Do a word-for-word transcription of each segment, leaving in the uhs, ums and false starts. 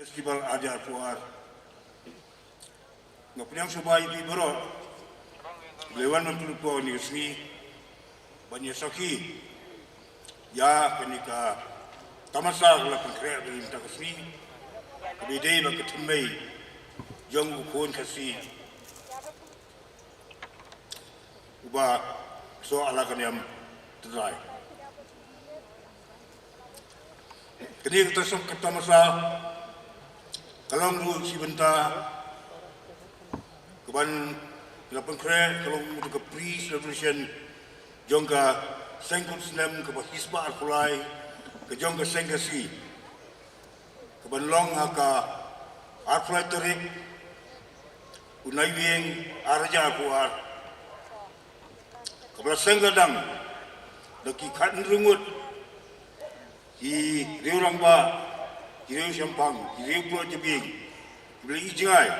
Festival Ajar Puar. Nga pdiang sngewbha ïa phi baroh ba la wan ban pynlong ïa kane ka sngi ban ïa sakhi ïa kane ka tamasa ka la pynkhreh ha kane ka sngi, kaba dei ba ka thymmei jong u khun Khasi uba soh ha la ka niam trai. Kane ka ta-, ka tamasa ka long ruh shi bynta kaban la pynkhreh, ka long ruh ka pre-celebration jong ka seng kut snem kaba shispah arphew lai ka jong ka Seng Khasi, kaban long ha ka arphew lai tarik u Naiwieng arhajar arphew ar, kaba la seng la dang da ki khathynriew ngut ki riew rangbah, ki riew shemphang, ki riew pyrshah jabieng, kiba la ïohi jngai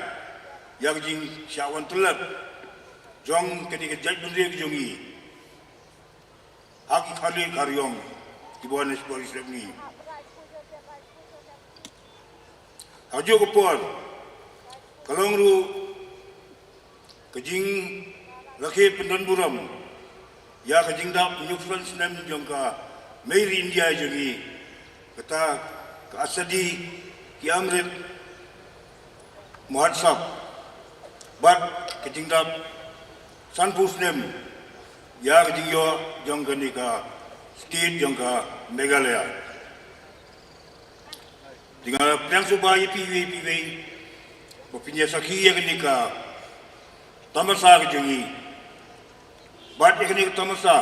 ïa ka jingshah wan tyllep jong kane ka jaitbynriew ka jong ngi ha ki kharli khariong kiba wan na shipor shipngi. Ha kajuh ka por ka long ruh ka jingrakhe pyndonburom ïa ka jingdap hynñiewphew san snem jong ka Mei ri India jong ngi, kata ka Azadi Ka Amrit Mahotsav, bad ka jingdap sanphew snem ïa ka jingïoh jong kane ka state jong ka Meghalaya. Te nga pdiang sngewbha ïa phi iwei pa iwei ba phin ïa sakhi ïa kane ka tamasa ka jong ngi. Bad ïa kane ka tamasa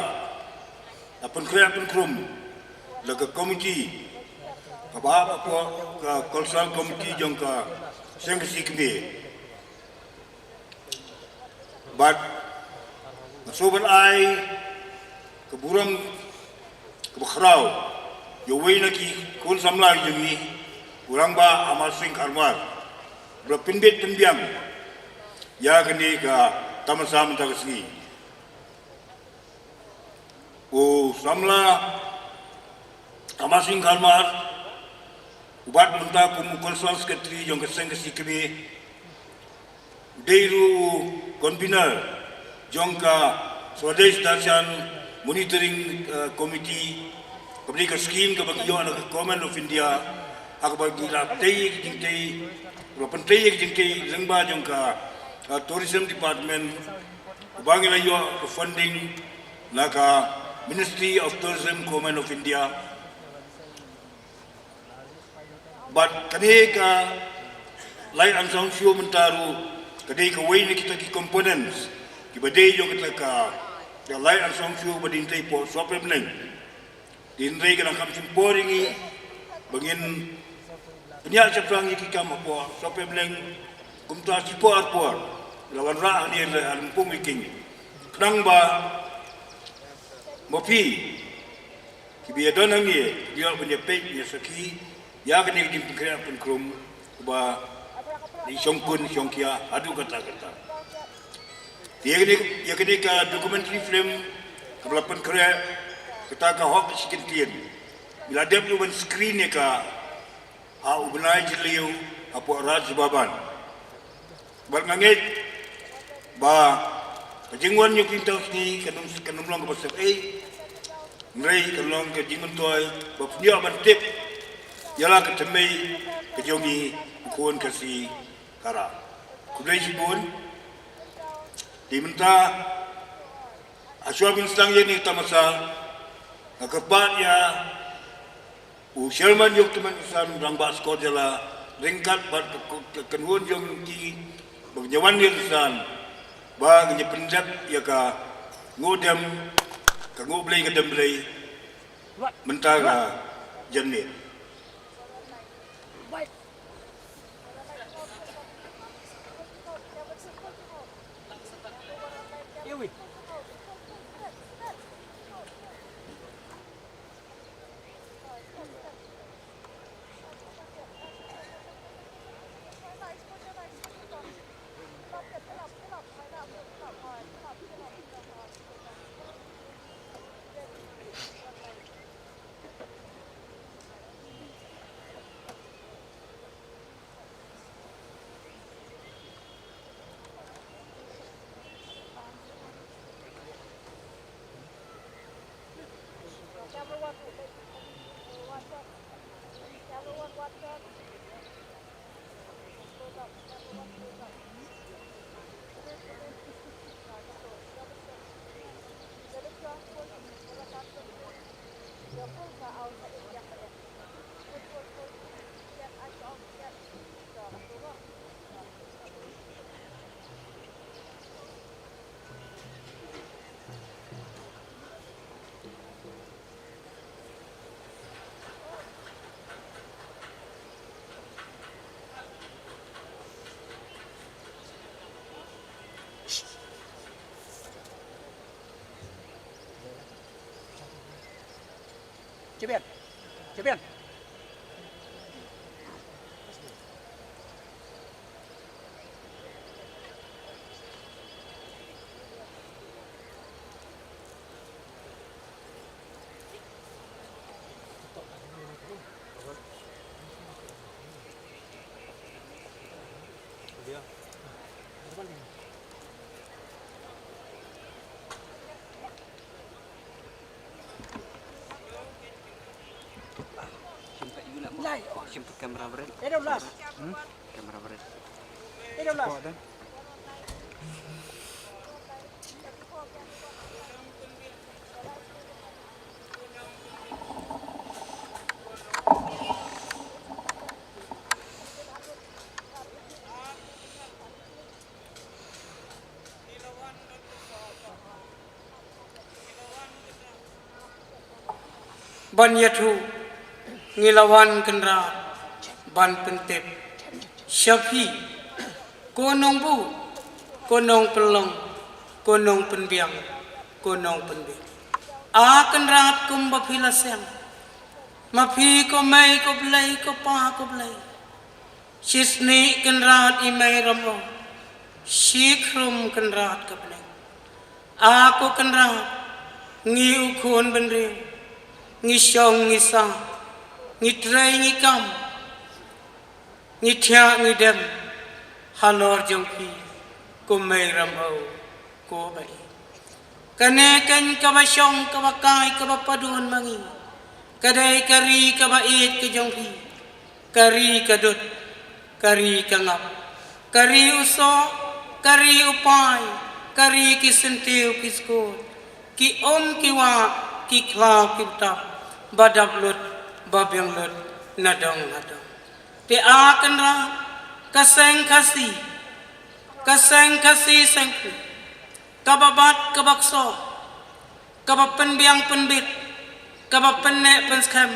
la pynkhreh pynkhrum da ka komiti kaba hap hapoh ka cultural committee jong ka Seng Khasi Kmie. Bad nga sngewbha ban ai ka burom kaba khraw ïa uwei na ki khun samla jong ngi, u Rangbah Amar Singh Kharmar, ba la pynbit pynbiang ïa kane ka tamasa mynta ka sngi. U samla Amar Singh Kharmar, u bat mynta kum u Cultural Secretary jong ka Seng Khasi Kmie, u dei ruh u convener jong ka Swadesh Darshan Monitoring, eh, Committee, kaba dei ka scheme kaba ngi ïoh na ka Government of India, ha kaba ngi la tei ïa ka jingtei, la pyntei ïa ka jingtei lyngba jong ka, eh, Tourism Department, uba ngi la ïoh ka funding na ka Ministry of Tourism, Government of India. Bad kane ka Light and Sound Show mynta ruh ka dei kawei na kita ki components kiba dei jong kata ka, ka Light and Sound Show ba dei tei hapoh Sohpre Bneng. Hynrei ka dang kham shim por ïa ngi ba ngin pynïaid shaphrang ïa ki kam hapoh Sohpre Bneng. Kumta shipor arpor la wanrah hangne ha Lympung Viking, khnang ba ma phi kiba ïadon hangne ki ïoh ban ïa peit ïa sakhi ïa kane ka jingpynkhreh pynkhrum ba dei shongkun shongkhia haduh katta katta. Te ïa kane, ïa kane ka documentary film kaba la pynkhreh, kata ka Hok Shi Kyntien, ngi la dep ruh ban screen ïa ka ha u bnai Jylliew hapoh Raj Bhavan. Bad nga ngeit ba ka jingwan jong phi mynta ka sngi kan ym, kan ym long kaba sep ei, hynrei kan long ka jingmyntoi ba phin ïoh ban tip ïa la ka thymmei ka jong ngi u khun Khasi Khara. Khublei shibun. Te mynta, ha shuwa ban sdang ïa kane ka tamasa, nga kyrpad ïa u Chairman Youth Development Mission, Rangbah Scott Jala, ryngkat bad ka, ka, ka kynhun jong ki, ba ngin ïa wan ïa ka san, ba ngin ïa pyndep ïa ka Nguh Dem, ka Nguh Blei ka Dem Blei mynta ka janmiet. Cebian. Cebian. Lai. Shim tu kamera bret. Eh, dah belas. Hmm? Kamera bret. Eh, dah belas. Kau dah. Ban ïathuh, ngi la wan Kynrad ban pyntip sha phi, ko nongbuh, ko nongpynlong, ko nongpynbiang, ko nongpynbit. A Kynrad, kumba phi la seng, ma phi ko mei, ko Blei, ko pa, ko Blei. Shisnei Kynrad i mei Ramew, shi khrum Kynrad ka bneng. A ko Kynrad, ngi u khun bynriew, ngi shong ngi sah, ngi trei ngi kam, ngi thiah ngi dem halor jong phi, ko mei Ramew, ko ba ïeit. Kane keiñ kaba shong, kaba kai, kaba padun ma ngi, ka dei ka ri kaba ïeit ka jong phi, ka ri ka dud, ka ri ka ngap, ka ri u soh, ka ri u pai, ka ri ki syntiew ki skur, ki um ki wah, ki khlaw ki btap, ba dap lut, ba biang lut na dong na dong. Te a Kynrad, ka seng Khasi, ka seng Khasi seng kmie, kaba bat kaba ksoh, kaba pynbiang pynbit, kaba pynneh pynskhem,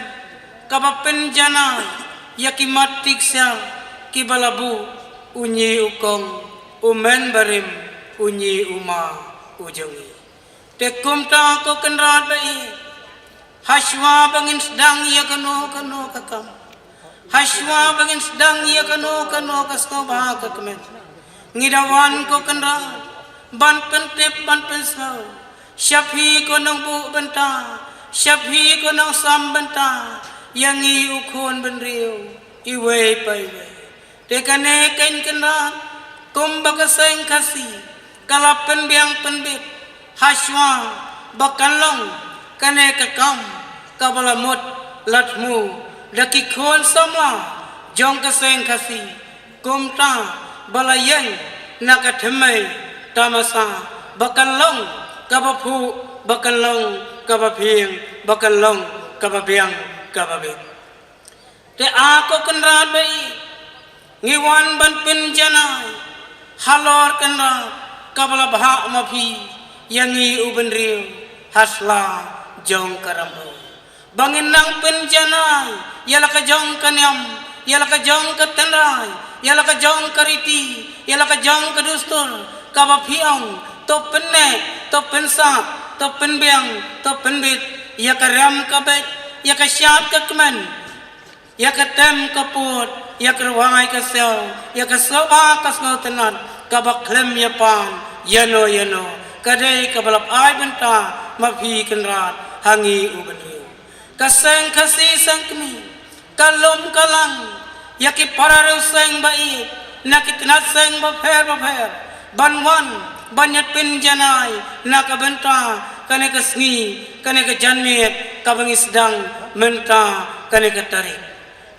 kaba pynjanai ïa ki mat ki ksiar kiba la buh u ñi u kong, u men barim, u ñi u ma u jong ngi. Te kumta ko Kynrad ba ïeit, hashwa ba ngin sdang ïa kano kano ka kam, hashwa ba ngin sdang ïa kano kano ka sngewbha ka kmen, ngi da wan ko Kynrad ban pyntip ban pynsngew sha phi ko nongbuh bynta, sha phi ko nongsam bynta ïa ngi u khun bynriew iwei pa iwei. Te kane keiñ Kynrad, kumba ka seng Khasi ka la pynbiang pynbit, hashwa ba kan long kane ka kam kaba la mut la thmu da ki khun samla jong ka seng Khasi, kumta ba la ïeng na ka thymmei tamasa ba kan long kaba phuh, ba kan long kaba phieng, ba kan long kaba biang kaba bit. Te a ko Kynrad ba ïeit, ngi wan ban pynjanai halor Kynrad kaba la bhah ma phi ïa ngi u bynriew ha sla jong ka Ramew. Ba ngin nang pynjanai ïa la ka jong ka niam, ïa la ka jong ka tynrai, ïa la ka jong ka riti, ïa la ka jong ka dustur, kaba phi ong, to pynneh, to pynsah, to pynbiang, to pynbit ïa ka rem ka beit, ïa ka shad ka kmen, ïa ka tem ka pud, ïa ka rwai ka siaw, ïa ka sngewbha ka sngewtynnat, kaba khlem ïapan ïano ïano, ka dei kaba la ai bynta ma phi Kynrad ha ngi u bynriew. Ka seng Khasi seng kmie ka lum ka lang ïa ki para riewseng ba ïeit na ki tnat seng bapher bapher ban wan ban ïa pynjanai na ka bynta kane ka sngi, kane ka janmiet kaba ngi sdang mynta kane ka tarik.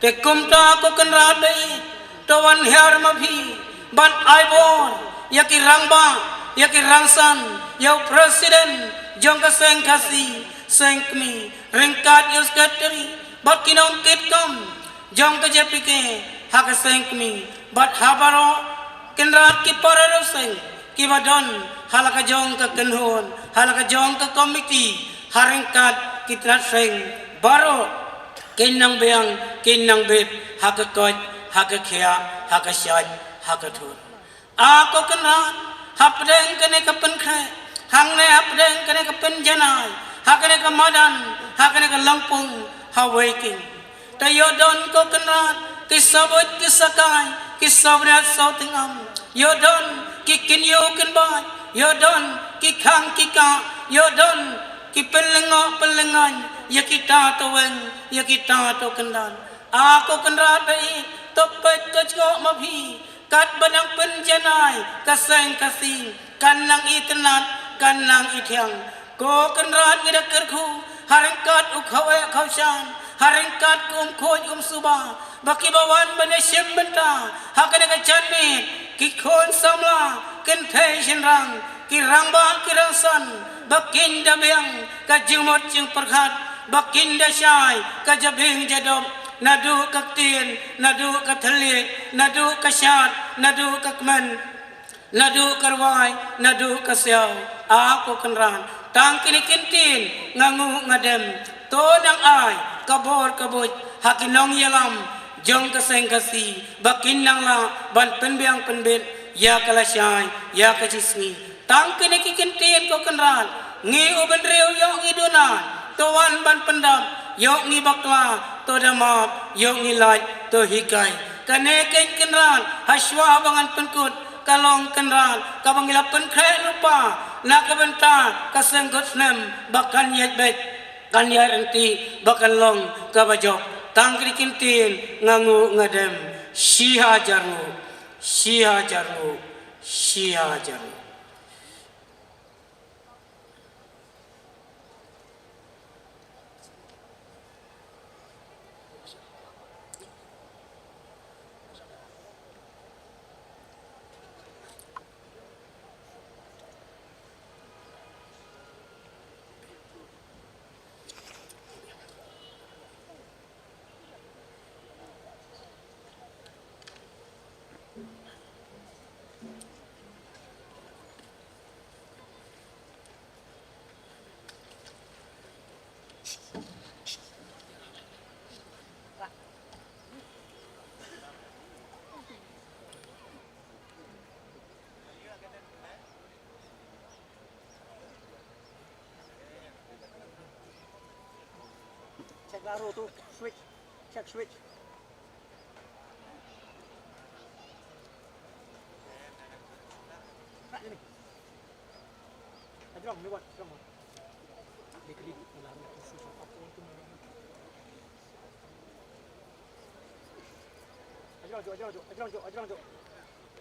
Te kumta ko Kynrad ba ïeit, to wan hiar ma phi ban ai bor ïa ki rangbah, ïa ki rangsan, ïa u president jong ka seng Khasi, seng kmie, ryngkat ïa u secretary bad ki nongkitkam jong ka J P K ha ka seng kmie, bad ha baroh Kynrad ki para riew seng kiba don ha la ka jong ka kynhun, ha la ka jong ka komiti, ha ryngkat ki tnat seng baroh, ki nongbiang, ki nongbit, ha ka koit, ha ka khiah, ha ka shait, ha ka thut. A ko Kynrad, hapdeng kane ka pynkhreh, hangne hapdeng kane ka pynjanai, ha kane ka madan, ha kane ka lympung, ha Wei King. Te ïoh don ko Kynrad, ki sabuit ki sakai, ki sabriat saw tyngam. Ïoh don ki kynïoh kynbait, ïoh don ki khang ki kah, ïoh don ki pynlyngngoh pynlyngngan ïa kita to weng, ïa kita to kyndon. A ko Kynrad ba ïeit, to peit to jngoh ma phi, katba nang pynjanai ka seng Khasi, kan nang itynnad, kan nang ithiang. Ko Kynrad, ngi da kyrkhu ha ryngkat u khaweh khawshan, ha ryngkat u umkhuid umsuba, ba kiba wan ban ïashim bynta ha kane ka janmiet, ki khun samla, kynthei shynrang, ki rangbah ki rangsan, ba kin da biang ka jingmut jingpyrkhat, ba kin da shai ka jabieng jadop, naduh ka ktien, naduh ka thylliej, naduh ka shad, naduh ka kmen, naduh ka rwai, naduh ka siaw. A ko Kynrad, tang kine ki ktien nga nguh nga dem, to nang ai ka bor ka buit ha ki nongïalam jong ka seng Khasi, ba kin nang lah ban pynbiang pynbit ïa ka lashai, ïa ka jingsngi. Tang kine ki ktien ko Kynrad, ngi u bynriew ïoh ngi duna, to wan ban pyndap, ïoh ngi bakla, to da map, ïoh ngi lait, to hikai. Kane keiñ Kynrad, ha shuwa ba ngan pynkut, ka long Kynrad kaba ngi la pynkhreh lypa na ka bynta ka seng kut snem, ba kan ïaid beit, kan ïaid ryntih, ba kan long kaba jop. Tang kine ki ktien nga nguh nga dem. Shi hajar nguh, shi hajar nguh, shi hajar nguh. Check la ro tu, switch, check switch. Ajrong, ni wat, ajrong. Ajrong, ajrong, ajrong, ajrong, ajrong.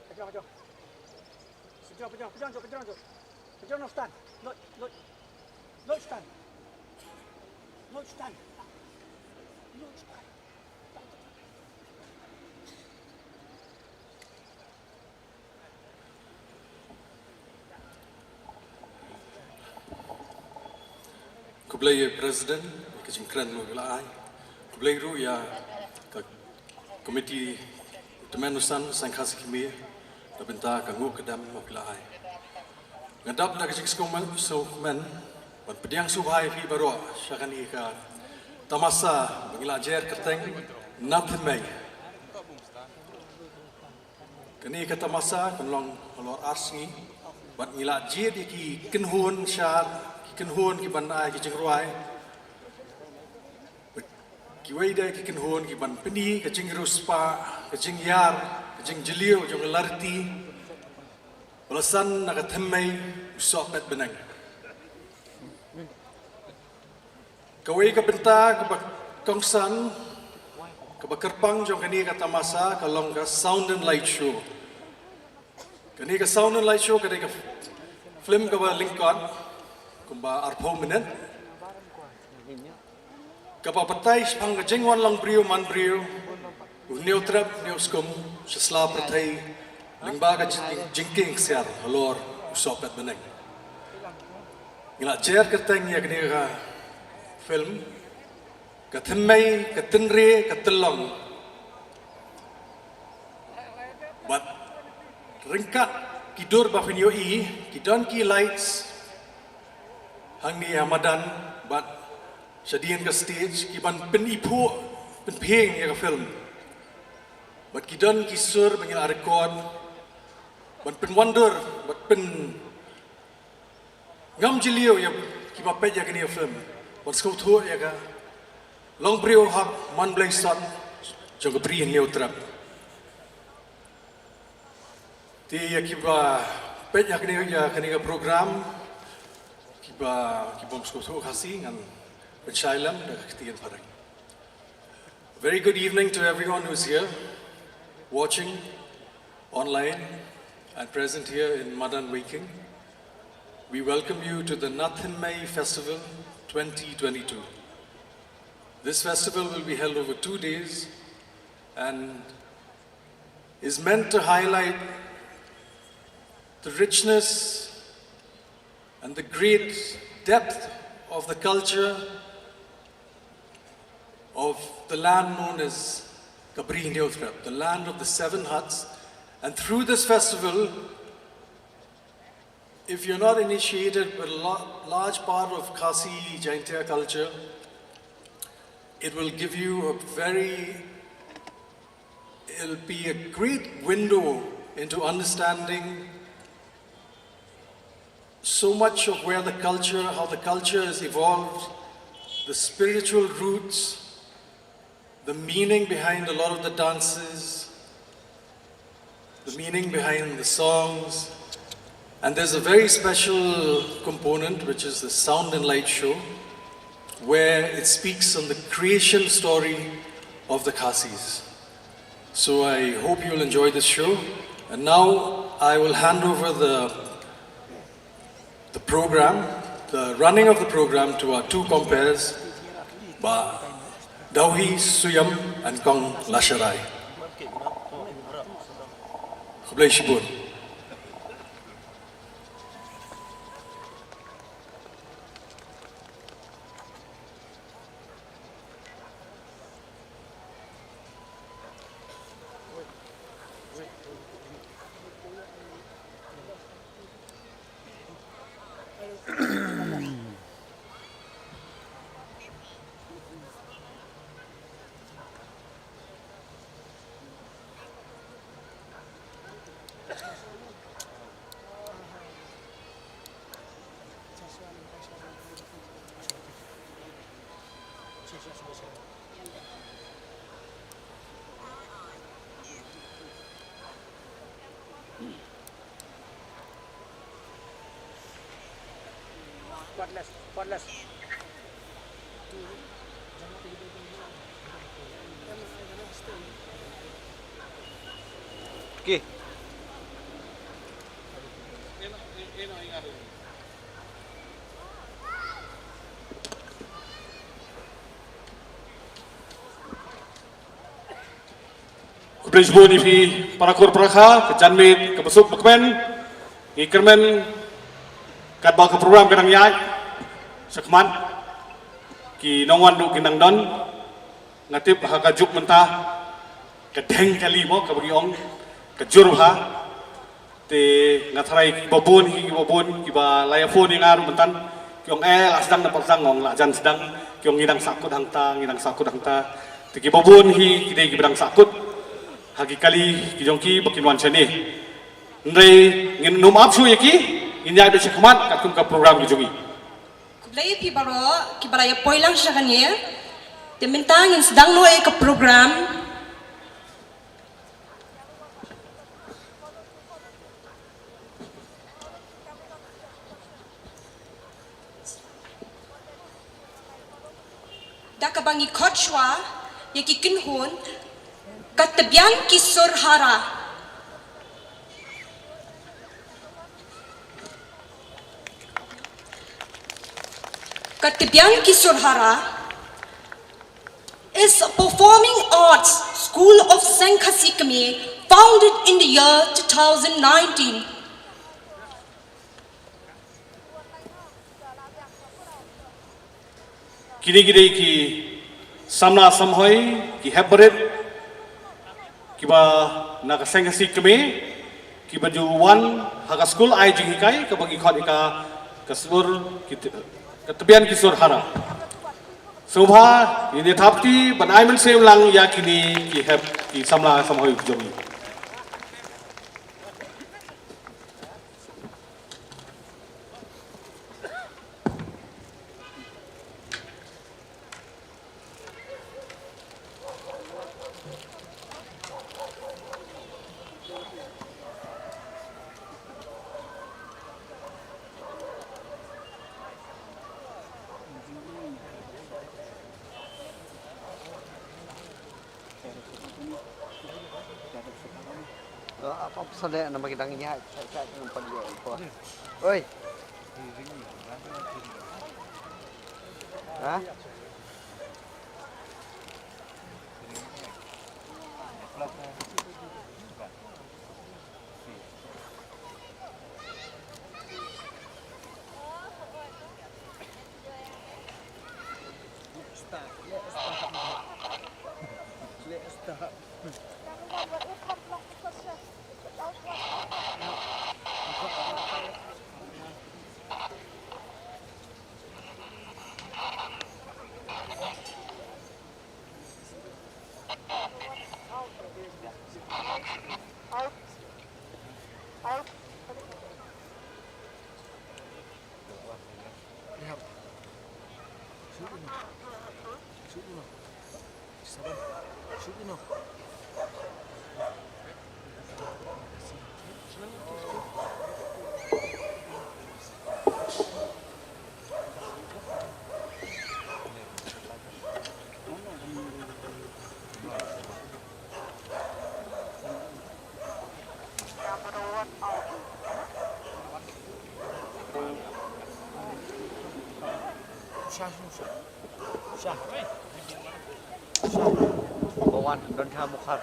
Ajrong, ajrong. Ajrong, ajrong, ajrong, ajrong, ajrong. Ajrong, no stand. No, no. No stand. No stand. No stand. Khublei ïa President, ïa ka jingkren ba u la ai. Khublei ruh ïa ka komiti u tymmen u san seng Khasi Khmer, na bynta ka nguh ka dem ba u la ai. Nga dap da ka jingsngewkmen, sngewkmen ban pdiang sngewbha ïa phi baroh sha kane ka tamasa ba ngi la jer kyrteng Na Thymmei. Kane ka tamasa kan long halor ar sngi, bad ngi la jied ïa ki kynhun shar, ki kynhun ki ban ai ki jingrwai. Kiwei de ki kynhun ki ban pyni ka jingriewspah, ka jingïar, ka jingjylliew jong ka lariti ba la san na ka thymmei u sohpet bneng. Kawei ka bynta kaba kongsan, kaba kyrpang jong kane ka tamasa ka long ka Sound and Light Show. Kane ka Sound and Light Show ka dei ka film kaba lyngkot kumba arphew minit, kaba batai shaphang ka jingwan long briew man briew, U Hynñiewtrep Hynñiewskum sha sla pyrthei lyngba ka jing-, jingkieng ksiar halor u sohpet bneng. Ngi la jer kyrteng ïa kane ka film, ka thymmei, ka tynrai, ka tyllong. Bad ryngkat ki dur ba phin ïohi, ki don ki lights hangne ha madan bad shadien ka stage, ki ban pyniphuh, pynphieng ïa ka film. Bad ki don ki sur ba ngi la record ban pynwandur bad pyn ngam jylliew ïa kiba peit ïa kane ka film ban sngewthuh ïa ka longbriew hok man blei sot jong ka Bri Hynñiewtrep. Te ïa kiba peit ïa kane, ïa kane ka program, kiba, kibym sngewthuh Khasi, ngan pynshai lem da ka ktien phareng. Very good evening to everyone who's here, watching online and present here in Madan Weiking. We welcome you to the Na Thymmei Festival twenty twenty-two. This festival will be held over two days and is meant to highlight the richness and the great depth of the culture of the land known as Ka Bri Hynñiewtrep, the land of the seven huts. And through this festival, if you're not initiated with a lo-, large part of Khasi Jaintia culture, it will give you a very, it'll be a great window into understanding so much of where the culture, how the culture has evolved, the spiritual roots, the meaning behind a lot of the dances, the meaning behind the songs. And there's a very special component, which is the sound and light show, where it speaks on the creation story of the Khasis. So I hope you'll enjoy this show. And now I will hand over the, the program, the running of the program to our two comperes, Bah Dauhi Suiam and Kong Lasharai. Khublei shibun. Okay. Khublei shibun ïa phi para kur para kha, ka janmiet kaba suk ba kmen. Ngi kyrmen katba ka program ka dang ïaid shakhmat, ki nongwan ruh ki nang don. Nga tip ha ka juk mynta ka deng kali mo kaba ngi ong ka jur bha. Te nga tharai kiba bun hi, kiba bun kiba la ïa phone ïa nga ruh mynta ki ong, eh, la sdang na pyrthang, ong la jan sdang, ki ong ngi dang sahkut hangta, ngi dang sahkut hangta. Te kiba bun hi ki dei kiba dang sahkut ha ki kali ki jong ki ba kin wan shane. Hynrei ngin ym ap shuh ïa ki, ngin ïaid beit shakhmat katkum ka program ki jong ngi. Khublei ïa phi baroh kiba la ïa poi lang sha kane. Te mynta ngin sdang noh ïa ka program. Da kaba ngi khot shuwa ïa ki kynhun, Ka Tbiang ki Sur Hara. Ka Tbiang ki Sur Hara. is a performing arts school of Seng Khasi Kmie, founded in the year two thousand nineteen. Kine ki dei ki samla samhoi, ki hep barit, kiba na ka Seng Khasi Kmie, kiba ju wan ha ka skul ai jinghikai, kaba ngi khot ïa ka, ka sur, ki t-, ka tbian ki sur hara. Sngewbha, ngin ïa thap kti, ban ai mynsiem lang ïa kine ki hep, ki samla samhoi jong ngi. Apa, apa sale nama kita ngi hai, hai, hai, nampak dia, apa. Oi. Ha? Bawan don tha mukhar.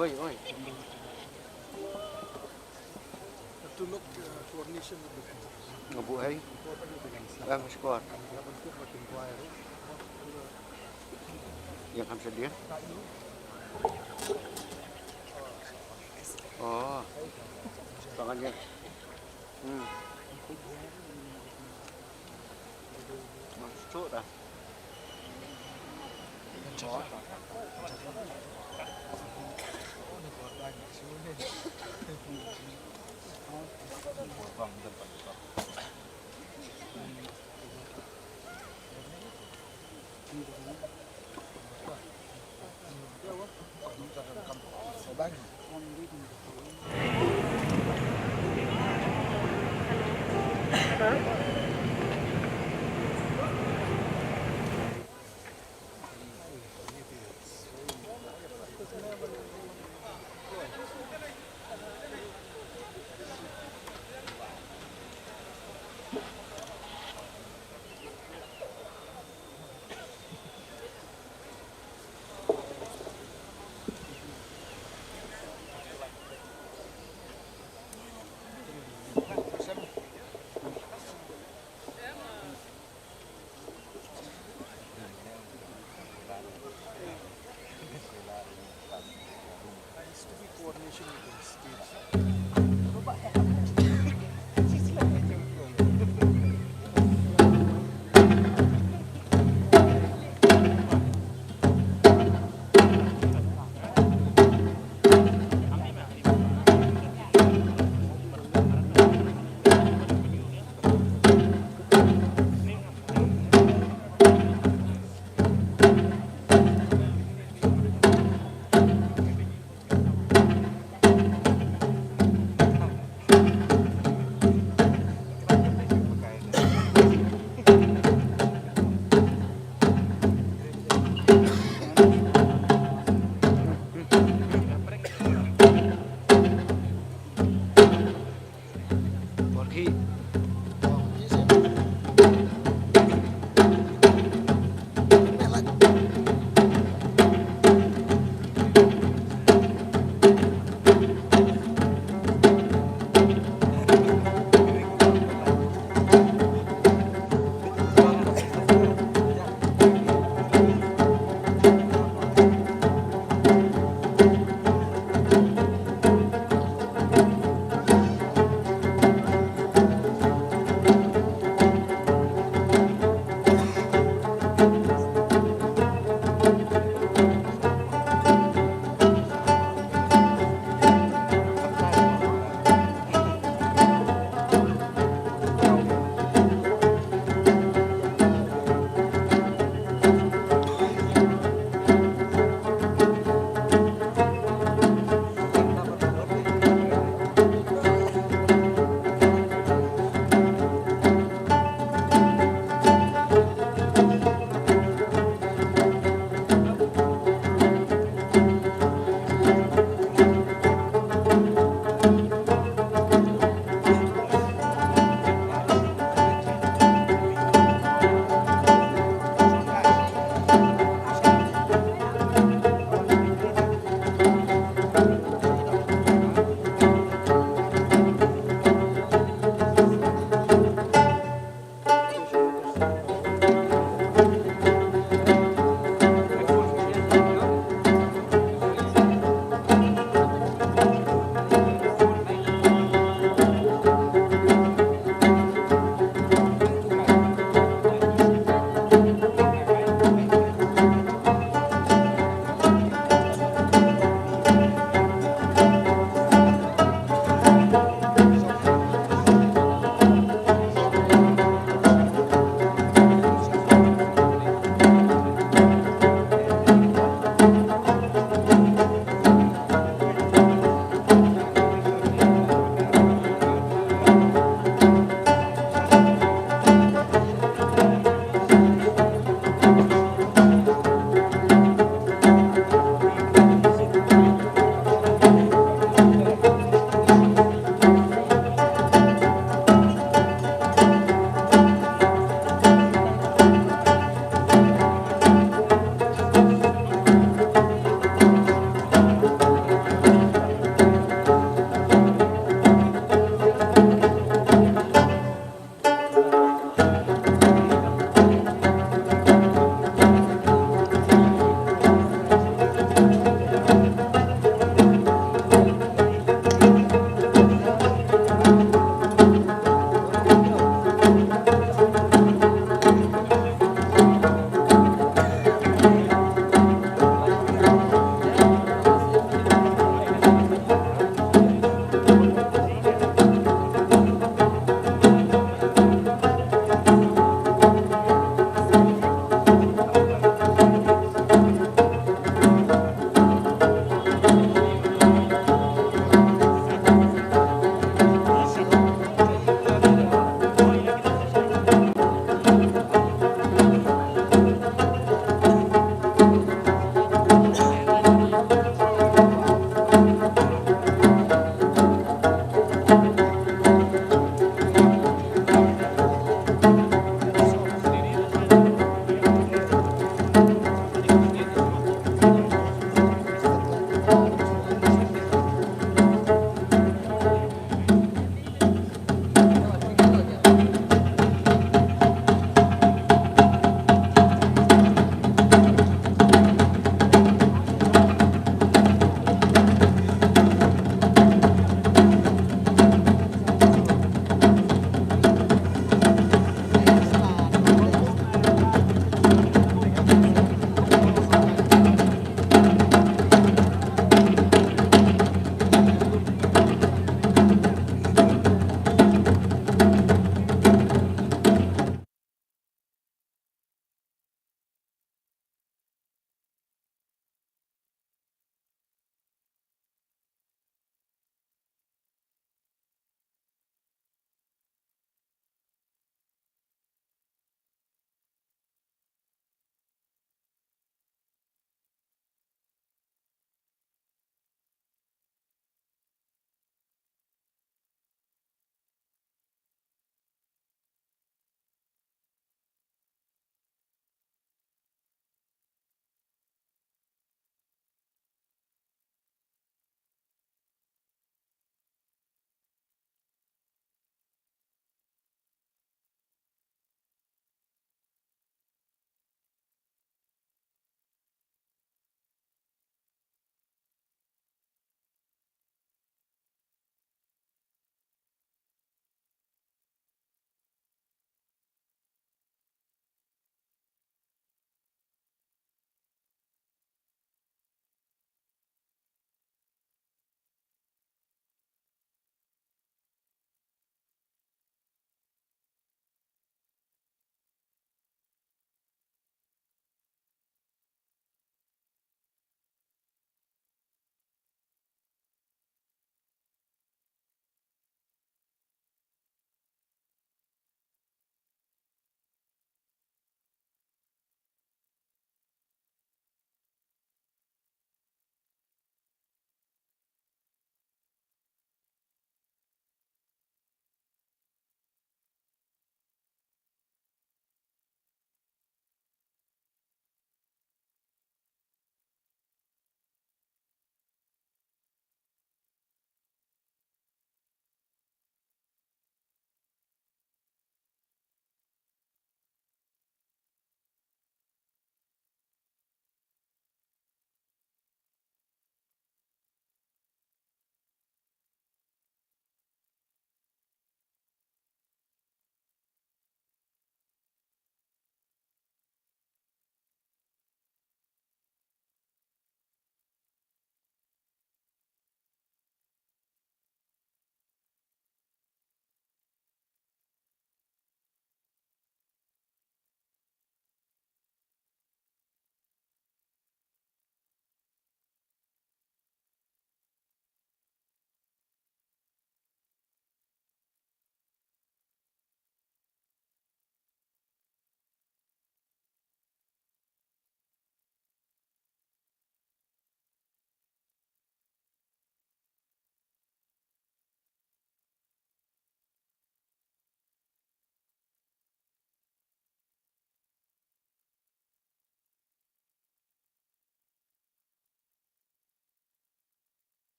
Oi, oi. Tuluk, eh, coordination with the Nga buh hai. Em, squad. Yang kan sedia. Oh. Tangannya. Hmm. Masuk dah.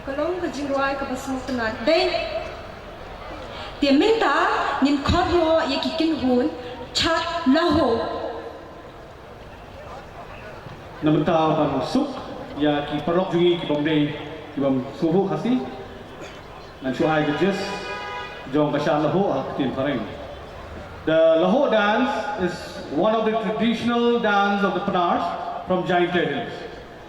Ka long ka jingrwai kaba sngewtynnat. Dei. Te mynta ngin khot noh ïa ki kynhun Chad Lahok. Na mynta ban suk ïa ki paralok jong ngi ki bym dei, ki bym sngewthuh Khasi, ngan shu ai ka gist jong ka Chad Lahok ha ka ktien phareng. The Lahok dance is one of the traditional dance of the Pnar from Jaintia Hills.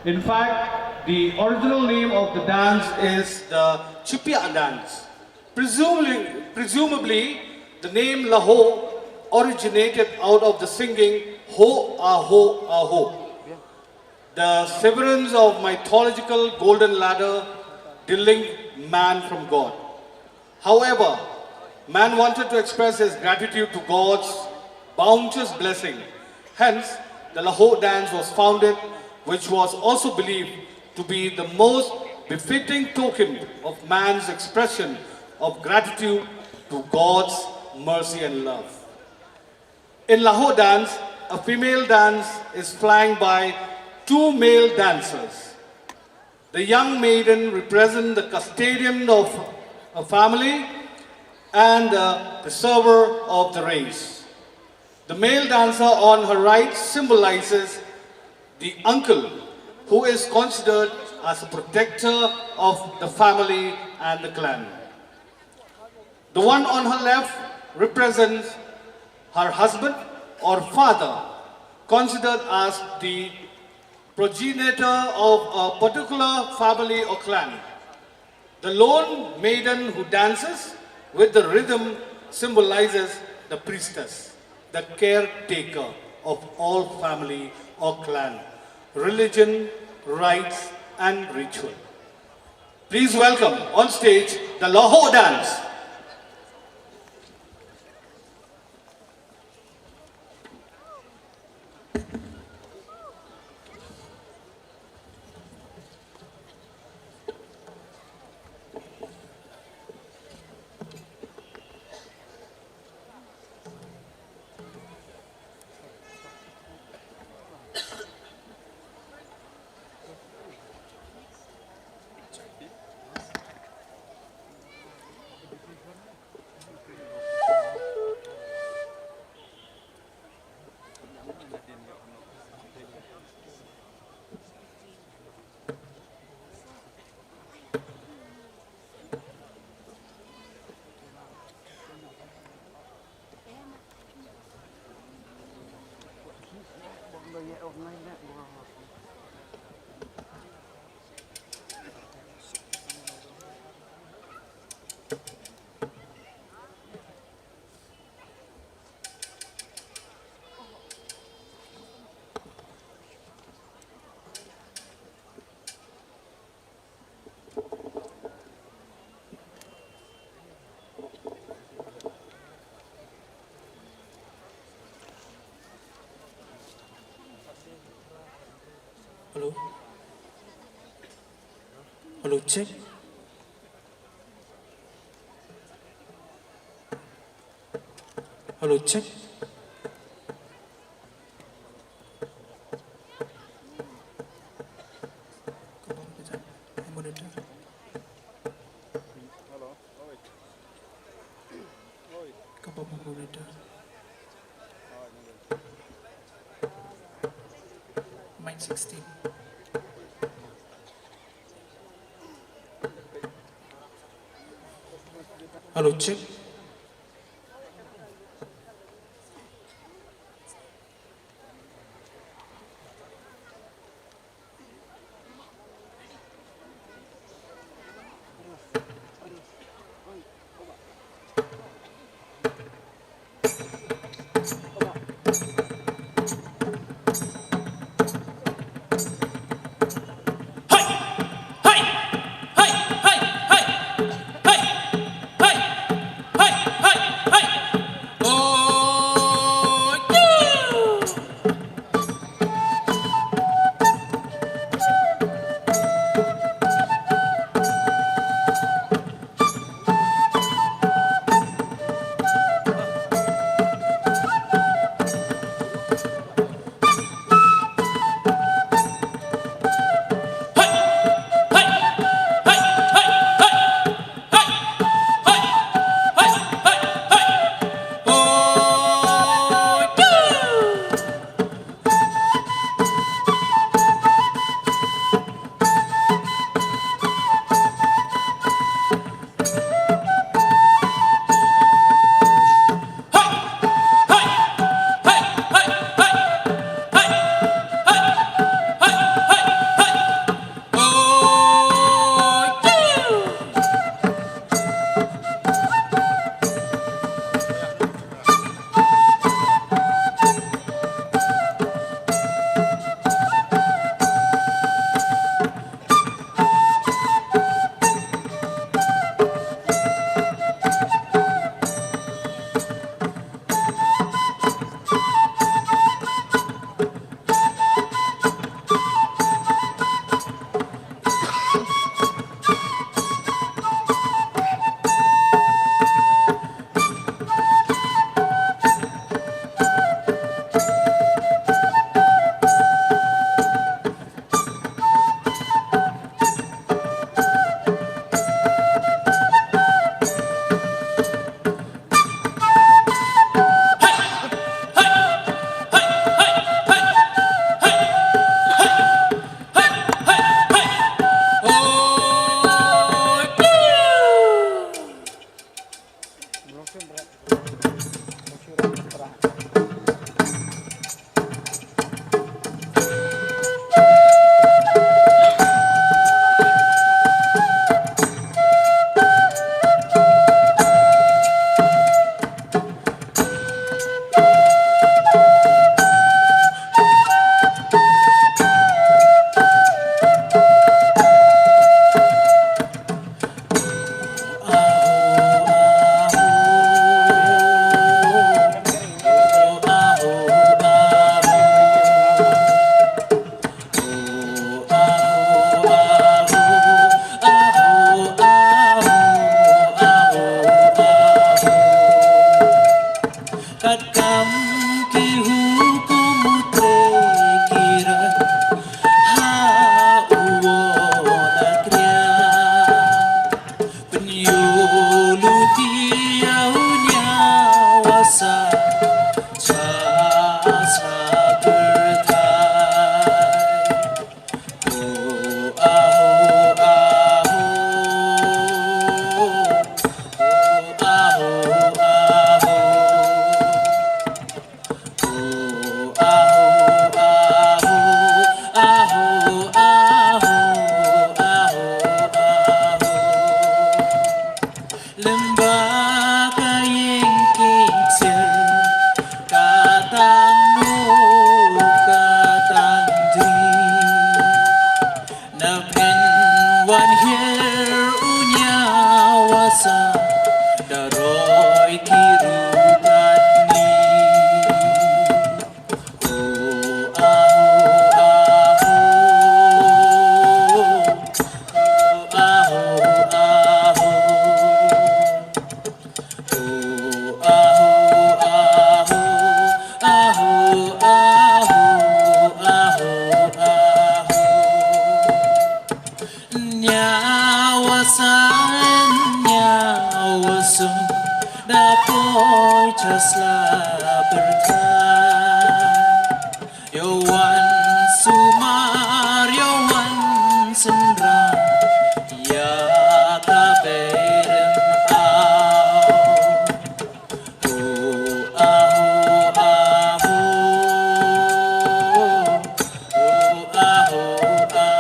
In fact, the original name of the dance is the Chipiah dance. Presumably, presumably, the name Lahok originated out of the singing Ho Aho Aho, the severance of mythological golden ladder delink man from God. However, man wanted to express his gratitude to God's bounteous blessing. Hence, the Lahok dance was founded, which was also believed to be the most befitting token of man's expression of gratitude to God's mercy and love. In Lahok dance, a female dance is flanked by two male dancers. The young maiden represents the custodian of a family and the preserver of the race. The male dancer on her right symbolizes the uncle, who is considered as a protector of the family and the clan. The one on her left represents her husband or father, considered as the progenitor of a particular family or clan. The lone maiden who dances with the rhythm symbolizes the priestess, the caretaker of all family or clan, religion, rites, and ritual. Please welcome on stage the Lahok dance. Hello, check. Hello, check. Monitor. Ka bom monitor. Mic sixteen. Hello, check. Katkam ki hukum u trei ki rah ha u wona kriah. Pynïoh luti ïa u ñiaw wa sa cha sa pyrthai. Chasla berta, yo wan sumar, yo wan sendra, ya ka berem au. Hu, ahu, ahu. Hu, ahu, ahu.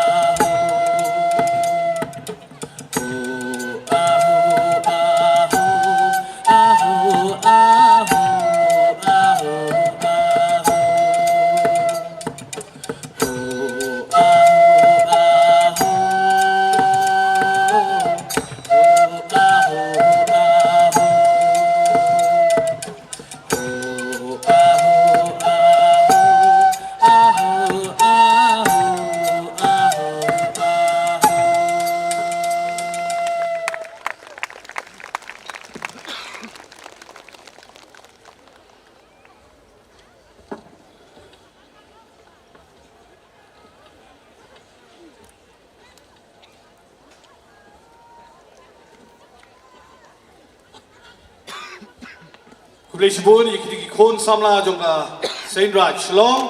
Khublei shibun ïa ki, ki khun samla jong ka Seinraij Shillong.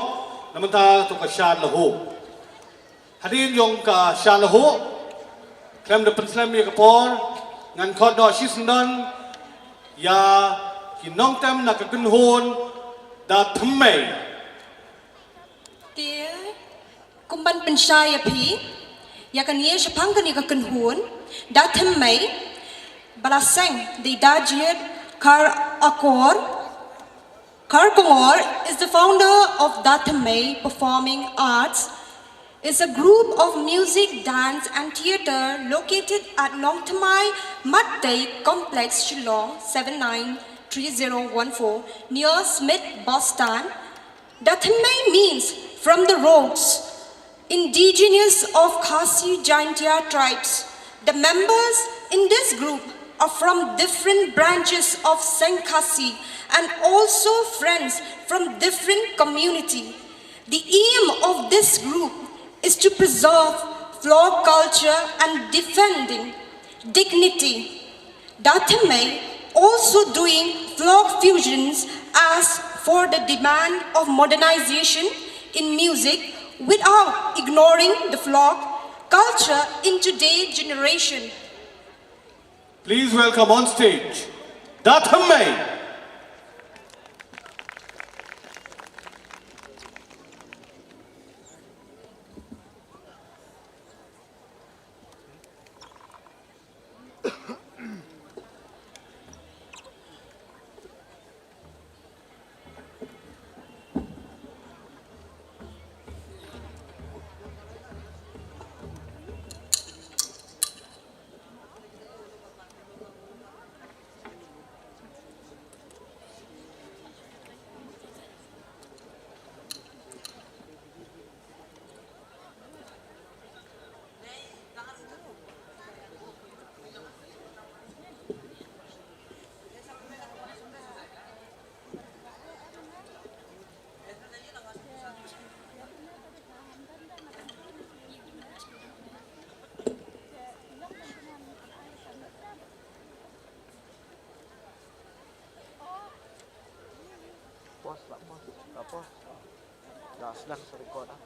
Na mynta to ka Shan Lahuh. Hadien jong ka Shan Lahuh, khlem da pynslem ïa ka por, ngan khot noh shisyndon ïa ki nongtem na ka kynhun Da Thymmei. Te, kum ban pynshai ïa phi ïa kane shaphang kane ka kynhun Da Thymmei, ba la seng da i Dajied Kharkongor. Kharkongor is the founder of Da Thymmei Performing Arts, is a group of music, dance and theatre located at Nongthymmai Mattei Complex, Shillong seven nine three zero one four, near Smith Bus Stand. Da Thymmei means from the rocks. Indigenous of Khasi Jaintia tribes, the members in this group are from different branches of Seng Khasi and also friends from different community. The aim of this group is to preserve folk culture and defending dignity. Da Thymmei also doing folk fusions as for the demand of modernization in music without ignoring the folk culture in today's generation. Please welcome on stage Da Thymmei. Pause lah, pause. Lah, pause. Dah sedang record ah.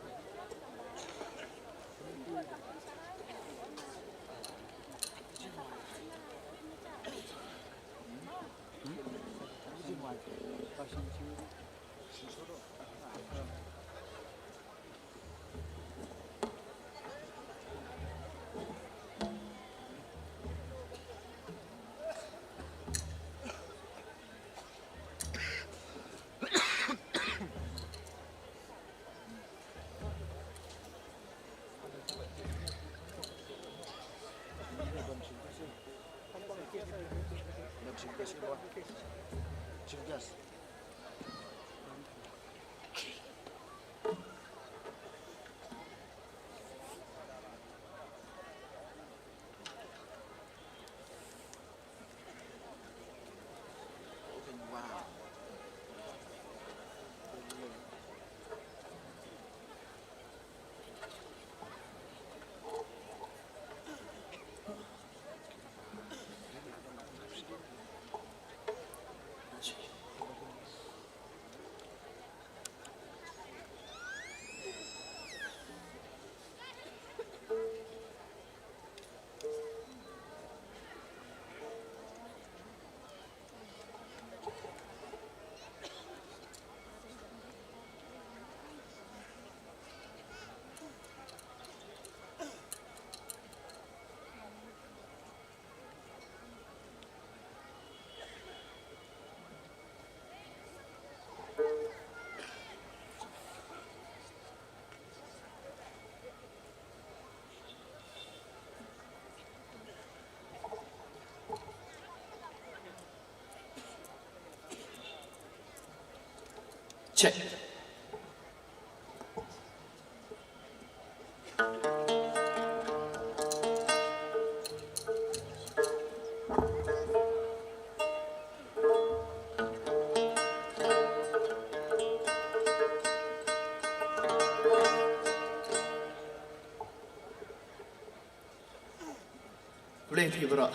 Check. Khublei phi baroh.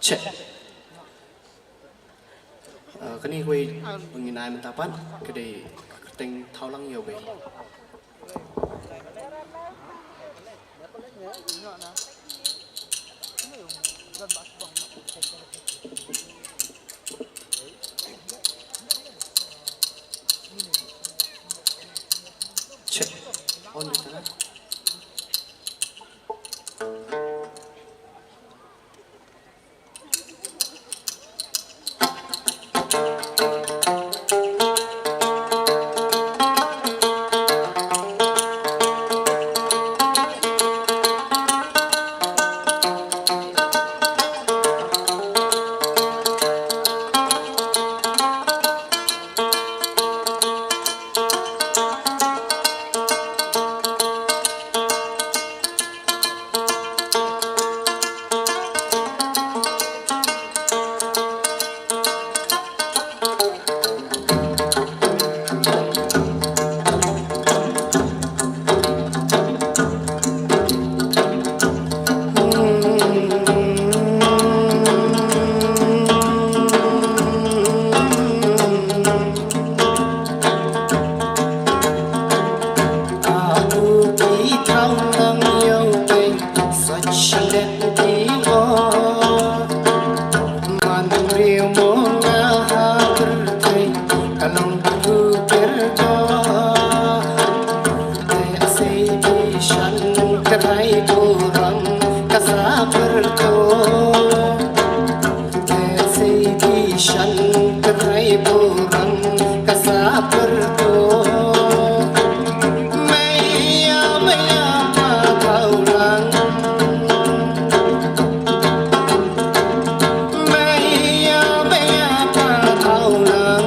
Check. Uh, kane kawei ba ngin ai mynta pat ka dei ka kyrteng Thawlang Ïawbei. Check. On di tara. Shan krai burom ka sa pyrto. Te sei bi shan krai burom ka sa pyrto. Maya maya pa tau lang. Maya maya pa tau lang.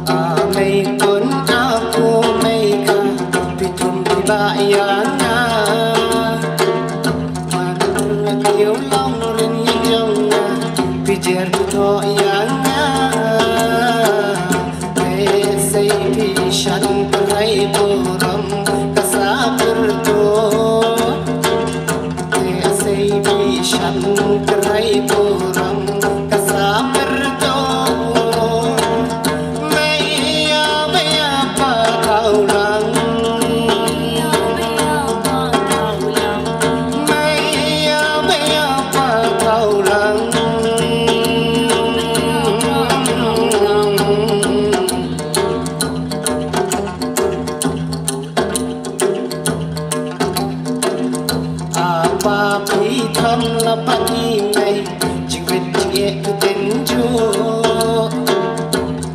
A mei kun a pu mei ka, pi thum pi ba ïa nga. Wan ru kiu long rin ïa jong nga, pi jer pi thoh ïa nga. Te sei bi shan krai burom ka sa pyrto. Te sei bi shan krai burom ka sa pyrto. Maya maya pa tau lang. Maya maya pa tau lang. A pa phi tham la pa i mei, jingwit jingeh u tynjuh.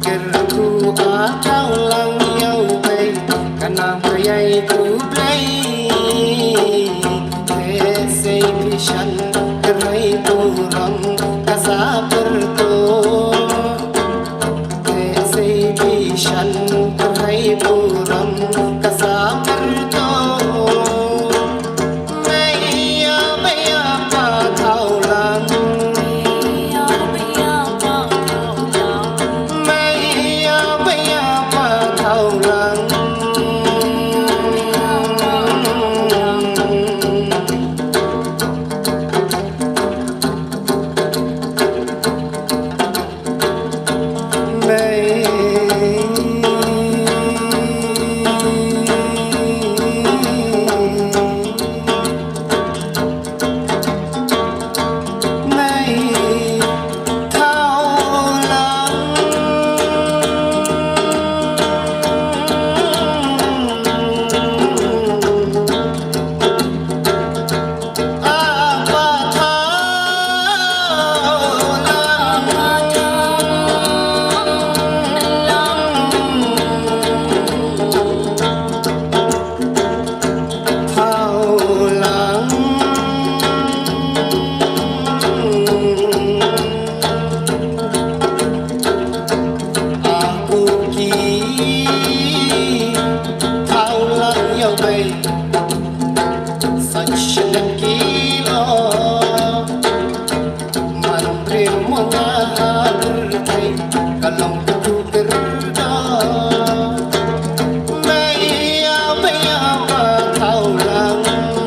Kyrkhu a tau lang ïa u Blei, ka nam ka ïai khublei. Te sei bi shan krai burom ka sa pyrto. Te sei bi shan krai burom ka sa pyrto. Maya maya pa tau lang. Maya maya pa tau lang. Maya maya pa tau lang. Such a lucky love. Man briew mo nga ha kyrthei, ka long ka tu kyrda. Maya maya pa tau lang.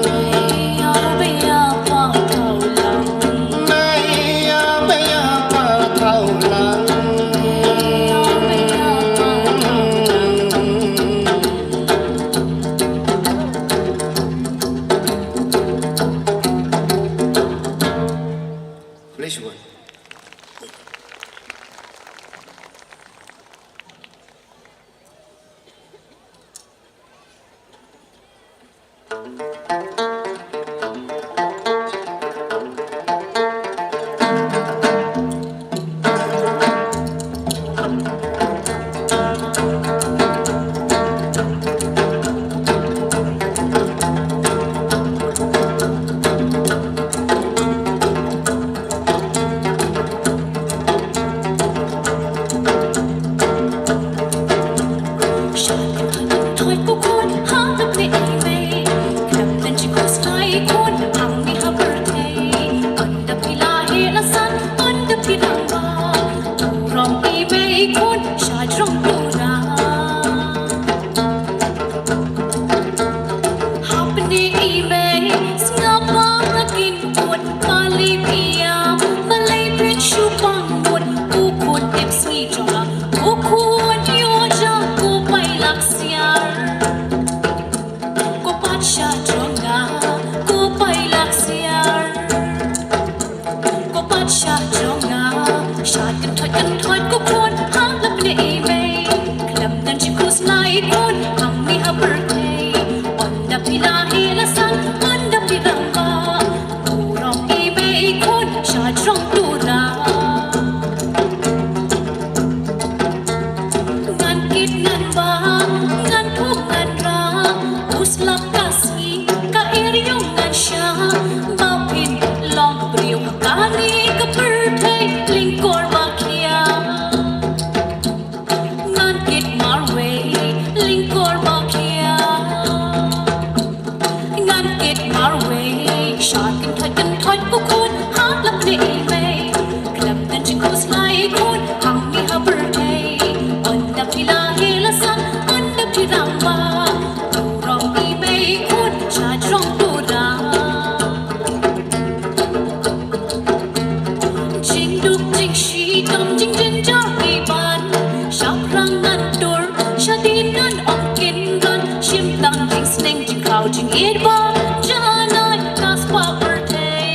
Maya maya pa tau lang. Maya maya pa tau lang. Maya maya pa tau lang. Please, one. Hapdeng i mei sngap ba nga kin kut, balei phi ïam, balei phin shu pang mut? Ko khun tip sngi jong nga, ko khun ïoh ja, ko pailak siar, ko pat shah jong nga. Ka sngi ka eriong ngan shah ba phin long briew ha kane ka pyrthei lyngkor ba khia. Ngan kit marwei lyngkor ba khia. Ngan kit marwei shah kynthait kynthait ko khun ha lap ne i mei. Khlem don jingkhuslai khun hangne ha pyrthei. Ynda phi la heh la san ynda phi rangbah. Burom i mei khun shajrong to da. Jingduk jingshitom jingjynjar i ban shaphrang ngan tur shadien ngan ong kin ban shim tang jingsneng jingkhraw jingit ba janai ka spah pyrthei.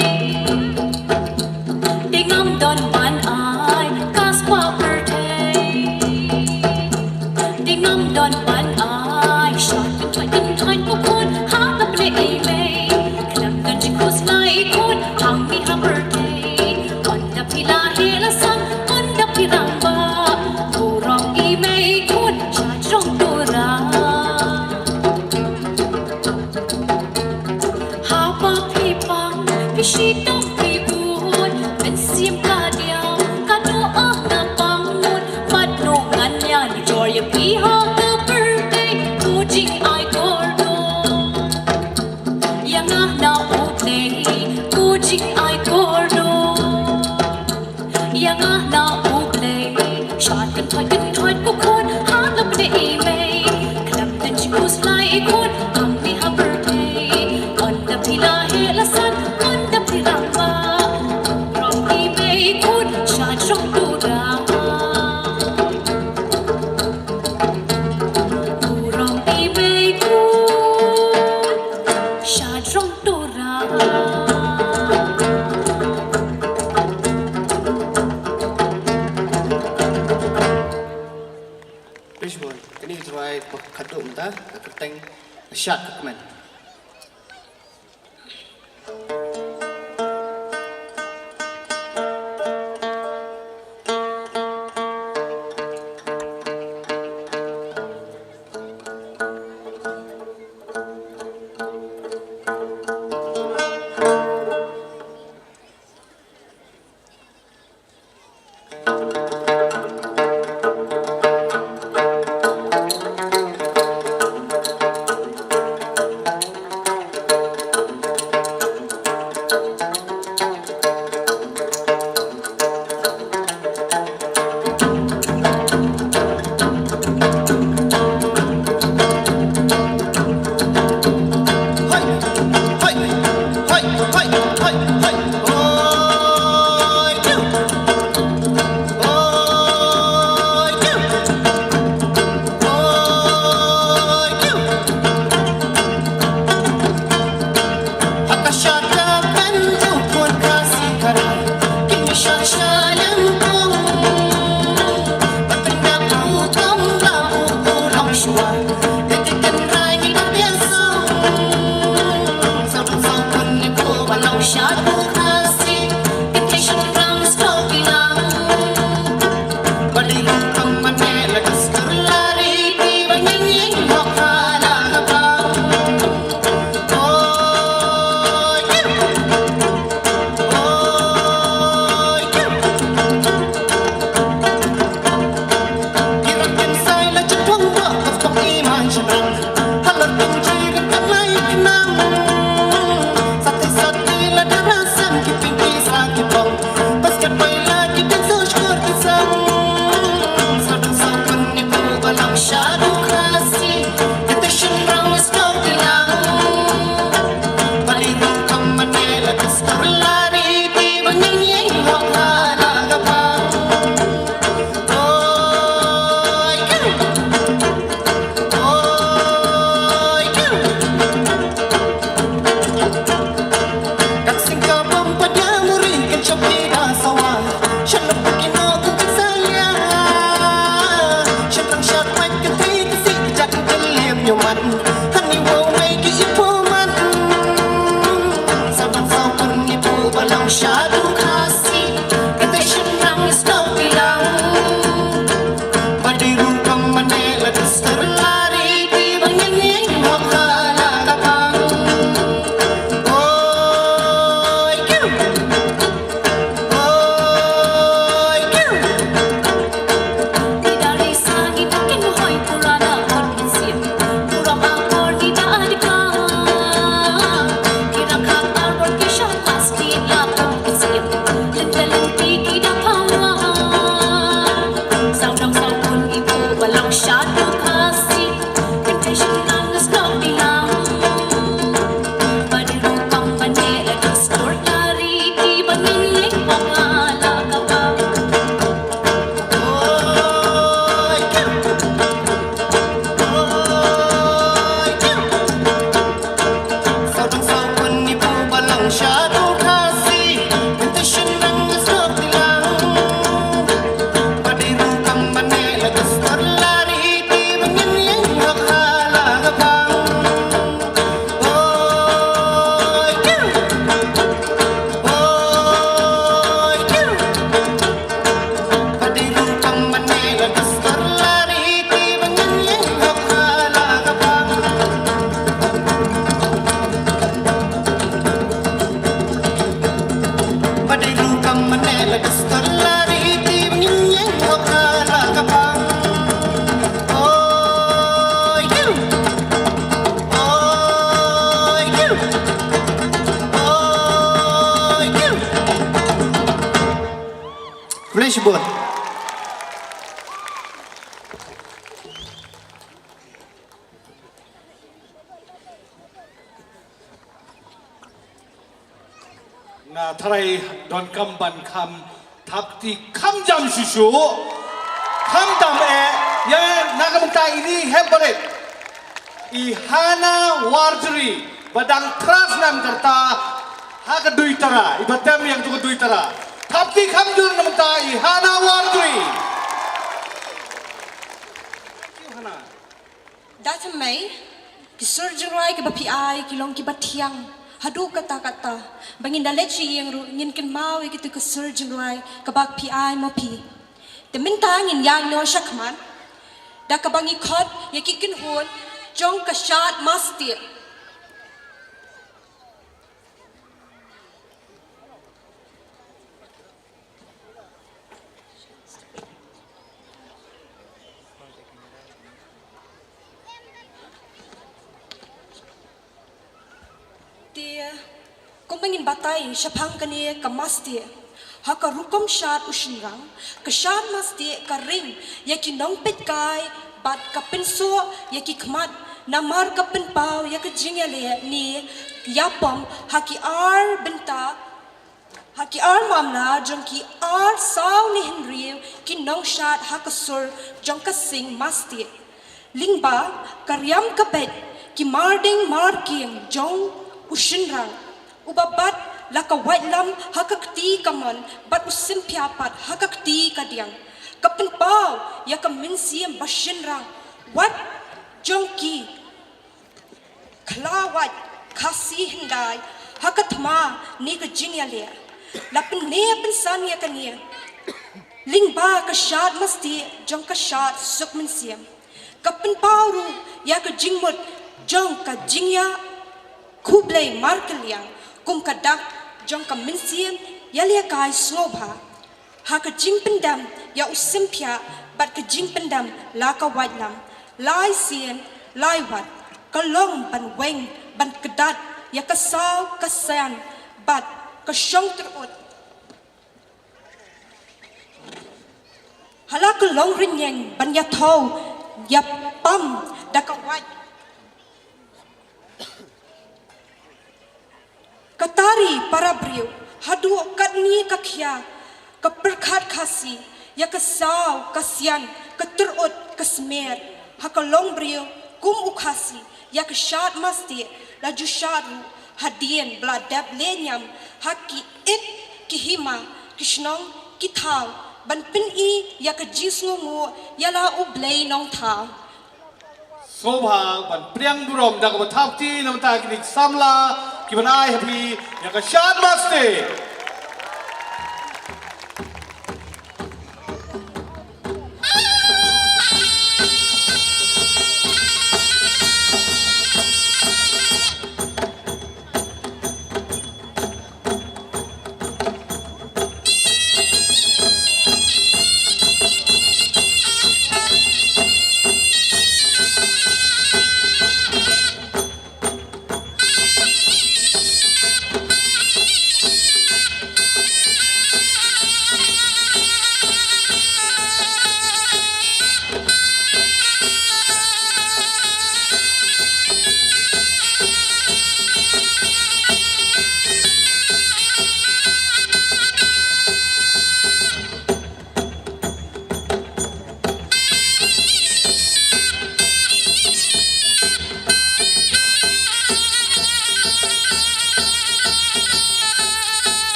Dei ngam don ban ai ka spah pyrthei. Dei ngam don ban ai shah kynthait kynthait ko khun ha lap ne i mei. Khlem don jingkhuslai khun hangne ha pyrthei. Ynda phi la heh la san ynda phi rangbah. Burom i mei khun shajrong to da. Haba phi pang phi shitom phi bud, mynsiem ka diaw ka doh, ah nga pang mut. Bad no ngan ïa jor ïa phi ha ka pyrthei. Ko jingai kordor ïa nga na U Blei, ko jingai kordor ïa nga na U Blei. Shah kynthait kynthait ko khun ha lap ne i mei. Khlem don jingkhuslai khun hangne ha pyrthei. Ynda phi la heh la san ynda phi rangbah. Burom i mei khun shajrong to da. Burom i mei khun shajrong to da. Pishbun, kane ka jingrwai ba khadduh mynta ka kyrteng Shad Ka Kmen. Shibun. Nga tharai donkam ban kham thapti kham jam shuh shuh. Kham tam eh, ïa na ka bynta ini hep barit. I Hana Warjri, ba dang thrang nam karta, ha ka Duitara, i ba tem ïa ka Duitara. Thapti kham jur na bynta i Hana Warjri. Hana. Da thymmai, ki sur jingrwai kiba phi ai, ki long kiba thiang. Haduh katta katta, ba ngin da leit sha ïing ruh, ngin kynmaw ïa kito ki sur jingrwai, kaba phi ai ma phi. Te mynta ngin ïaid noh shakhmat, da kaba ngi khot, ïa ki kynhun, jong ka Shad Mastieh. Te, kumba ngin batai, shaphang kane ka Mastieh. Ha ka rukom shad u shynrang, ka Shad Mastieh ka ring, ïa ki nongpeitkai, bad ka pynsoh, ïa ki khmat, namar ka pynpaw, ïa ka jingïaleh, ne, ïapom, ha ki ar bynta, ha ki ar mamla, jong ki ar saw ne hynriew, ki nongshad ha ka sur, jong ka sing Mastieh. Lyngba, ka riam ka beit, ki marding markieng, jong u shynrang. Uba bat, la ka waitlam, ha ka kti kamon, bad u symphia pat, ha ka kti kadiang. Ka pynpaw, ïa ka mynsiem ba shynrang, wat, jong ki, khlawait, Khasi hyndai, ha ka thma, ne ka jingïaleh. La pynneh pynsan ïa kane. Lyngba ka Shad Mastieh, jong ka Shad Suk Mynsiem. Ka pynpaw ruh, ïa ka jingmut, jong ka jingïakhublei markylliang, kum ka dak, jong ka mynsiem, ïalehkai sngewbha. Ha ka jingpyndem, ïa u symphia, bad ka jingpyndem, la ka waitlam. Lai sien, lai wat, ka long ban weng, ban kdat, ïa ka saw, ka sian, bad, ka shong tyrut. Ha la ka long rynïeng, ban ïa thaw, ïa pam, da ka wait. Ka tari para briew, haduh katne ka khia, ka pyrkhat Khasi, ïa ka saw, ka sian, ka tyrut, ka smer, ha ka long briew, kum u Khasi, ïa ka Shad Mastieh, la ju shad ruh, hadien, ba la dep leh niam, ha ki it, ki hima, ki shnong, ki thaw, ban pyni, ïa ka jingsngewnguh, ïa la u Blei Nongthaw. Sngewbha ban pdiang burom da kaba thapti na bynta kine ki samla kiban ai ha phi ïa ka Shad Mastieh.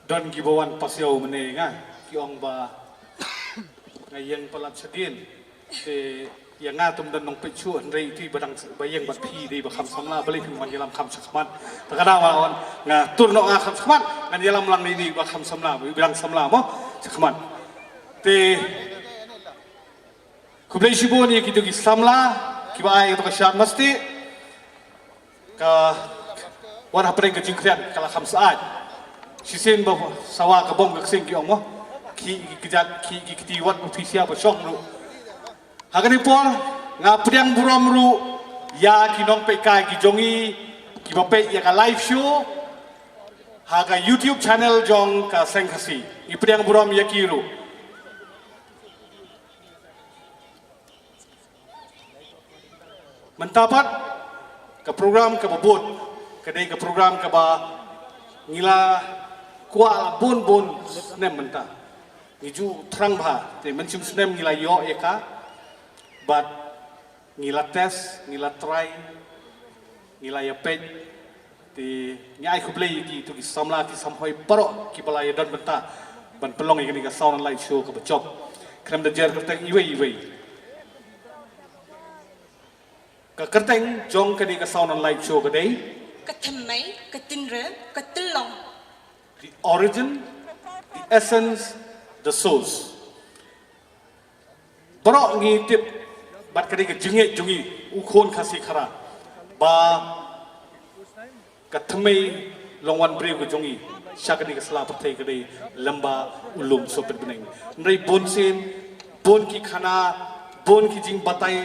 Don kiba wan pasiaw mynne nga, ki ong ba nga ïeng palat shadien. Te ïa nga tum don nongpeit shuh, hynrei iti ba dang ba ïeng bad phi dei ba kham samla, balei phim wan ïalam kham shakhmat. Te ka dang wan nga tur noh nga kham shakhmat, ngan ïalam lang ïa ini ba kham samla, ba dang samla mo shakhmat. Te khublei shibun ïa kito ki samla kiba ai kato ka shad masti. Ka wan hapdeng ka jingkhriat ka la kham syaid. Shisien ba sawa ka bom ka ksing ki ong mo. Ki ki kjat ki ki kti wat ba phi sia ba shong ruh. Ha kane por nga pdiang burom ruh ïa ki nongpeitkai ki jong ngi kiba peit ïa ka live show ha ka YouTube channel jong ka Seng Khasi. Ngi pdiang burom ïa ki ruh. Mynta pat ka program kaba bud ka dei ka program kaba ngi la kwah la bun bun snem mynta. Ngi ju thrang bha te mynshem snem ngi la ïoh ïa ka bad ngi la test, ngi la try, ngi la ïa peit. Te ngi ai khublei ïa kito ki samla ki samhoi baroh kiba la ïa don bynta ban pynlong ïa kane ka sound and light show kaba jop. Khlem da jer kyrteng iwei iwei. Ka kyrteng jong kane ka sound and light show ka dei Ka thymmei, ka tynrai, ka tyllong. The origin, the essence, the source. Baroh ngi tip bad ka dei ka jingngeit jong ngi u khun Khasi Khara ba ka thymmei longwan briew ka jong ngi sha kane ka sla pyrthei ka dei lem bad u lum sohpet bneng. Hynrei bun sien bun ki khana, bun ki jingbatai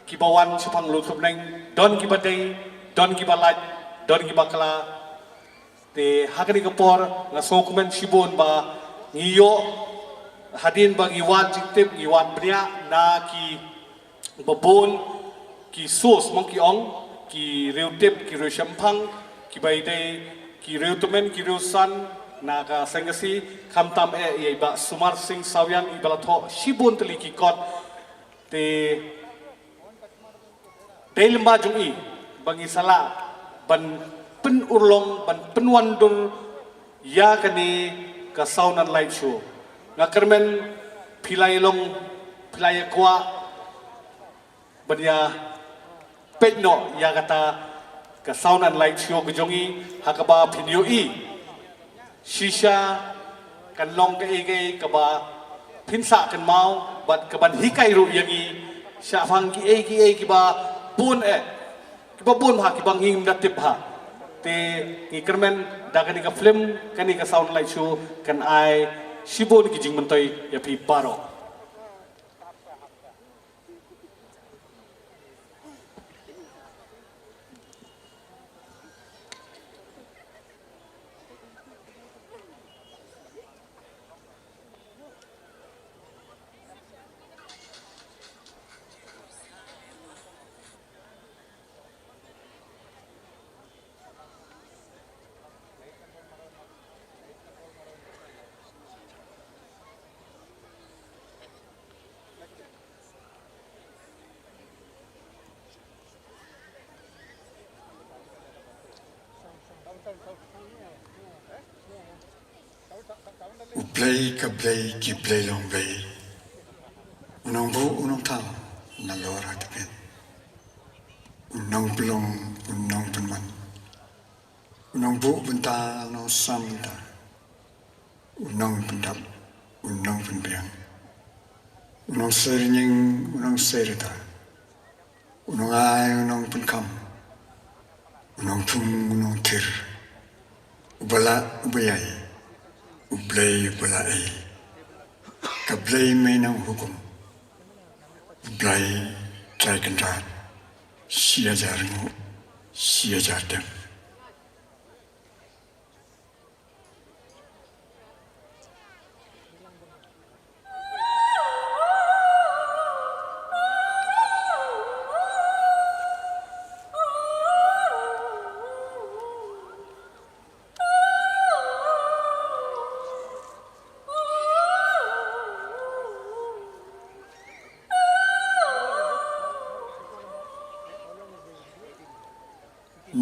kiba wan shaphang lum slem neng, don kiba dei, don kiba lait, don kiba kla. Te ha kane ka por nga sngewkmen shibun ba ngi ïoh, hadien ba ngi wad jingtip, ngi wad bniah na ki babun ki source, ma ngi ong, ki riew tip, ki riew shemphang, kiba ïadei, ki riew tymmen, ki riew san na ka Seng Khasi, khamtam eh ïa i Bah Sumar Singh Sawian, iba la thoh shibun tylli ki kot. Te dei lyngba jong i ba ngi sa lah ban pynurlong, ban pynwandur ïa kane ka Sound and Light Show. Nga kyrmen phi la ïa long, phi la ïa kwah ban ïa peit noh ïa kata ka Sound and Light Show ka jong i, ha kaba phin ïohi shisha kan long kaei kaei kaba phin sah kynmaw bad kaban hikai ruh ïa ngi shaphang kiei kiei kiba bun eh, kiba bun ha, kiba ngim da tip ha. Te ngi kyrmen da kane ka film, kane ka Sound Light Show kan ai shibun ki jingmyntoi ïa phi baroh. U Blei ka Blei ki Blei long Blei, u nongbuh u nongthaw nalor ha tbian, u nongpynlong u nongpynman, u nongbuh bynta u nongsam bynta, u nongpyndap u nongpynbiang, u nongsei rynïeng u nongsei rta, u nongai u nongpynkham, u nongthung u nongthir, uba lah uba ïai, u Blei uba la ei, ka Blei mei nonghukum, u Blei Trai Kynrad, shi hajar nguh, shi hajar dem.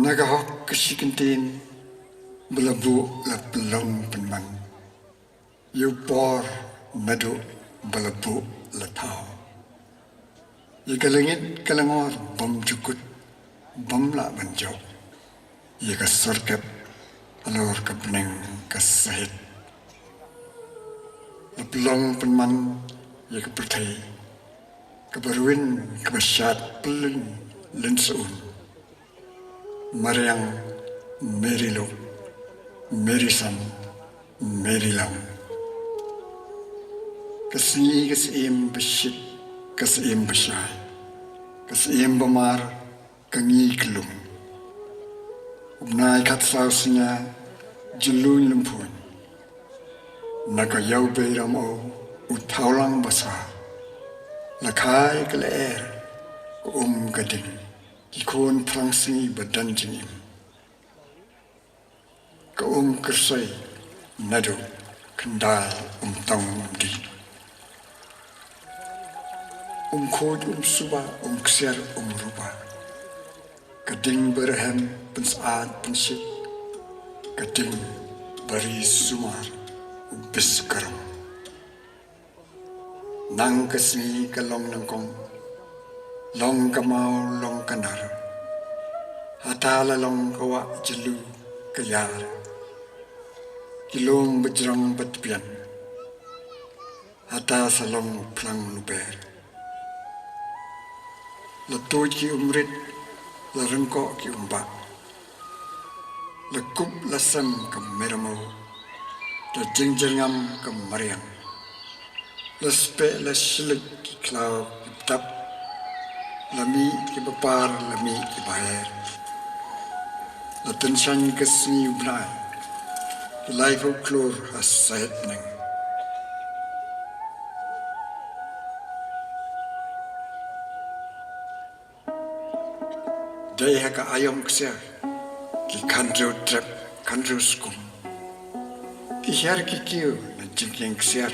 Na ka hok ka shi kyntien ba la buh la pynlong pynman, ïa u por naduh ba la buh la thaw, ïa ka lyngngoh ka lyngngor bym ju kut bym lah ban jop, ïa ka sorkep halor ka bneng ka sahit. La pynlong pynman ïa ka pyrthei kaba rwin kaba shad pynlynlyn sha un. Mariang, Meri Lok, Meri Sam, Meri Lam. Ka sngi ka syiem ba shit, ka syiem ba shai, ka syiem ba mar, ka ngi ka lum. U bnai khatsaw synñia, jyllun lymphuin. Na ka ïew bei Ramew, u thawlang ba sah, la khai ka lyer, ka um ka ding, ki khun phrang sngi ba don jingim. Ka um kyrsoi naduh khyndai, um tong um dih, um khuid um suba, um ksiar um ruba. Ka ding ba rhem pynsyaid pynshit, ka ding ba ri sumar u bis ka rong. Nang ka sngi ka long nyngkong, long ka maw long ka nar. Hata la long ka wah jylliew ka ïar, ki lum ba jrong ba tbian. Hata sa long u phlang luber. La tuid ki umrit, la ryngkoh ki umbah. La kup la sem ka Meri Ramew, la jingjyrngam ka mariang. La speh la shilek ki khlaw ki btap, la mih ki bapar la mih ki baher. La tyngshaiñ ka sngi u bnai, ki laiphew klur ha sahit neng. Dei ha ka aïom ksiar, ki khanriew trep khanriew skum, ki hiar ki kiew na jingkieng ksiar.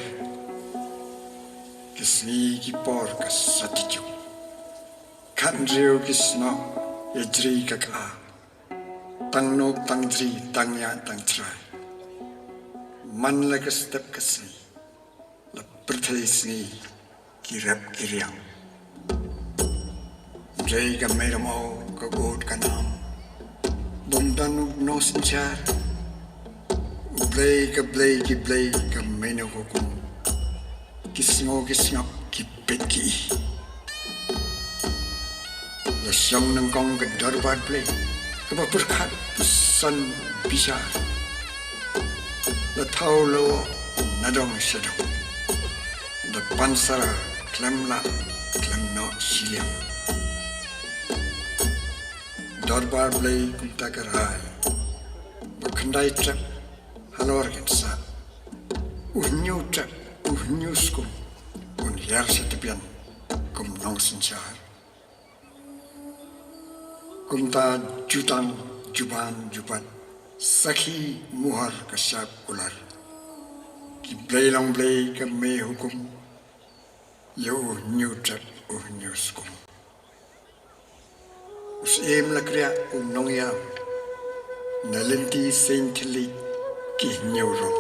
Ki sngi ki por ka sati juk, khanriew ki snoh ïa jri ka ka. Tang nuk tang jri tang ïa tang chrai. Man la ka step ka sngi, la pyrthei sngi ki rep ki riang. Dei ka mei ramaw ka ud ka nam, bym don u nongsynshar. U Blei ka Blei ki Blei ka mei nonghukum, ki sngew ki sngap ki peit ki i. La shong nyngkong ka dorbar Blei, kaba pyrkhat pyrsan bishar. La thaw la wah nadong shadong, da pansara khlem lah khlem noh shiliang. Dorbar Blei kumta ka rai, ba khyndai trep halor kin sah. U hynñiew trep u hynñiew skum, un hiar sha tbian kum nongsynshar. Kumta jutang juban jubat, sakhi muhar ka shap kular, ki Blei long Blei ka mei hukum, ïa u hynñiew trep u hynñiew skum. U Syiem la kriah u nongïalam, na lynti seng thylliej ki hynñiew rong.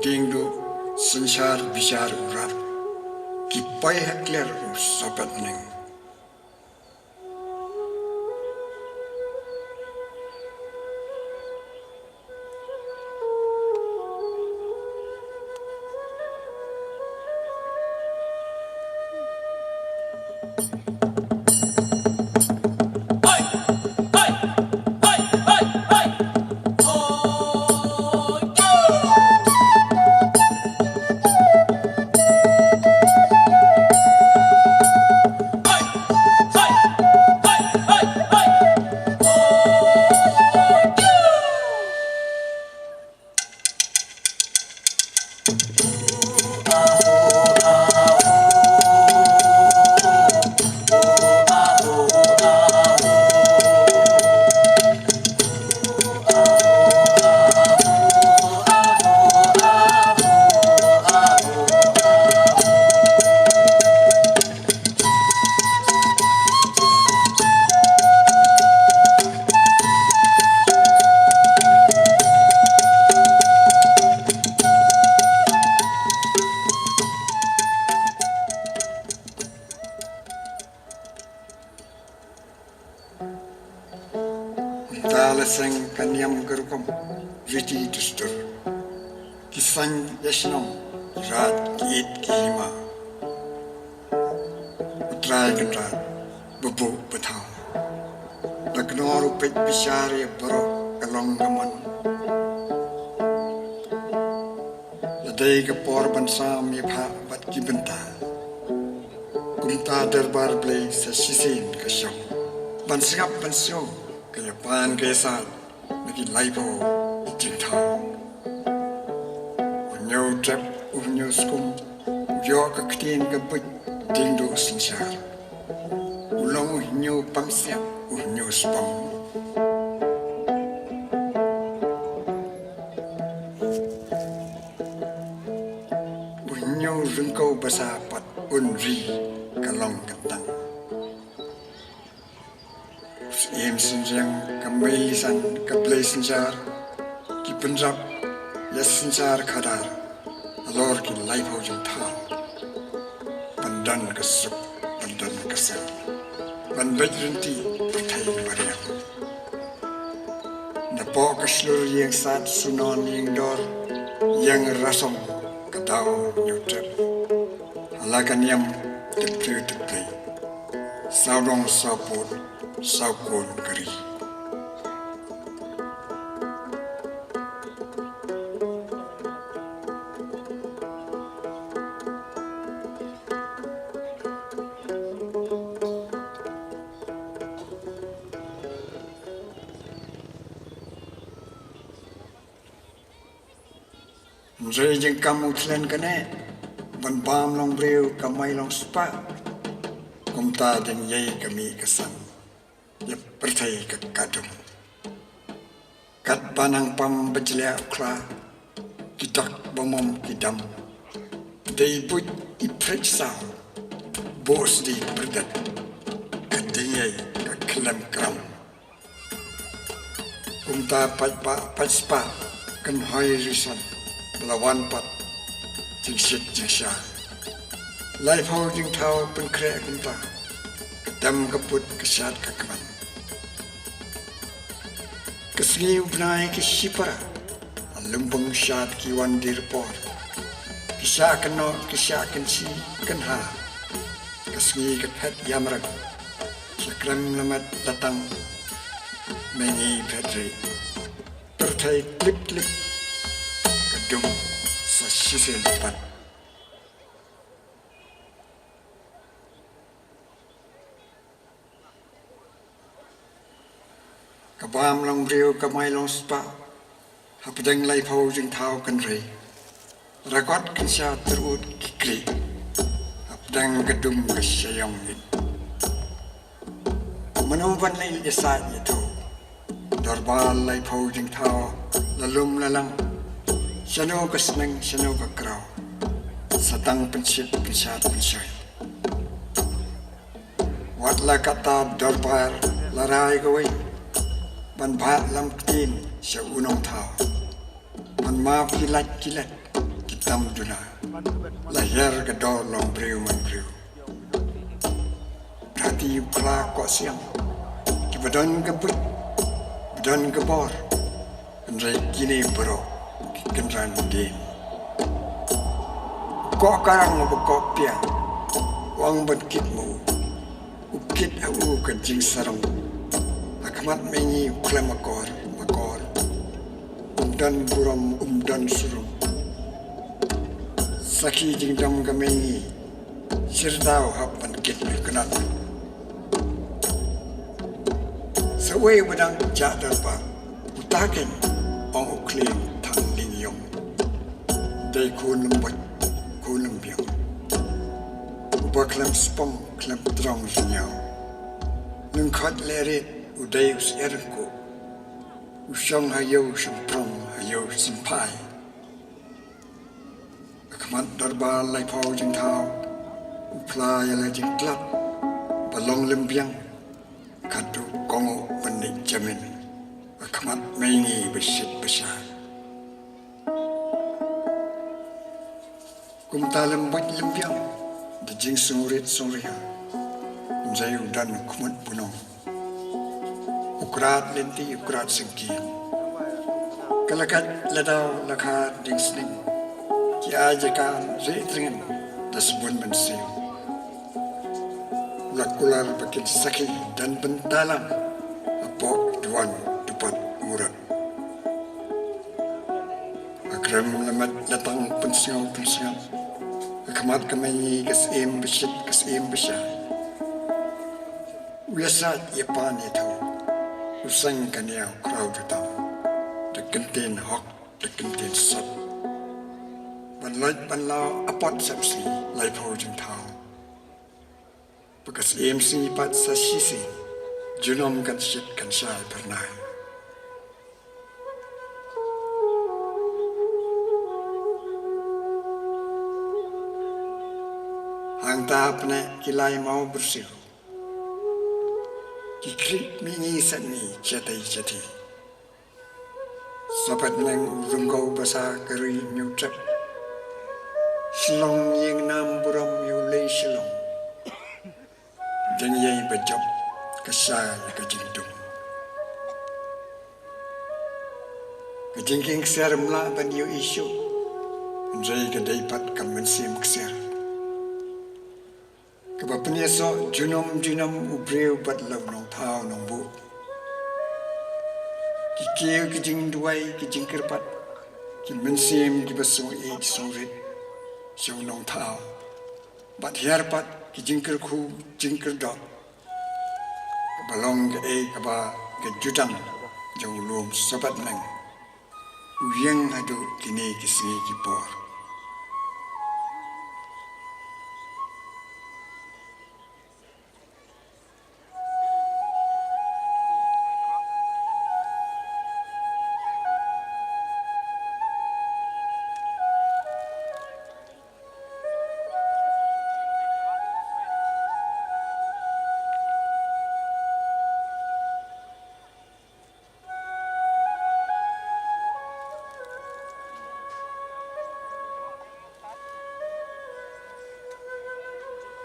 Dieng duh synshar bishar u rat, ki poi ha kliar u sohpet neng. Kumta la seng ka niam ka rukom, riti dustur. Ki saiñ ïa shnong, ki rat ki it ki hima. U Trai Kynrad ba buh ba thaw, da kynnoh u peit bishar ïa baroh ka long ka mon. La dei ka por ban sam ïa pha bad ki bynta. Kumta dorbar Blei sa shisien ka shong, ban sngap ban sngew ka ïapan ka ïasaid na ki laiphew jingthaw. U hynñiew trep u hynñiew skum, u ïoh ka ktien ka buit dieng duh synshar. U long u hynñiew pang siap u hynñiew spong. U hynñiew ryngkew basa pat un ri ka long ka tang. U Syiem Synriang ka mei lisan ka Blei synshar, ki pynrap ïa synshar khadar halor ki laiphew jingthaw. Ban don ka suk ban don ka seng, ban beit rynti pyrthei mariang. Napoh ka shlur ïing sad sunon ïing dor, ïing rasong ka daw ñiewtrep. Ha la ka niam tip briew tip Blei, sawdong sawpud sawkun ka ri. Hynrei jingkam u thlen kane, ban bam long briew kamai long spah. Kumta dang ïai ka mih ka sang ïa pyrthei ka kadum. Kat ba nang pam ba jlia u khla, ki dak ba mom ki dam. Dei buit i phrech saw, bos di pyrdet. Ka dang ïai ka khlem kram. Kumta pat ba pat spah, kan hoi rison ba la wan pat. Jingshit jingsha, laiphew jingthaw pynkhreh kumta. Ka dem ka put ka shad ka kman. Ka sngi u bnai ki shipara, a lymbung shad ki wan dir por. Ki shah kynnoh ki shah kynshi kynha. Ka sngi ka phet ïamrang. Sha krem lamet latang. Mengi phet ri. Pyrthei klip klip. Ka dum sa shisien pat. Ka bam long briew kamai long spah. Hapdeng laiphew jingthaw kan rei. Rakot kan sha tyrut ki kri. Hapdeng ka dum ka shayong ngin. Mano ban leh ïa sa ïa tu. Dorbar laiphew jingthaw la lum la lang. Shano ka sneng shano ka kraw. Satang pynshit pynshad pynshoi. Wat la katta dorbar la rai kawei. Ban bad lam ktien sha u nongthaw. Ban map ki lait ki let ki tam duna. La hiar ka dor long briew man briew. Kati u khla ko siang. Ki ba don ka buit, ba don ka bor. Hynrei kine baroh ki kynran dien. Ko karang ba ko pia. Wang ban kit mo. U kit ha u ka jingsarong. Ha khmat mengi u khlem akor, makor. Um don burom, um don surum. Sakhi jingdom ka mengi. Shirdaw hap ban kit u kynat. Sawei ba dang jah dorbar. Uta ken ong u khlieng thang ling yong. Dei khun lem bot, khun lem biang. Uba khlem spong, khlem trong rngiaw. Lyngkhot leh rit, u dei u syiar ko. U shong ha ïew shong prong, ha ïew symphai. Ka khmat dorbar laiphew jingthaw. U phla ïa la jingklat. Ba long lem biang. Katu kongo ban leh jamin. Ka khmat mengi ba shit ba sha. Kumta lem buit lem biang. Da jingsngewrit sngewriha. Hynrei u don khmut bunong. U krat lynti u krat syngkien. Ka la kat la daw la khat dieng sning. Ki ai jaka rieh tringen da sbun mynsiem. La kular ba kin sakhi don bynta lang. Hapoh duwan dupat murot. Ha krem lamet latang pynsngew pynsngew. Ha khmat ka mengi ka syiem ba shit ka syiem ba sha. U ïasaid ïapan ïathaw. U seng ka niaw khraw jutam. Da kyntien hok da kyntien sot. Ban loit ban law apot sepsi laiphew jingthaw. Ba ka syiem sngi pat sa shisien. Junom kan shit kan shai phyrnai. Hangta pyneh ki lai maw byrsiw. Ki khlieh mihngi satngi shatei shathie. Sabat neng u ryngaw basa ka ri Hynñiewtrep. Shillong ïing nam burom ïa u lei Shillong. Dang ïai ba jop ka shai ka jingdum. Ka jingkieng ksiar ym lah ban ïohi shuh. Hynrei ka dei pat ka mynsiem ksiar. Kaba pynïasoh junom junom u briew bad la u nongthaw nongbuh. Ki kiew ki jingduwai ki jingkyrpad. Ki mynsiem kiba sngewbha sngewrit sha u nongthaw. Bad hiar pat ki jingkyrkhu jingkyrdor. Kaba long kaei kaba ka jutang jong u lum Sabat neng. u ïeng haduh kine ki sngi ki por.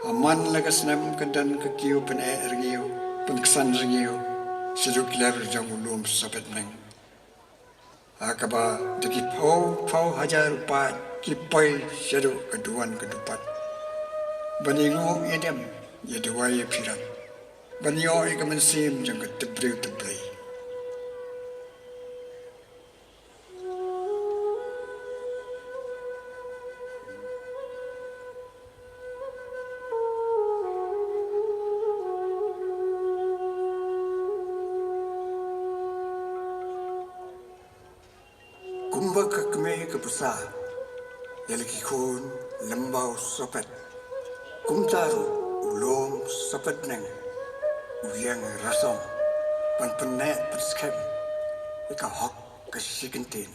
Aman la ka snem ka don ka kiew pyneh rngiew, pynksan rngiew, shaduh ki lyer jong u lum Sohpetbneng. Ha kaba da ki phew phew hajar u paid ki poi shaduh ka duwan ka dupat. Ban ïanguh ïadem, ïa duwai ïa pyrshah. Ban ïoh ïa ka mynsiem jong ka tymmen tymmen. Kumba ka kmie ka pyrsa ïa la ki khun lyngba u Sohpet, kumta ruh u lum Sohpetbneng u ïeng rasong ban pynneh pynskhem ïa ka hok ka shi kyntien.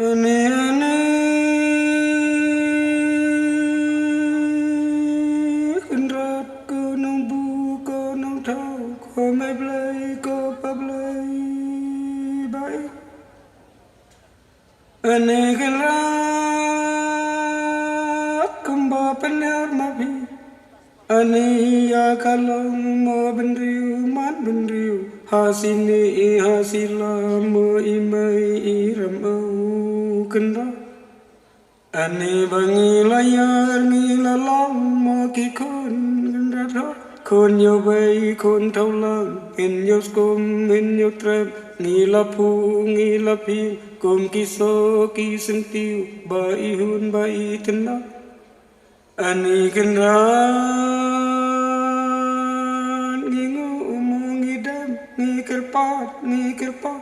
Ani, ani, Kynrad ko nongbuh ko nongthaw, ko Mei Blei ko Pa Blei ba ïeit. Ani Kynrad kumba pynhiar ma phi. Ani ïa ka long mo bynriew man bynriew. Ha sini ha sila mo i mei i ram u Kynrad. Ani ba ngi la ïar ngi la long mo ki khun Kynrad hok. Khun ïew bei khun thawlang, in ïew skum in ïew trep, ngi la phuh ngi la phieng kum ki soh ki syntiew ba i hun ba i tynnad. Ani Kynrad ngi nguh mo ngi dem, ngi kyrpad ngi kyrpad.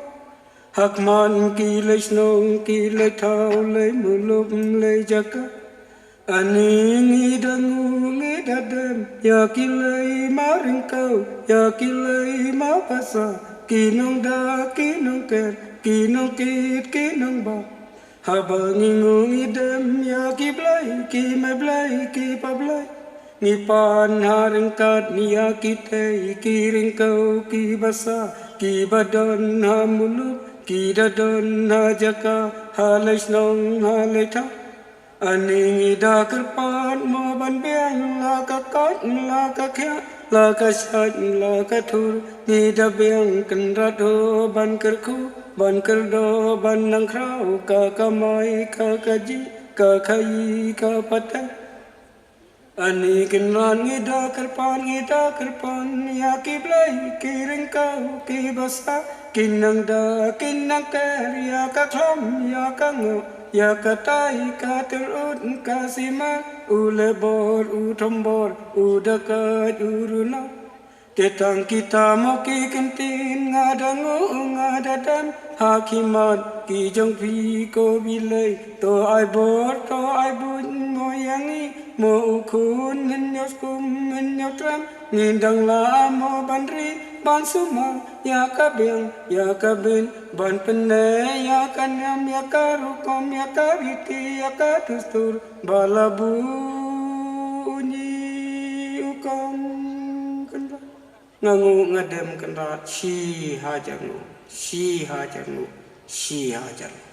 Ha khmat ki leit shnong ki leit thaw leit muluk leit jaka. Ani ngi da nguh ngi da dem ïa ki lei ma ryngkew, ïa ki lei ma basa, ki nongda ki nongker, ki nongkit ki nongba. Haba ngi nguh ngi dem ïa ki Blei, ki Mei Blei ki Pa Blei. Ngi pan ha ryngkat ïa kitei ki ryngkew ki basa, kiba don ha muluk, ki da don ha jaka, ha lei shnong ha lei thaw. Ani ngi da kyrpad mo ban biang la ka koit la ka khiah, la ka shait la ka thur. Ngi da biang Kynrad ho ban kyrkhu ban kyrdoh ban nang khraw ka kamai ka kajih ka khaïi ka pateng. Ani Kynrad ngi da kyrpad ngi da kyrpad ïa ki Blei ki ryngkew ki basa, ki nongda ki nongker, ïa ka khlam ïa ka nguh, ïa ka tai ka tyrut ka simer, u lebor u thombor, u dakait u runar. Te tang kita mo ki kyntien nga da nguh nga da dem ha khmat ki jong phi ko Blei. To ai bor to ai buit mo ïa ngi, mo u khun ngin ïoh skum ngin ïoh trem, ngin dang lah mo ban ri ban sumar ïa ka biang ïa ka bit, ban pynneh ïa ka niam ïa ka rukom ïa ka riti ïa ka dustur ba la buh u ñi u kong Kynrad. Nga nguh nga dem Kynrad, shi hajar nguh, shi hajar nguh, shi hajar nguh.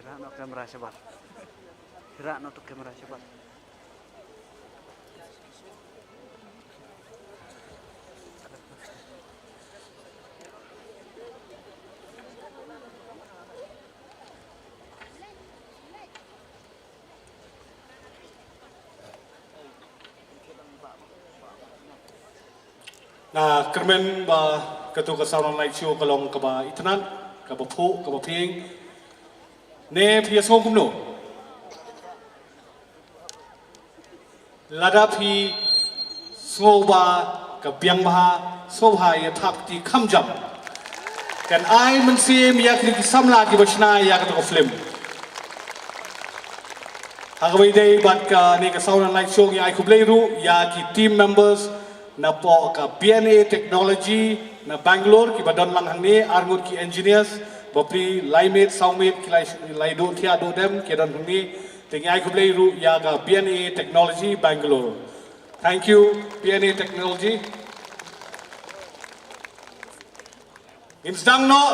Khie rah noh camera shabar. Khie rah noh tu camera shabar. Nga kyrmen ba katu ka sound and light show ka long kaba itynnad, kaba phuh, kaba pyrshang. Ne phi ïa sngew kumno? Lada phi sngew ba ka biang bha, sngew bha ïa thap kti kham jam. Kan ai mynsiem ïa kine ki samla kiba shna ïa katu ka film. Ha kaba ïadei bad kane ka sound and light show ngi ai khublei ruh ïa ki team members napoh ka B N A Technology na Bangalore kiba don lang hangne, arngut ki engineers, bapli lai miet, saw miet ki lai, lai duh thiah duh dem ki don hangne. Te ngi ai khublei ruh ïa ka B N A Technology Bangalore. Thank you, B N A Technology. Ngin sdang noh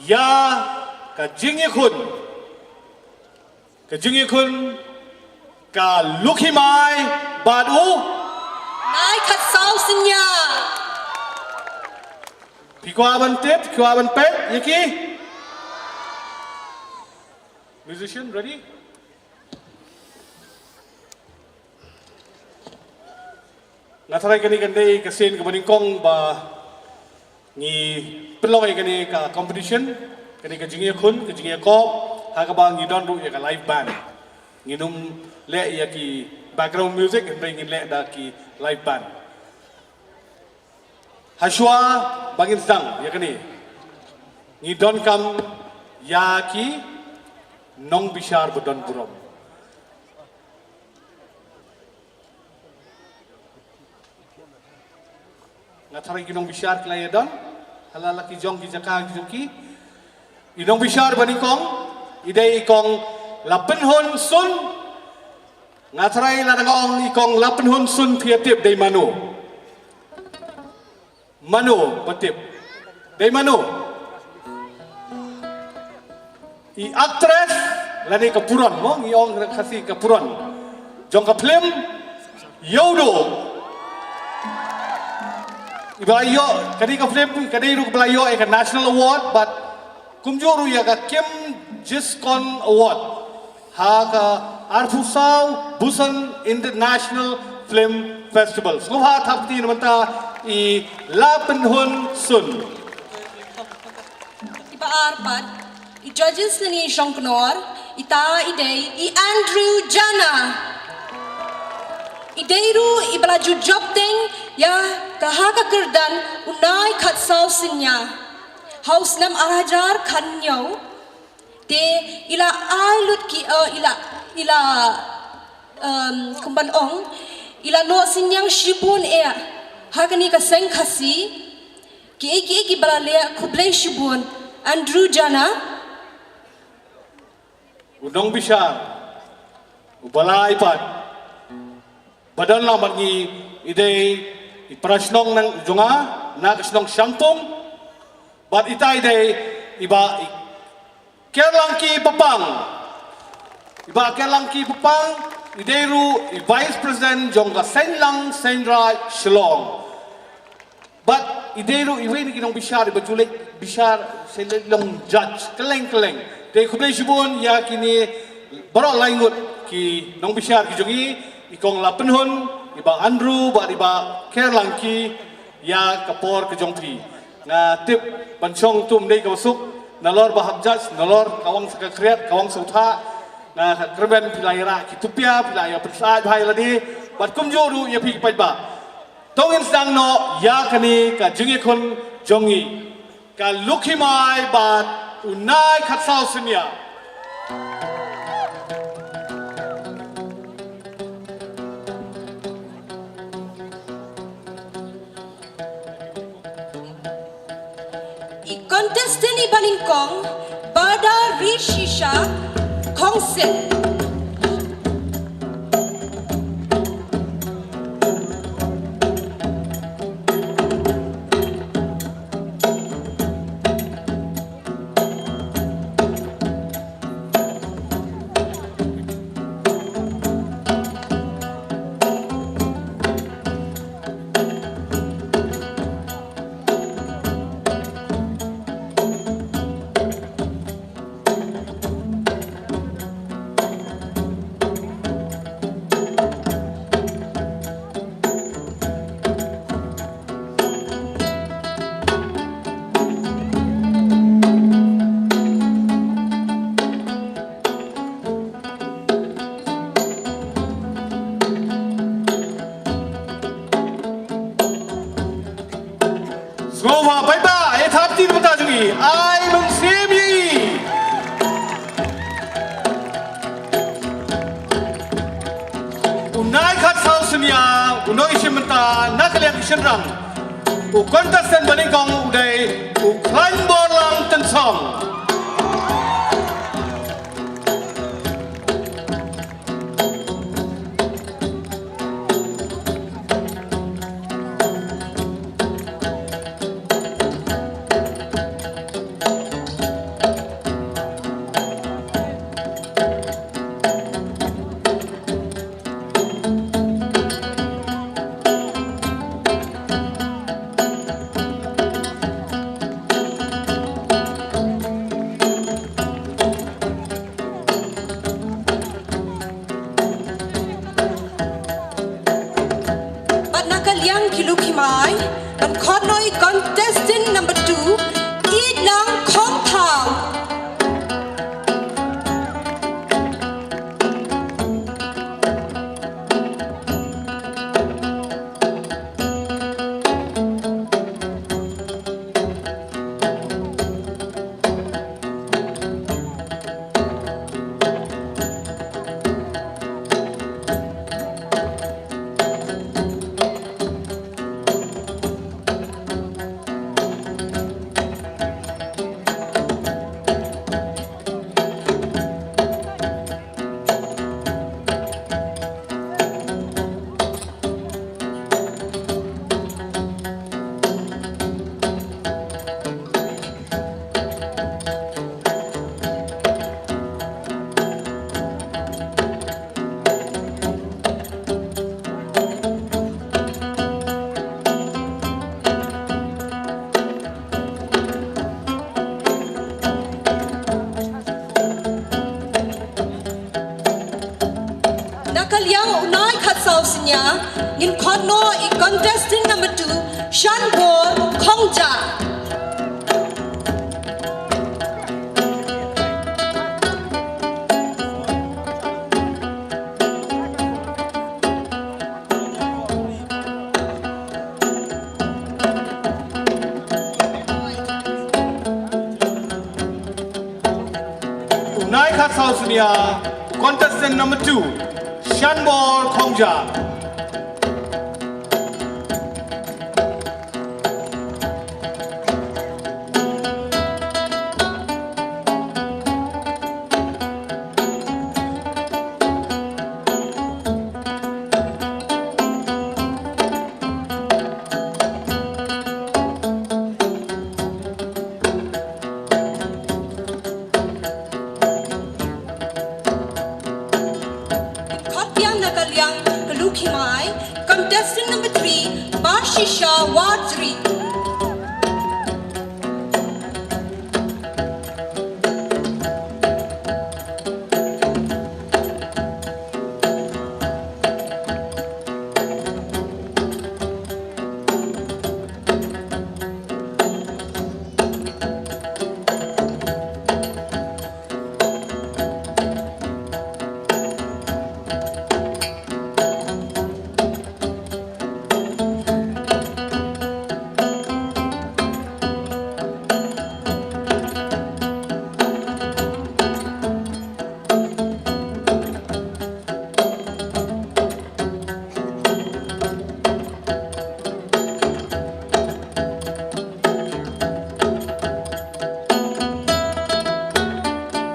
ïa ka jingïakhun. Ka jingïakhun ka Lucky Mai bad u Mai Khatsaw Synñia. Phi kwah ban tip, phi kwah ban peit ïa ki? Musician, ready? Nga tharai kane kan dei ka sien kaba nyngkong ba ngi pynlong ïa kane ka competition, kane ka jingïakhun, ka jingïakop, ha kaba ngi don ruh ïa ka live band. Ngin ym leh ïa ki background music, hynrei ngin leh da ki live band. Hashwa ba ngin sdang ïa kane, ngi donkam ïa ki nongbishar ba don burom. Nga tharai ki nongbishar ki la ïa don ha la ki jong ki jaka ki jong ki. I nongbishar ba nyngkong i dei i kong Lapynhun Sun. Nga tharai lada nga ong i kong Lapynhun Sun phi ïa tip dei mano? Mano ba tip? Dei mano? I actress lane ka puron, mo, ngi ong ha Khasi ka puron jong ka film Ïewduh. Iba la ïoh, ka dei ka film, ka dei ruh ba la ïoh ïa ka National Award, bad kumjuh ruh ïa ka Kim Jiskon Award ha ka arphew saw Busan International Film Festival. Sngewbha thap kti na bynta i Lapynhun Sun. Iba ar pat, i judges lane i shongknor, ita i dei i Andrew Jana. I dei ruh iba la ju jop teng ïa ka ha ka kyrdan U Nai Khatsaw Synñia ha u snem ar hajar khathynñiew. Te i la ai lut ki, eh, i la, i la, em, kumban ong, i la noh synñiang shibun eh ha kane ka seng Khasi. Kiei kiei kiba la leh, khublei shibun Andrew Jana. U nongbishar uba lai pat ba don lang bad ngi, i dei i para shnong nang jong nga na ka shnong Shangpung. Bad ita i dei i Bah Kerlangki Papang. I Bah Kerlangki Papang i dei ruh i Vice President jong ka Seiñlang Seiñraij Shillong. Bad i dei ruh iwei na ki nongbishar iba ju leit bishar, shu leit long judge kylleng kylleng. Te khublei shibun ïa kine baroh lai ngut ki nongbishar ki jong ngi, i Kong Lapynhun, i Bah Andrew bad i Bah Kerlangki, ïa ka por ka jong phi. Nga tip ban shong tum dei kaba suk, nalor ba hap judge, nalor ka wan sa ka khriat, ka wan sa u thah. Nga kyrmen phi la ïarah ki tupia, phi la ïa pynsah bha ïa lade, bad kumjuh ruh ïa phi ki paidbah. To ngin sdang noh ïa kane ka jingïakhun jong ngi, ka Lukhimai bad U Nai Khatsaw Synñia. I contestant iba nyngkong, Bada Rishisha Khongsit. Sngewbha paidbah, ïa thap kti na bynta jong i, ai mynsiem ïa i. U Nai Khatsaw Synñia, u nongshim bynta na ka liang ki shynrang. U contestant ba nyngkong u dei u Khlaiñborlang Tynsong. Bad na ka liang ki Lukhimai, ban khot noh i contestant number two, Idlang Khongthaw. Ka liang u nai khatsaw snia, ngin khot noh i contestant number two, Shanbor Khongja. U nai khatsaw snia, contestant number two, Shanbor Khongja. Khot biang na ka liang ka Lukhimai, contestant number three, Bashisha Wadri.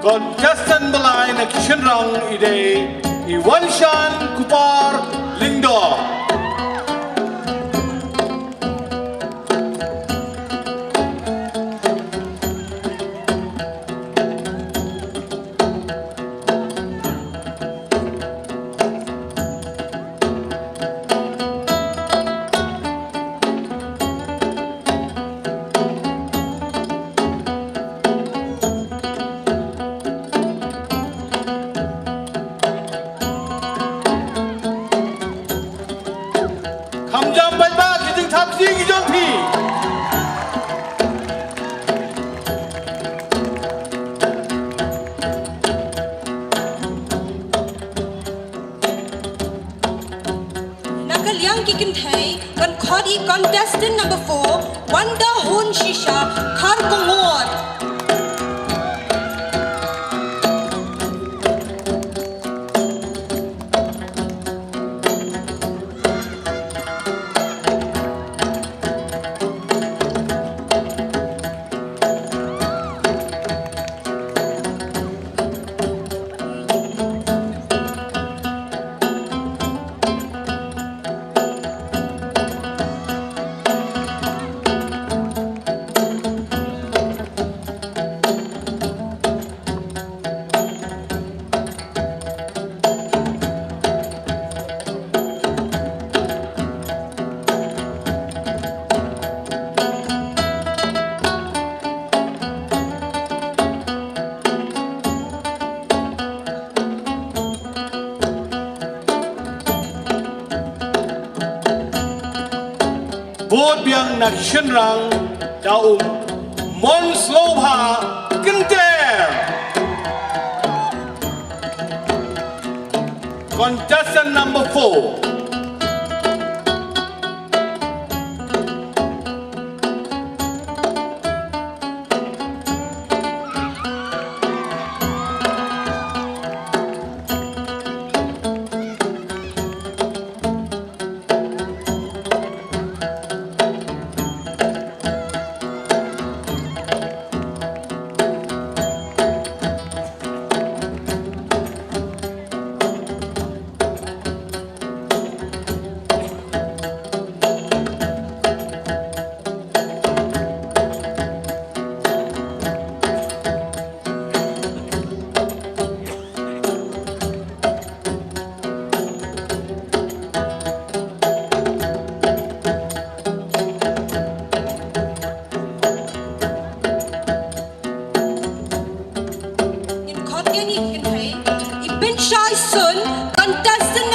Contestant ba lai na ki shynrang i dei i Wanshan Kupar Lyngdoh. Kham jam paidbah, ki jingthap ktien ki jong phi. Na ka liang ki kynthei, kan khot i contestant number four, Wanda Hun Shisha, Kharkongor. Bud biang na ki shynrang da u Mon Slobha Kynter. Contestant number four. Ngin khot ïa ngi kynthei, i Pynshai Sun, contestant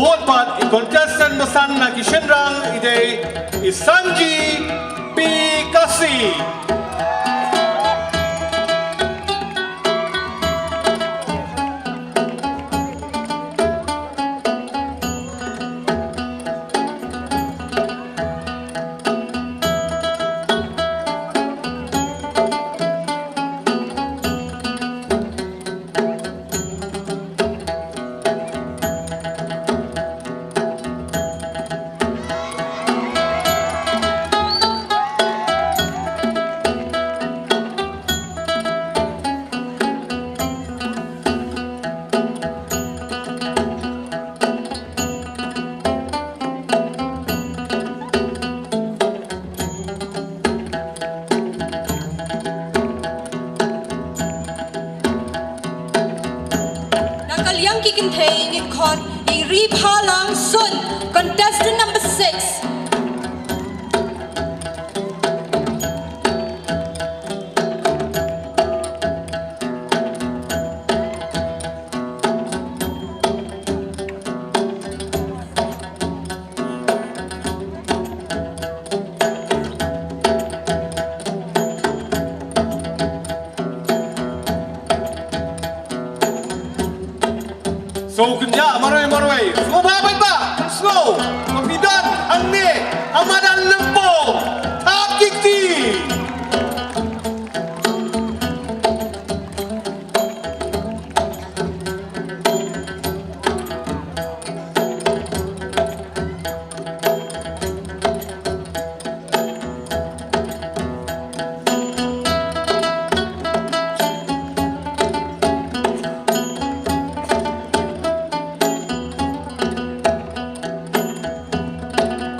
Bun pat i contestant ba san na ki shynrang i dei i Sanji P Khasi. Na ka liang ki kynthei ngin khot i Riphalang Sun, contestant number six. Sngewbha marwei marwei. Sngewbha bha bha. Sngew. Phi don hangne ha madan Lympung. Thap ki kti.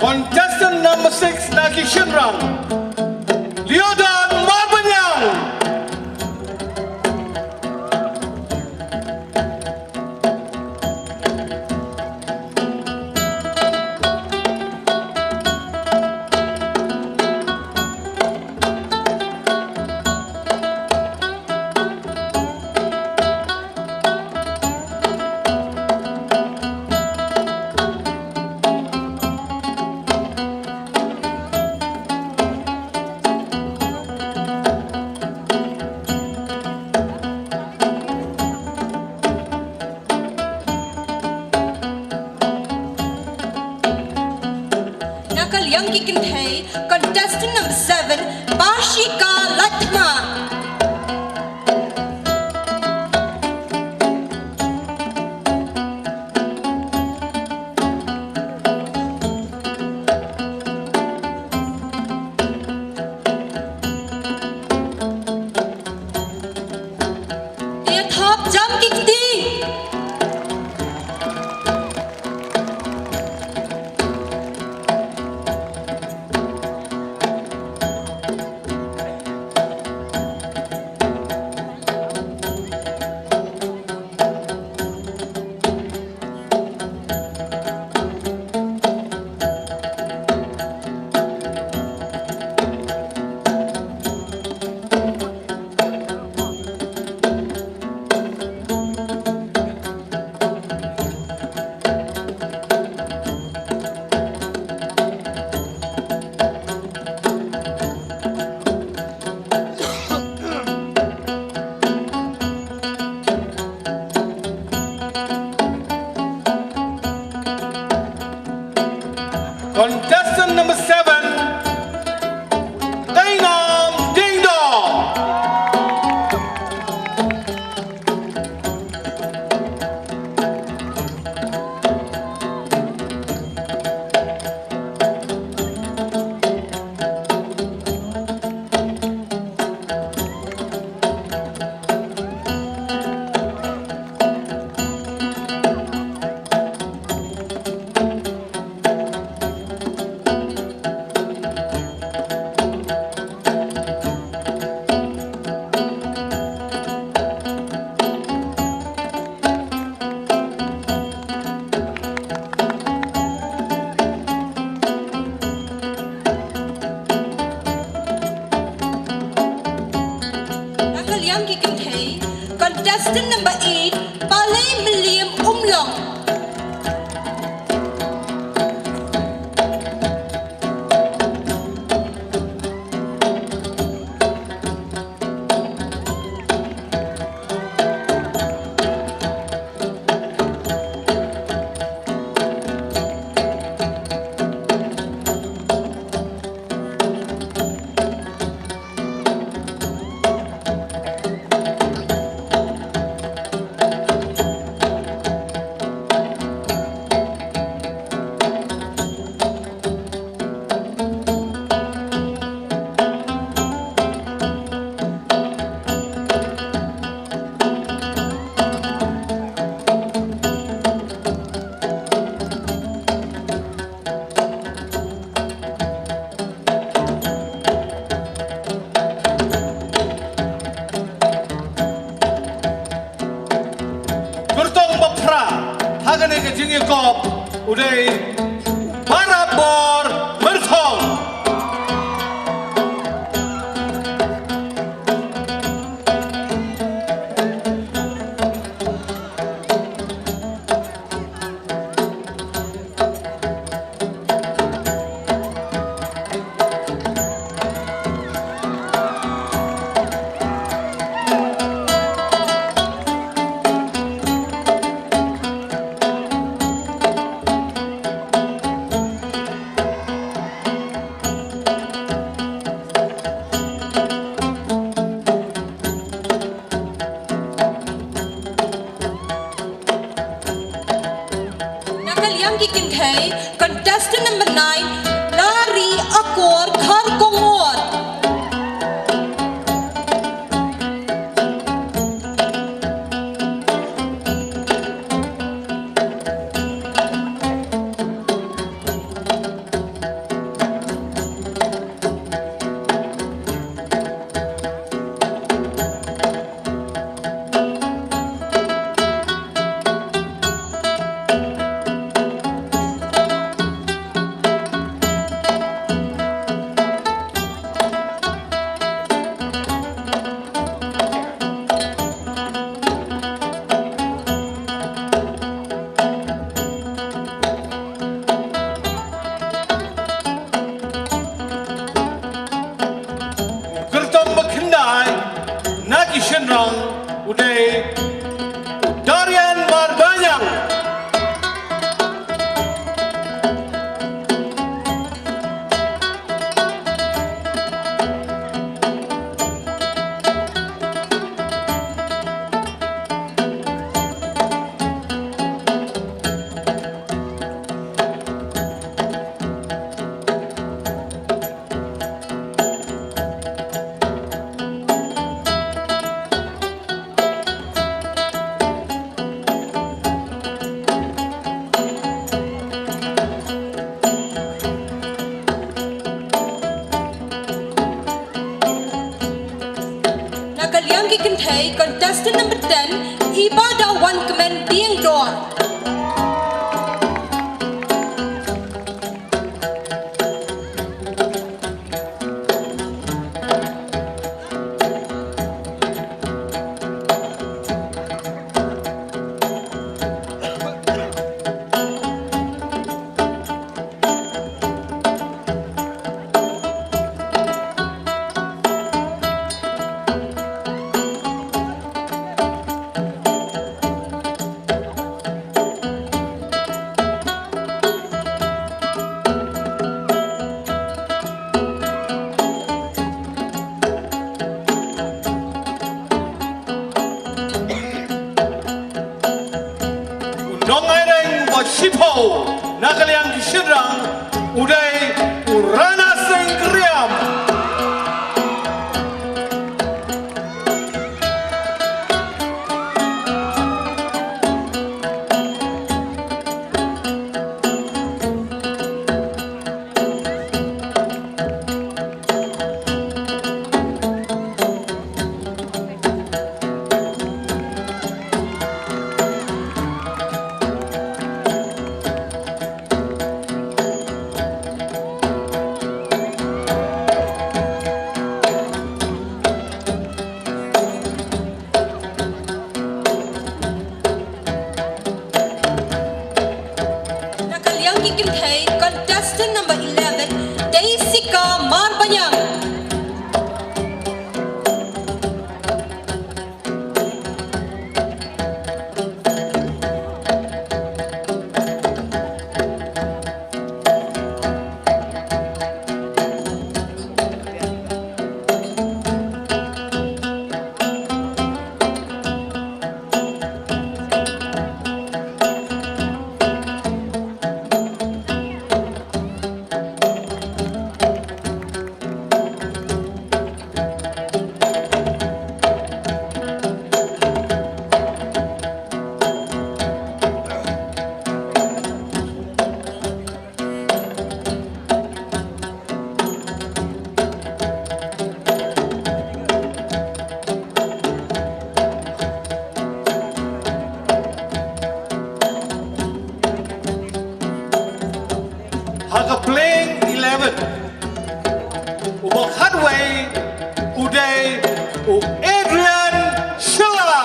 Contestant number six na ki shynrang, Liodon Marbaniang. Na ka liang ki kynthei, contestant number seven, Bashika Latma. Ïa thap jam ki kti. Contestant number seven, Tainam Dingdong. U dei Barabor Myrthong. Na ka liang ki kynthei, contestant number nine, Lari Akor Kharkongor. Kyrtong ba khyndai na ki shynrang u dei Darian Marbaniang. Na ka liang ki kynthei, contestant number ten, Ibadawankmen Diengdoh. U nongaireng ba shiphew na ka liang ki shynrang u dei u Rana Singh Kyrriam. Na ka liang ki kynthei, contestant number eleven, Deisika Marbaniang. Ha ka playing eleven, uba khatwei u dei u Adrian Shylla.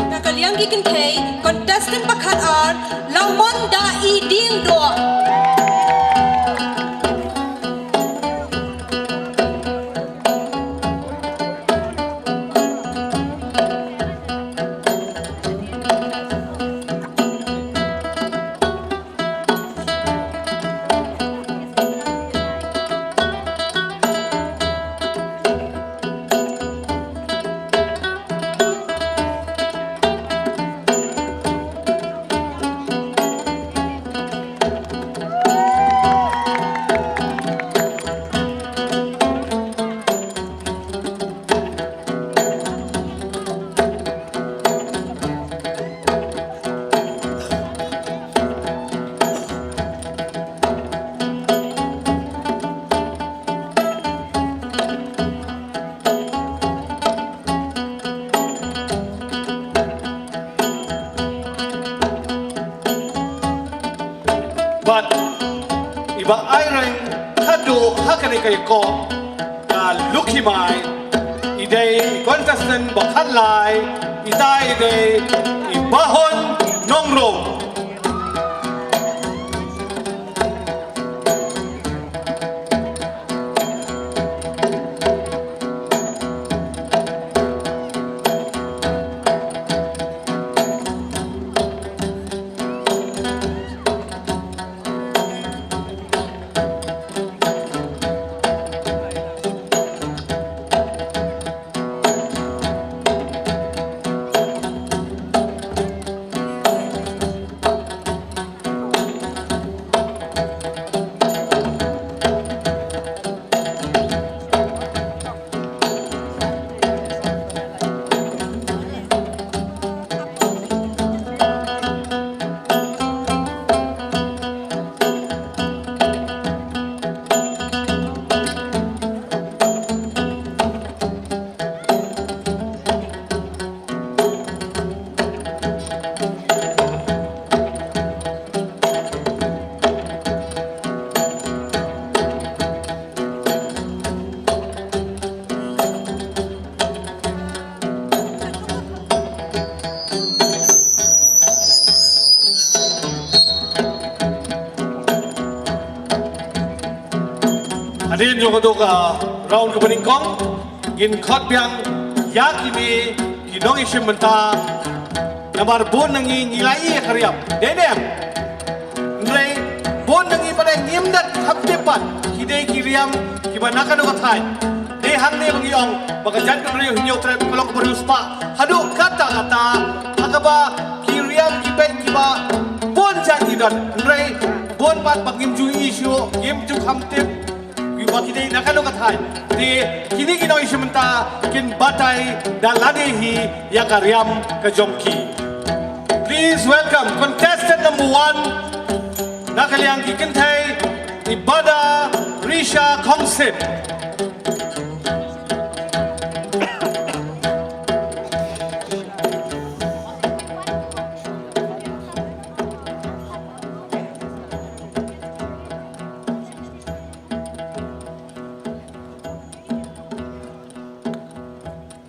Na ka liang ki kynthei, contestant ba khatar, Lawmon Da I Dieng Doh. Bad iba ai rank khadduh ha kane ka ïakob ka Lucky Mai, i dei i contestant ba khatlai, itai i dei i Bahun Nongrum. Hadien jong ka dei ka round kaba nyngkong, ngin khot biang ïa kine ki nongïashim bynta. Namar bun na ngi ngi la ïohi ïa ka riam. Dei ne em? Hynrei bun na ngi pat ngim da kham tip pat ki dei ki riam kiba na kano ka thaiñ. Dei hangne ba ngi ong ba ka jaitbynriew Hynñiewtrep ka long kaba riewspah haduh katta katta, ha kaba ki riam ki beit kiba bun jait ki don. Hynrei bun pat ba ngim ju ïohi shuh, ngim ju kham tip ba ki dei na kano ka thaiñ. Te kine ki nongïashim bynta kin batai da lade hi ïa ka riam ka jong ki. Please welcome contestant number one, na ka liang ki kynthei, i Bada Risha Khongsip.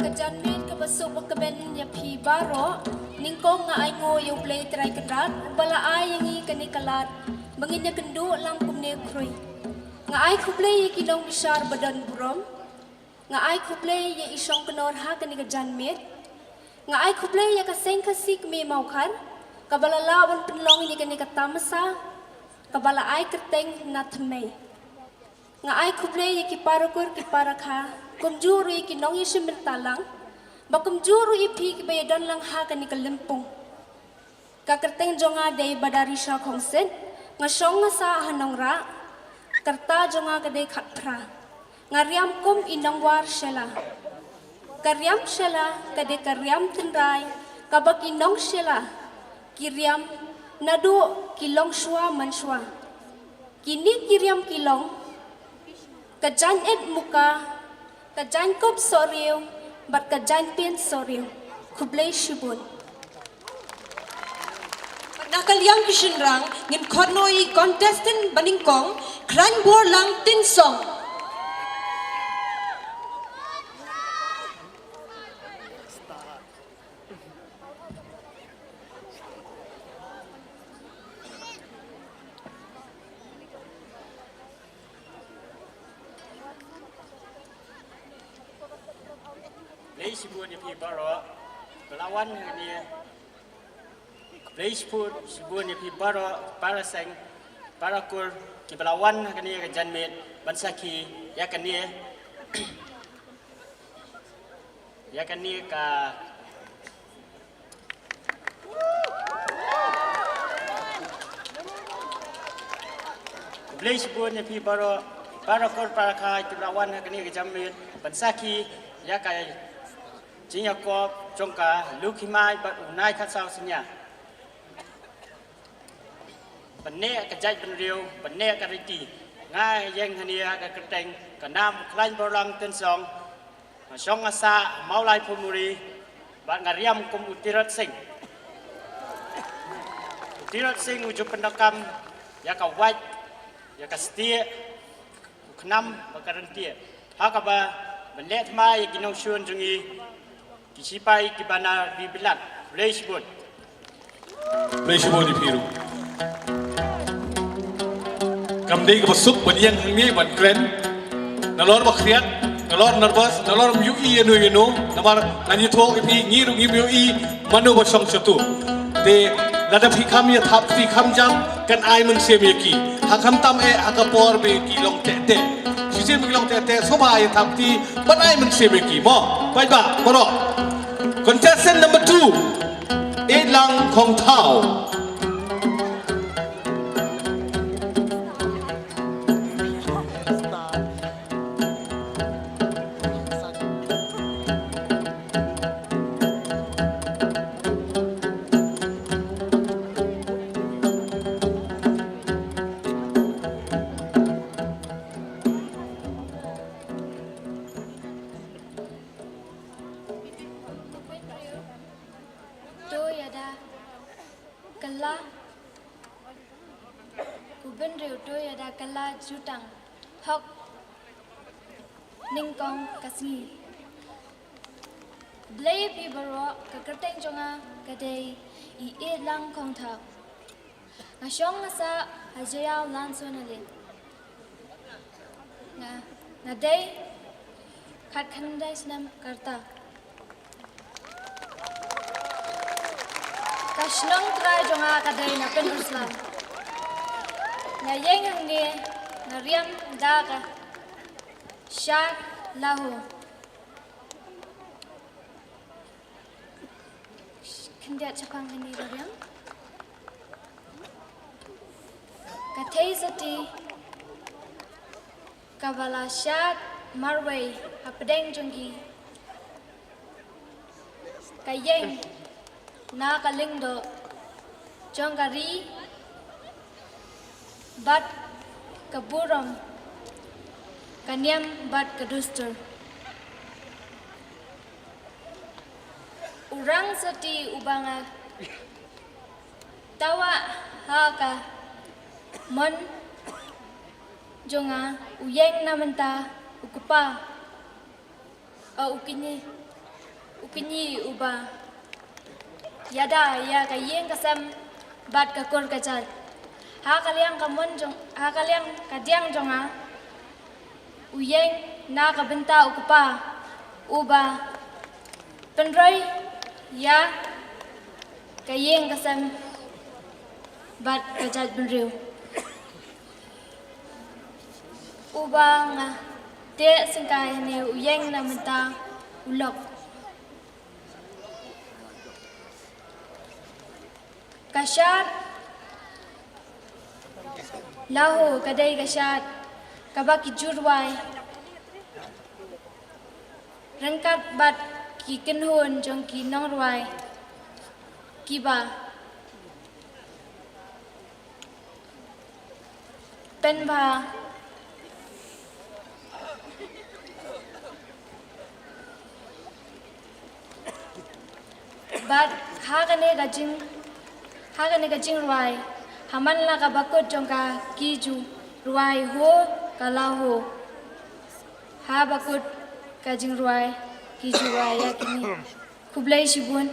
Ka janmiet kaba suk ba kmen ïa phi baroh. Nyngkong nga ainguh ïa U Blei Trai Kynrad uba la ai ïa ngi kane ka lad ba ngin ïakynduh lang kumne u khrui. Nga ai khublei ïa ki nongbishar ba don burom. Nga ai khublei ïa i shongknor ha kane ka janmiet. Nga ai khublei ïa ka Seng Khasi Kmie Mawkhar kaba la lah ban pynlong ïa kane ka tamasa kaba la ai kyrteng Na Thymmei. Nga ai khublei ïa ki para kur ki para kha, kumjuh ruh ïa ki nongïashim bynta lang, ba kumjuh ruh ïa phi kiba ïadon lang ha kane ka lympung. Ka kyrteng jong nga dei Badarisha Khongsit, nga shong nga sah ha Nongrah, ka rta jong nga ka dei khatphra. Nga riam kum i nongwar shela. Ka riam shela ka dei ka riam tynrai kaba ki nong shela ki riam naduh ki long shuwa man shuwa. Kine ki riam ki long ka jaiñ et muka, ka jaiñ kop sohriu bad ka jaiñ pien sohriu. Khublei shibun. Na ka liang ki shynrang ngin khot noh ïa i contestant banyngkong, Khraiñborlang Tynsong. Khublei shibun ïa phi baroh ba la wan hangne. Khublei shibun, shibun ïa phi baroh, para seng, para kur, kiba la wan hangne ha ka janmiet ban sakhi ïa kane, ïa kane ka. Khublei shibun ïa phi baroh, para kur para kha kiba la wan ha kane ka janmiet ban sakhi ïa ka jingïakob jong ka Lukhimai bad u Naikhatsaw Synñia. Ban neh ka jaitbynriew, ban neh ka riti, nga ïeng hangne ha ka kyrteng ka nam Khlaiñborlang Tynsong. Nga shong nga sah ha Mawlai Phulmuri bad nga riam kum u Tirot Sing. U Tirot Sing u ju pyndonkam ïa ka wait, ïa ka stieh, u khnam bad ka ryntieh. Ha kaba ban leh thma ïa ki nongshun jong ngi, ki sipai kiba na ri bilat. Khublei shibun. Khublei shibun ïa phi ruh. Kam dei kaba suk ban ïeng hangne ban kren. Nalor ba khriat, nalor nervous, nalor ym ïohi ïano ïano. Namar ngan ïathuh ïa phi, ngi ruh ngim ïohi mano ba shong shato. Te lada phi kham ïa thap kti kham jam, kan ai mynsiem ïa ki. Ha khamtam eh ha ka por ba ki long teh teh. Shisien ba ki long teh teh, sngewbha ïa thap kti ban ai mynsiem ïa ki. Mo, paidbah baroh. Contestant number two, Itlang Khongthaw. To ïada kylla, u bynriew to ïada kylla jutang hok nyngkong ka sngi. Khublei ïa phi baroh, ka kyrteng jong nga ka dei i Itlang Khongthaw. Nga shong nga sah ha Jaïaw Lansonalane. Nga, nga dei khatkhyndai snem ka rta. Ka shnong trai jong nga ka dei na Pyndongsla. Nga ïeng hangne, nga riam da ka shad Lahore. Khyndiat shaphang hangne ka riam. Ka theisotti kaba la shad marwei hapdeng jong ki ka ïeng na ka lyngdoh jong ka ri bad ka burom, ka niam bad ka dustur. U rangsotti uba nga tawah ha ka mon jong nga u ïeng na bynta u kpa, u kñi, u kñi uba ïada ïa ka ïing ka sem bad ka kur ka jait. Ha ka liang ka mon jong, ha ka liang ka diang jong nga, u ïeng na ka bynta u kpa uba pynroi ïa ka ïing ka sem bad ka jaitbynriew. Uba nga teh syngkai ne u ïeng na bynta u lok. Ka shad Laho ka dei ka shad kaba ki ju rwai ryngkat bad ki kynhun jong ki nongrwai kiba pynbha bad ha kane ka jing ha kane ka jingrwai ha man la ka bakut jong ka ki ju rwai ho ka Laho. Ha bakut ka jingrwai ki ju rwai ïa kine. Khublei shibun.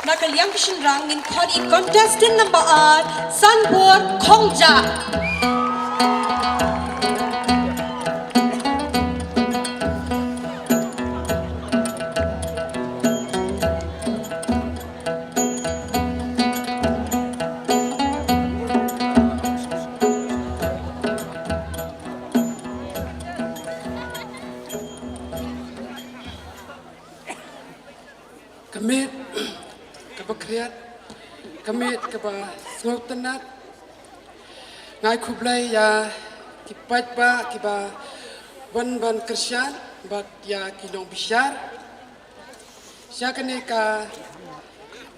Na ka liang ki shynrang ngin khot ïa contestant number ar, Sanbor Khongjah. Ka miet kaba khriat, ka miet kaba sngewtynnat. Nga ai khublei ïa ki paidbah kiba wan ban kyrshan bad ïa ki nongbishar sha kane ka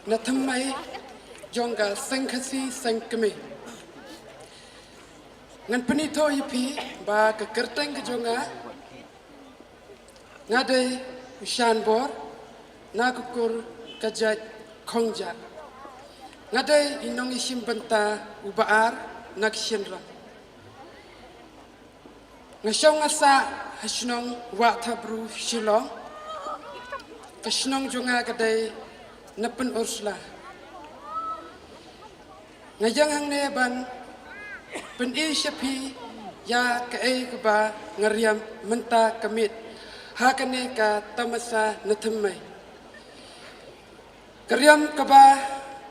na thymmai jong ka Seng Khasi Seng Kmie. Ngan pynithuh ïa phi ba ka kyrteng ka jong nga, nga dei u Shanbor na ka kur ka jait Khongjah. Nga dei i nongïashim bynta uba ar na ka shynrang. Nga shong nga sah ha shnong Wahthapbru, Shillong. Ka shnong jong nga ka dei na Pynursla. Nga ïeng hangne ban pyni sha phi ïa kaei kaba nga riam mynta ka miet ha kane ka tamasa na thymmai. Ka riam kaba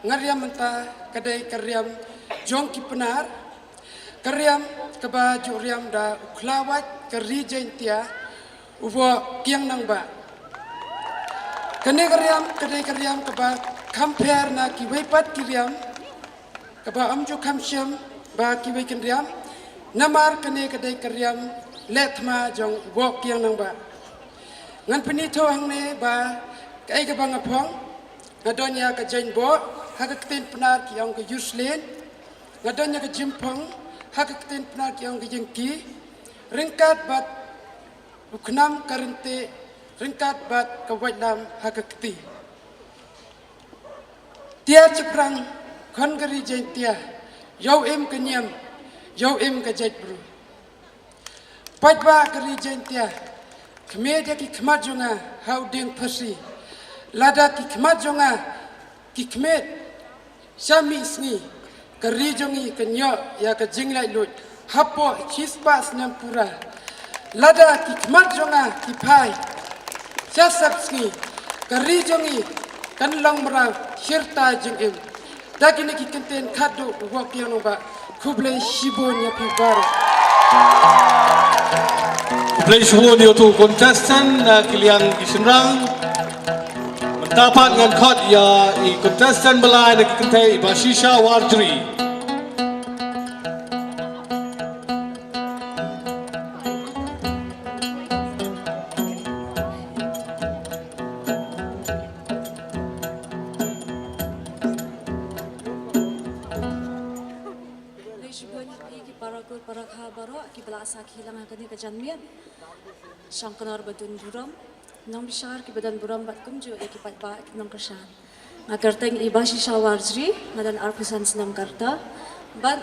nga riam mynta ka dei ka riam jong ki Pnar, ka riam kaba ju riam da u khlawait ka Ri Jaintia, u Woh Kiang Nangbah. Kane ka riam ka dei ka riam kaba kham pher na kiwei pat ki riam, kaba ym ju kham shem ba kiwei ki riam. Namar kane ka dei ka riam leh thma jong u Woh Kiang Nangbah. Ngan pynithuh hangne ba kaei kaba nga phong. Nga don ïa ka jaiñboh, ha ka ktien Pnar ki ong ka yuslen. Nga don ïa ka jingphong, ha ka ktien Pnar ki ong ka ïingki. Ryngkat bad u khnam ka ryntih, ryngkat bad ka waitlam ha ka kti. Tiar chaphrang khon ka Ri Jaintia, ïoh im ka niam, ïoh im ka jaitbru. Paidbah ka Ri Jaintia, khmih ïa ki khmat jong nga ha u dieng phasi. Lada ki khmat jong nga ki khmih sha mih sngi, ka ri jong ngi kan ïoh ïa ka jinglaitluid hapoh shispah snem pura. Lada ki khmat jong nga ki phai sha sep sngi, ka ri jong ngi kan long mraw shirta jingim. Da kine ki kyntien khadduh u Woh Kiang Nangbah. Khublei shibun ïa phi baroh. Khublei shibun ïa utu u contestant na ki liang ki shynrang. Mynta pat ngan khot ïa i contestant ba lai na ki kynthei, i Bashisha Warjri. Khublei shibun ïa phi ki para kur para kha baroh kiba la sakhi lang ha kane ka janmiet. Shongknor ba don burom, nongbishar kiba don burom bad kumjuh ïa ki paidbah ki nongkyrshan. Nga kyrteng i Bashisha Warjri, nga don arphew san snem ka rta. Bad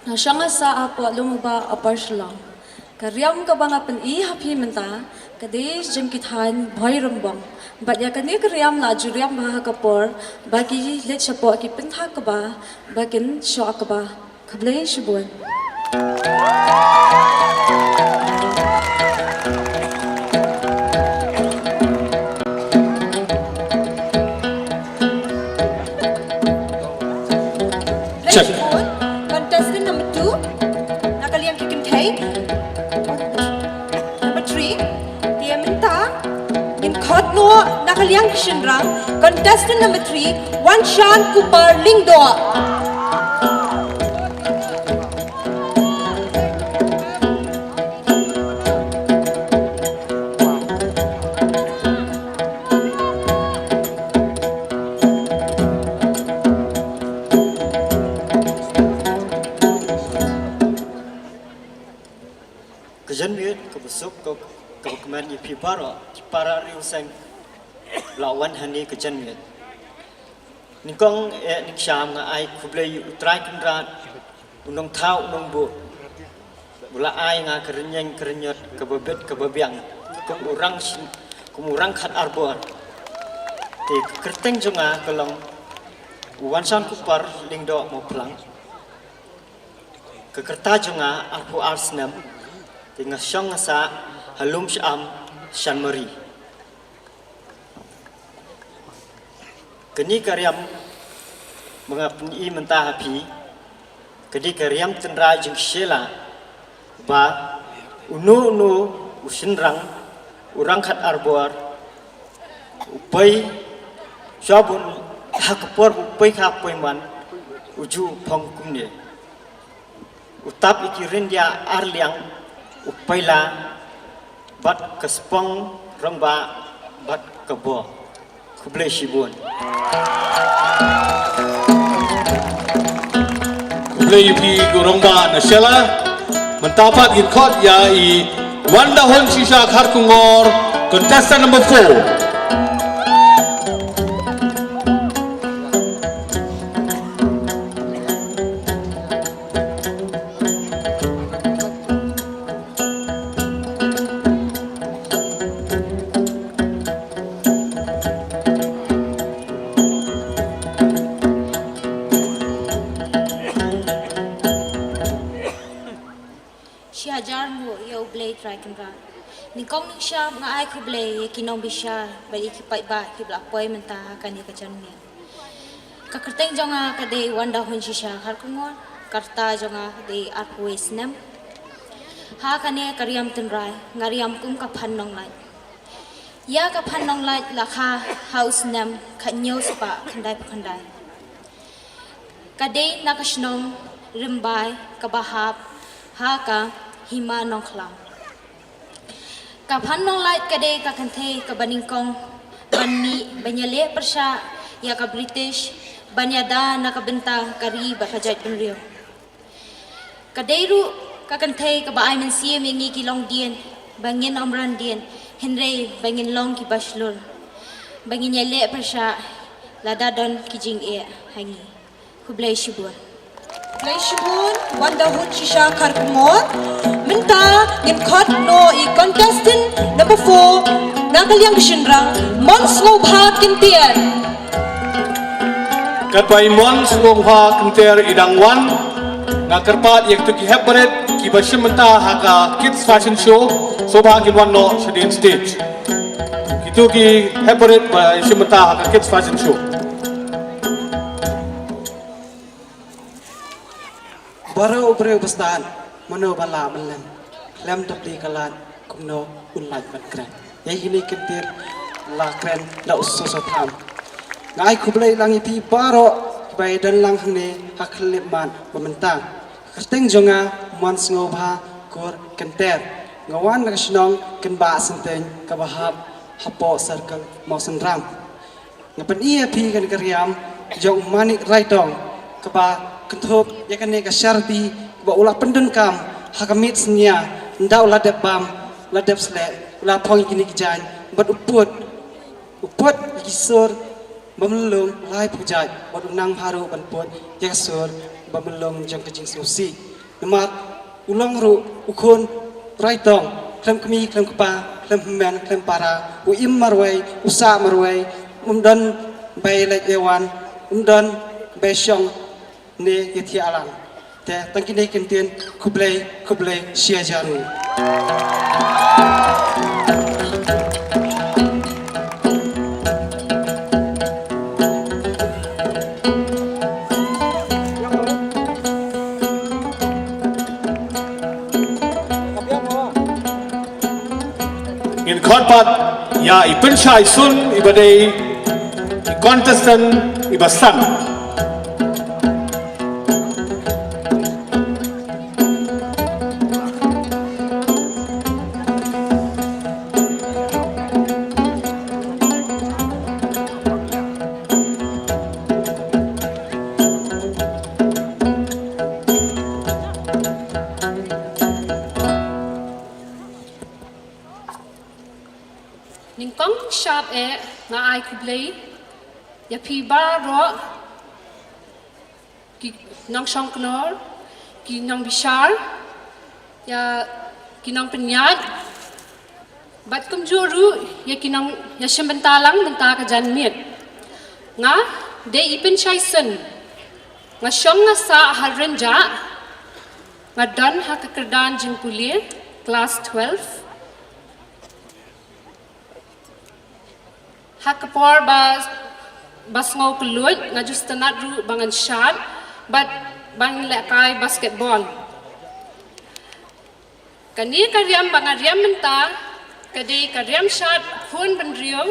nga shong nga sah hapoh Lum U Bah Upper Shillong. Ka riam kaba nga pyni ha phi mynta ka dei jong ki thaiñ Bhoirymbong. Bad ïa kane ka riam la ju riam bha ha ka por ba ki leit shapoh ki pynthak kba ba kin shoh kba. Khublei shibun. Check. Contestant number two, na ka liang ki kynthei. Number three, te mynta ngin khot noh na ka Liang Shynrang, contestant number three, Wanshan Kupar Lyngdoh. Ka janmiet kaba suk, ka, kaba kmen ïa phi baroh ki para riewseng ba la wan hangne ka janmiet. Nyngkong eh nyngsham nga ai khublei ïa U Trai Kynrad, U Nongthaw U Nongbuh, ba la ai nga ka rynïeng ka rynñiot kaba bit kaba biang kum u rang shin-, kum u rangkhat arbor. Te ka kyrteng jong nga ka long U Wanshan Kupar Lyngdoh Mawphlang. Ka rta jong nga arphew ar snem. Te nga shong nga sah ha Lumshyiap, Shanmari. Kane ka riam ba nga pyni mynta ha phi, kane ka riam tynrai jong ki Shella, ba uno uno u shynrang, u rangkhat arbor, u poi, shuwa ba un, ha ka por u poi kha poi man, u ju phong kumne. U tap ïa ki ryndia ar liang, u paila bad ka spong rangbah bad ka bor. Khublei shibun. Khublei ïa phi ko rangbah na Shella. Mynta pat ngin khot ïa i Wandahun Shisha Kharkongor, contestant number four. Shi hajar nguh ïa U Blei Trai Kynrad. Nyngkong nyngshap nga ai khublei ïa ki nongbishar bad ïa ki paidbah kiba la poi mynta ha kane ka janmiet. Ka kyrteng jong nga ka dei Wandahun Shisha Kharkongor, ka rta jong nga ka dei arphew wei snem. Ha kane ka riam tynrai nga riam kum ka phan nonglait. Ïa ka phan nonglait la kha ha u snem khathynñiew spah khyndaiphew khyndai. Ka dei na ka shnong Rymbai kaba hap ha ka Hima Nongkhlaw. Ka phan nonglait ka dei ka kynthei kaba nyngkong ban mih ban ïaleh pyrshah ïa ka British ban ïada na ka bynta ka ri bad ka jaitbynriew. Ka dei ruh ka kynthei kaba ai mynsiem ïa ngi ki longdien ba ngin ym randien, hynrei ba ngin long kiba shlur, ba ngin ïaleh pyrshah lada don ki jingeh ha ngi. Khublei shibun. Khublei shibun, Wandahun Shisha Kharkongor. Mynta ngin khot noh ïa i contestant number four na ka liang ka shynrang, Mon Sngewbha Kynter. Katba i Mon Sngewbha Kynter i dang wan, nga kyrpad ïa kito ki hep barit kiba shim bynta ha ka Kids Fashion Show, sngewbha kin wan noh shadien stage. Kito ki hep barit ba shim bynta ha ka Kids Fashion Show. Baroh u briew ba stad, mano ba lah ban leh, khlem da plie ka lad, kumno un lait ban kren. Ïa kine ki ktien la kren da u Soso Tham. Nga ai khublei lang ïa phi baroh kiba ïadon lang hangne ha ka khyllipmat ba mynta. Ka kyrteng jong nga Mon Sngewbha Kur Kynter. Nga wan na ka shnong Kynbah Synteng kaba hap hapoh Circle Mawsynram. Nga pyni ïa phi kane ka riam jong u Manik Raitong kaba kynthup ïa kane ka charity kaba u la pyndonkam ha ka miet synñia, ynda u la dep bam, la dep sleh, u la phong ïa kine ki jaiñ bad u put, u put ïa ki sur ba mlung laiphew jait bad u nang bha ruh ban put ïa ka sur ba mlung jong ka jingsngewsih. Namar u long ruh u khun Raitong, khlem kmie, khlem kpa, khlem hynmen, khlem para, u im marwei, u sah marwei, um don ba ïaleit ïawan, um don ba ïashong ne ïathiah lang. Te tang kine ki ktien, khublei, khublei shi hajar nguh. Ngin khot pat Ïa i Pynshai Sun iba dei i contestant iba san. Nyngkong sharp eh nga ai khublei ïa phi baroh, ki nongshong kynnoh, ki nongbishar, ïa ki nongpynïaid, bad kumjuh ruh ïa ki nong, ïa shim bynta lang bynta ka janmiet. Nga dei i Pynshai Sun. Nga shong nga sah ha Rynjah. Nga don ha ka kyrdan jingpule, class twelve. Ha ka por ba, ba sngew kylluid, nga ju sngewtynnat ruh ba ngan shad bad ban lehkai basketball. Kane ka riam ba nga riam mynta ka dei ka riam shad khun bynriew.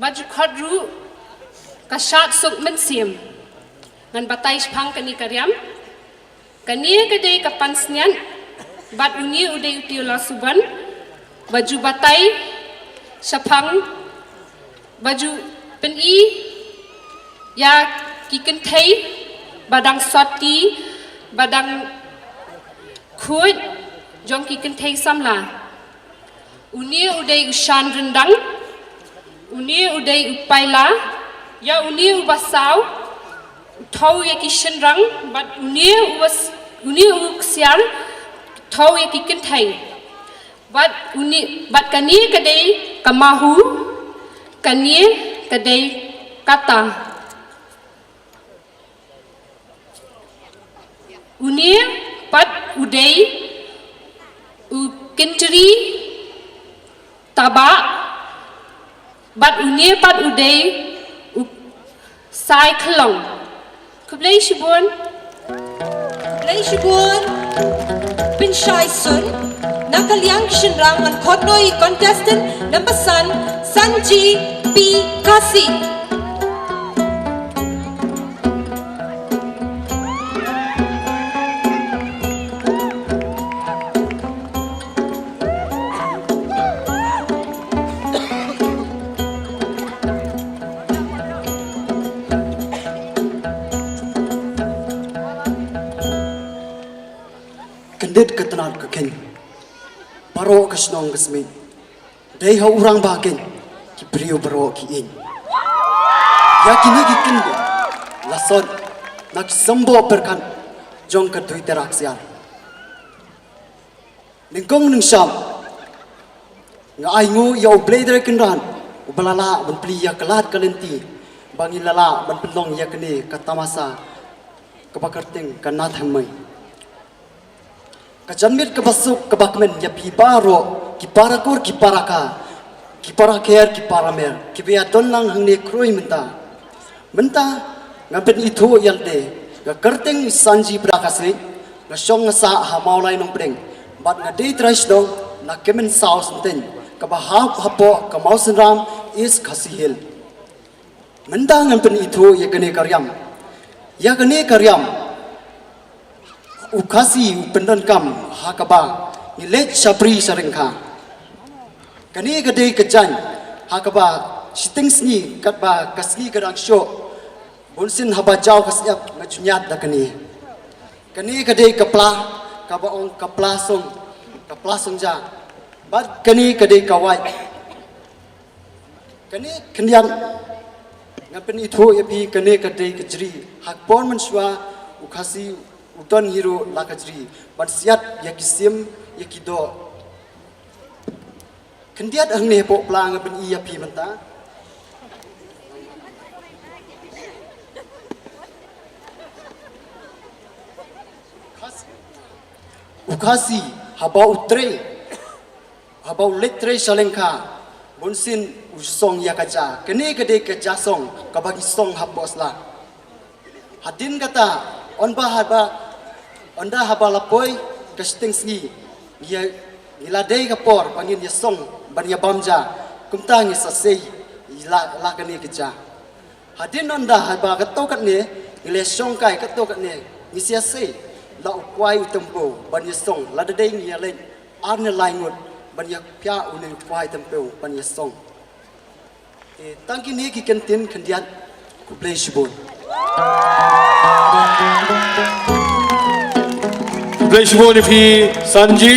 Ba ju khot ruh ka shad suk mynsiem. Ngan batai shaphang kane ka riam. Kane ka dei ka pansngiat bad une u dei u Tiola Subon. Ba ju batai shaphang, ba ju pyni ïa ki kynthei ba dang soti, ba dang khuid jong ki kynthei samla. Une u dei u shan ryndang, une u dei u paila, ïa une u basaw, u thew ïa ki shynrang, bad une u bas-, une u ksiar, u thew ïa ki kynthei. Bad une, bad kane ka dei ka mahu, kane ka dei kata. Une pat u dei u kyntri tabak, bad une pat u dei u sai khlong. Khublei shibun. Khublei shibun. Pynshai Sun. Na ka liang ki shynrang ngan khot noh ïa i contestant number san, Sanji P Khasi. Kyndit ka tnat ka kheiñ, baroh ka shnong ka smiej, dei ha u rangbah keiñ ki briew baroh ki ïeit. Ïa kine ki kyndit la sot na ki symboh pyrkhat jong ka Twitter Axiar. Nyngkong nyngshap nga ai nguh ïa U Blei Trai Kynrad uba la lah ban plie ïa ka lad ka lynti ba ngi la lah ban pynlong ïa kane ka tamasa kaba kyrteng ka Nathem Mei. Ka janmiet kaba suk kaba kmen ïa phi baroh ki para kur, ki para ka, ki para kher, ki para mer kiba ïa don lang hangne khrui mynta. Mynta ngan pynithuh ïa lade, nga kyrteng Sanji Pda Khasi, nga shong nga sah ha Mawlai Nongpdeng bad nga dei trai shnong na Kmensaw Syntieñ kaba hap hapoh ka Mawsynram, East Khasi Hills. Mynta ngan pynithuh ïa kane ka riam. Ïa kane ka riam u Khasi u pyndonkam ha kaba ngi leit shapri sharengkha. Kane ka dei ka jaiñ ha kaba shiteng sngi katba ka sngi ka dang shoh, bunsien haba jaw ka syiap nga ju ñiad da kane. Kane ka dei ka pla, kaba ong ka pla song, ka pla song ja. Bad kane ka dei ka wait. Kane khyndiat ngan pynithuh ïa phi, kane ka dei ka jri. Ha ka por mynshuwa u Khasi u don hi ruh la ka jri ban siat ïa ki sim, ïa ki doh. Khyndiat hangne hapoh pla ngan pyni ïa phi mynta. U Khasi haba u trei, haba u leit trei sha lyngkha, bunsien u song ïa ka ja. Kane ka dei ka ja song kaba ngi song hapoh sla. Hadien kata, ynda haba, ynda haba la poi ka shiteng sngi, ngi ïa, Ngi la dei ka por ba ngin ïa song ban ïa bam ja, kumta ngi sa sei la, la kane ka ja. Hadien nonda haba kato katne ngi la shong kai kato katne ngi sa ïa sei la u kwai u tempo ban ïa song, lada dei ngi ïa leit ar ne lai ngut ban ïa pia une u kwai tempo ban ïa song. Eh, tang kine ki kyntien khyndiat. Khublei shibun. Khublei shibun ïa phi Sanji.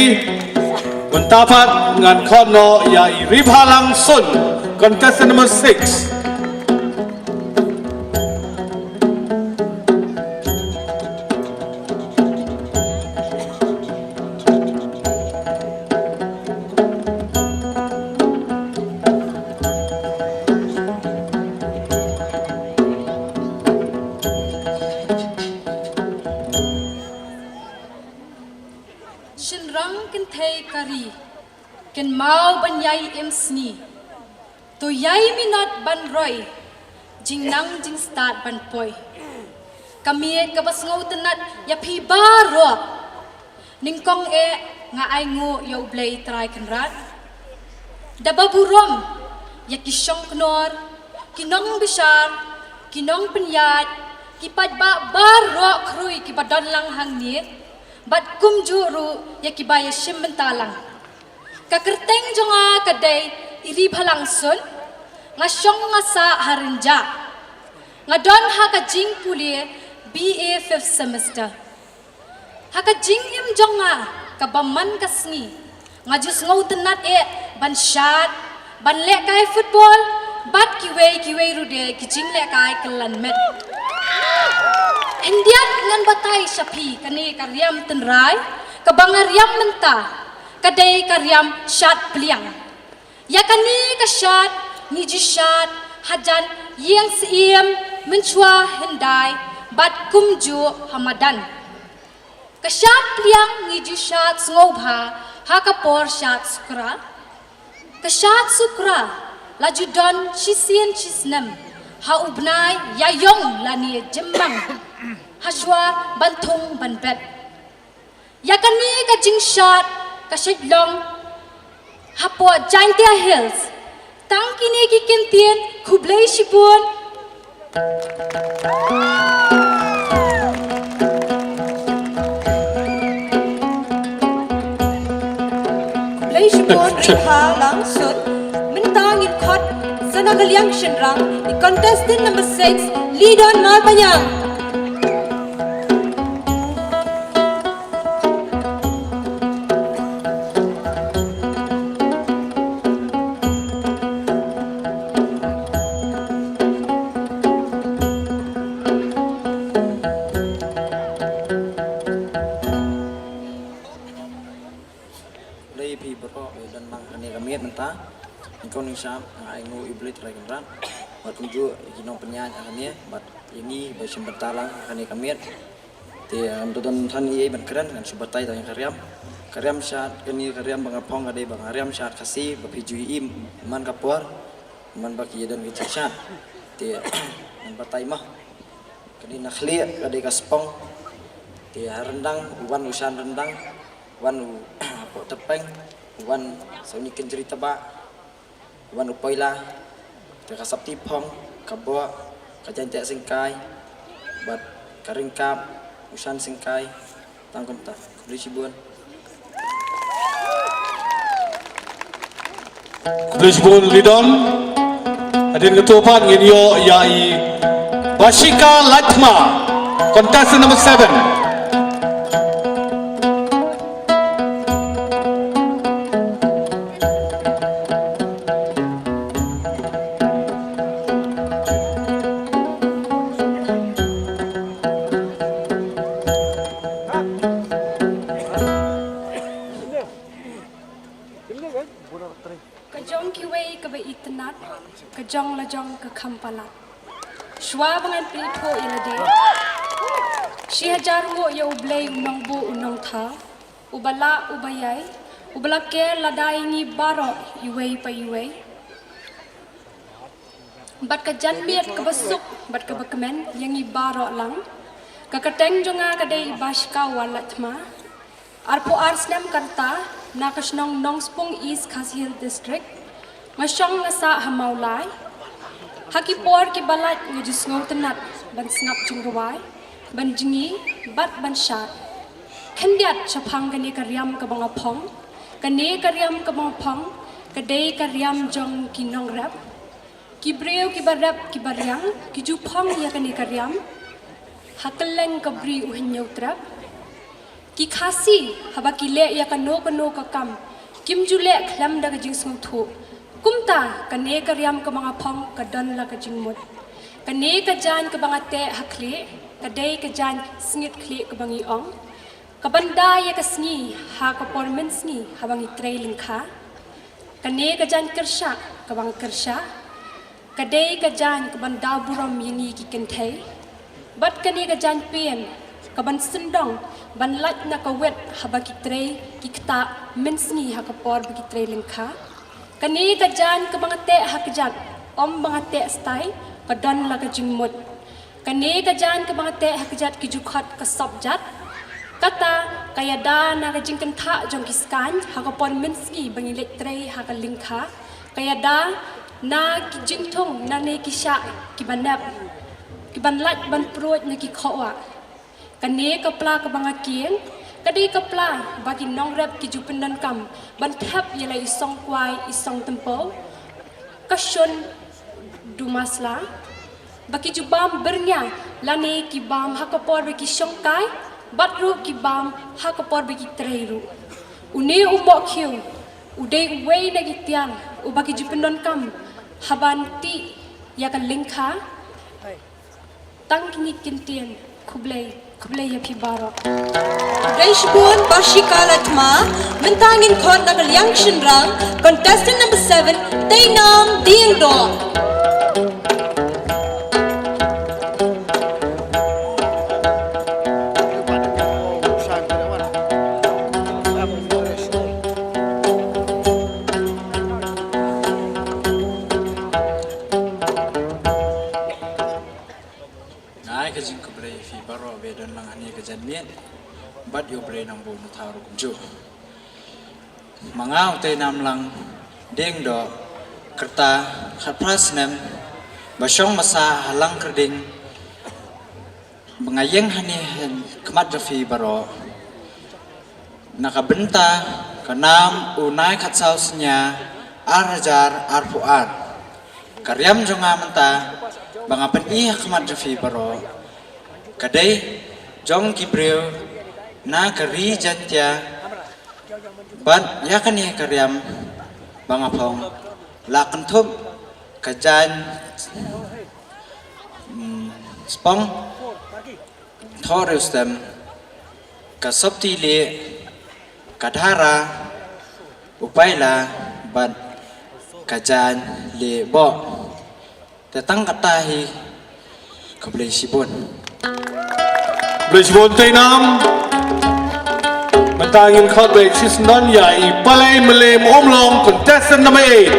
Mynta pat ngan khot noh ïa i Ribhalang Sun, contestant number six. Shynrang kynthei ka ri, kynmaw ban ïai im sngi. To ïai minot ban roi, jingnang jingstad ban poi. Ka miet kaba sngewtynnat ïa phi baroh. Nyngkong eh nga ainguh ïa U Blei Trai Kynrad. Da ba burom ïa ki shongknor, ki nongbishar, ki nongpynïaid, ki paidbah baroh khrui kiba don lang hangne, bad kumjuh ruh ïa kiba ïa shim bynta lang. Ka kyrteng jong nga ka dei Iri Bhalang Sun, nga shong nga sah ha Rynjah. Nga don ha ka jingpule B A fifth semester. Ha ka jingim jong nga kaba man ka sngi, nga ju sngewtynnat eh ban shad, ban lehkai football, bad kiwei kiwei ruh de ki jinglehkai kyllon met. Khyndiat ngan batai sha phi kane ka riam tynrai kaba nga riam mynta, ka dei ka riam shad pliang. Ïa kane ka shad ngi ju shad hajan ïing syiem, mynshuwa hyndai, bad kumjuh ha madan. Ka shad pliang ngi ju shad sngewbha ha ka por shad sukra. Ka shad sukra la ju don shisien shisnem ha u bnai Ïaïong lane Jymmang, hashwa ban thung ban bet. Ïa kane ka jingshad ka shait long hapoh Jaintia Hills. Tang kine ki kyntien, khublei shibun. Khublei shibun Ribhalang Sun. Mynta ngin khot sa na ka liang shynrang, i contestant number six, Lidon Marbaniang. Khublei ïa phi baroh ba ïa don lang ha kane ka miet mynta. Nyngkong nyngshap nga ainguh ïa U Blei Trai Kynrad bad kumjuh ïa ki nongpynïaid ha kane bad ïa ngi ba shim bynta lang ha kane ka miet. Te ngam don than ei ei ban kren, ngan shu batai tang ïa ka riam. Ka riam shad kane ka riam ba nga phong ka dei ba nga riam shad Khasi ba phi ju ïohi man ka por, man ba ki ïa don ka jingshad. Te ngan batai mo. Ka dei na khlieh ka dei ka spong. Te ha ryndang u wan u shan ryndang, wan u hapoh tyrpeng, u wan sa u ni kynjri taba, u wan u poila. Te ka sapti phong, ka boh, ka jaiñtiah syngkai bad ka ryngkap u shan syngkai. Tang kumta. Khublei shibun. Khublei shibun Lidon. Hadien kata pat ngin ïoh ïa i Bashika Laithma, contestant number seven. Ka jong kiwei kaba itynnad, ka jong la jong ka kham palat. Shuwa ba ngan pynithuh ïa lade, shi hajar nguh ïa U Blei u nongbuh u nongthaw, uba lah uba ïai, uba la ker lada ïa ngi baroh iwei pa iwei. Bad ka janmiet kaba suk bad kaba kmen ïa ngi baroh lang. Ka kyrteng jong nga ka dei Bashika Wal Laithma. Arphew ar snem ka rta, Na ka shnong Nongspung, East Khasi Hills District. Nga shong nga sah ha Mawlai. Ha ki por ki ba lait nga ju sngewtynnat ban sngap jingrwai, ban jngi bad ban shad. Khyndiat shaphang kane ka riam kaba nga phong. Kane ka riam kaba nga phong ka dei ka riam jong ki nongrep. Ki briew ki ba rep ki ba riang ki ju phong ïa kane ka riam ha kylleng ka Bri U Hynñiewtrep. Ki Khasi haba ki leh ïa kano kano ka kam kim ju leh khlem da ka jingsngewthuh. Kumta kane ka riam kaba nga phong ka don la ka jingmut. Kane ka jaiñ kaba nga teh ha khlieh ka dei ka jaiñ sngit khlieh kaba ngi ong, kaban da ïa ka sngi ha ka por mynsngi haba ngi trei lyngkha. Kane ka jaiñ kyrshah kaba nga kyrshah ka dei ka jaiñ kaban da burom ïa ngi ki kynthei. Bad kane ka jaiñ pien kaban syndong ban lait na ka wet haba ki trei ki ktah mynsngi ha ka por ba ki trei lyngkha. Kane ka jaiñ kaba nga teh ha kjat, ym ba nga teh stai, ka don la ka jingmut. Kane ka jaiñ kaba nga teh ha kjat ki ju khot ka sop jat. Kata ka ïada na ka jingkynthah jong ki skaiñ ha ka por mynsngi ba ngi leit trei ha ka lyngkha. Ka ïada na ki jingthung na ne ki shah ki ba nep, ki ban lait ban pruid na ki khohwah. Kane ka pla kaba nga kieng ka dei ka pla ba ki nongrep ki ju pyndonkam ban thep ïa la i song kwai i song tympew. Ka shun du masla ba ki ju bam byrngia lane ki bam ha ka por ba ki shongkai bad ruh ki bam ha ka por ba ki trei ruh. Une u mohkhiew u dei uwei na ki tiar uba ki ju pyndonkam haban tih ïa ka lyngkha. Tang kine ki ktien. Khublei, khublei ïa phi baroh. Khublei shibun Bashika Latma. Mynta ngin khot na ka liang shynrang, contestant number seven, Teinam Diengdoh. Nga ai ka jingkhublei ïa phi baroh ba don lang hangne ka janmiet. Bad ïa U Blei nang bun u thaw ruh kumjuh. Ma nga u Teinam Lang Diengdoh, kyrta khatphra snem, ba shong ba sah ha Langkyrding, ba nga ïeng hangne ha khmat jong phi baroh. Na ka bynta ka nam u nai khatsaw synñia ar hajar arphew ar. Ka riam jong nga mynta ba nga pyni ha khmat jong phi baroh ka dei jong ki briew na ka ri Jaintia. Bad ïa kane ka riam ba nga phong la kynthup ka jaiñ, mm, spong, thoh riewstem, ka sopti lieh, ka dhara, u paila bad ka jaiñ lieh boh. Te tang kata hi. Khublei shibun. Khublei shibun Teinam. Mynta ngin khot ba ïa ka shisien ïa i Palei Mylliem Umlong, contestant number eight.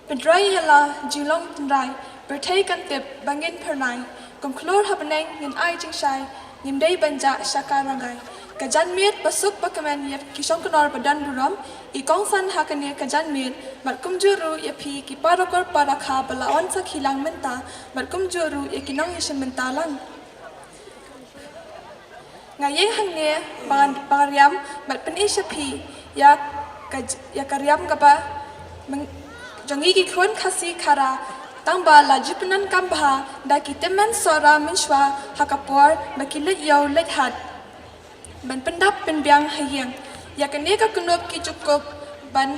Pynroi ïa la jinglong tynrai, pyrthei kan tip ba ngin phyrnai, kum khlur ha bneng ngin ai jingshai, ngim dei ban jah sha ka rangai. Ka janmiet ba suk ba kmen ïa ki shongknor ba don burom, i kongsan ha kane ka janmiet, bad kumjuh ruh ïa phi ki para kur para kha ba la wan sakhi lang mynta, bad kumjuh ruh ïa ki nongïashim bynta lang. Nga ïeng hangne ba nga, ba nga riam bad pyni sha phi ïa ka j-, ïa ka riam kaba meng-, jong ngi ki khun Khasi Khara, tang ba la ju pyndonkam bha da ki tymmen Sohra mynshuwa ha ka por ba ki leit ïew leit hat ban pyndap pynbiang ha ïing. Ïa kane ka kynnoh ki ju kup ban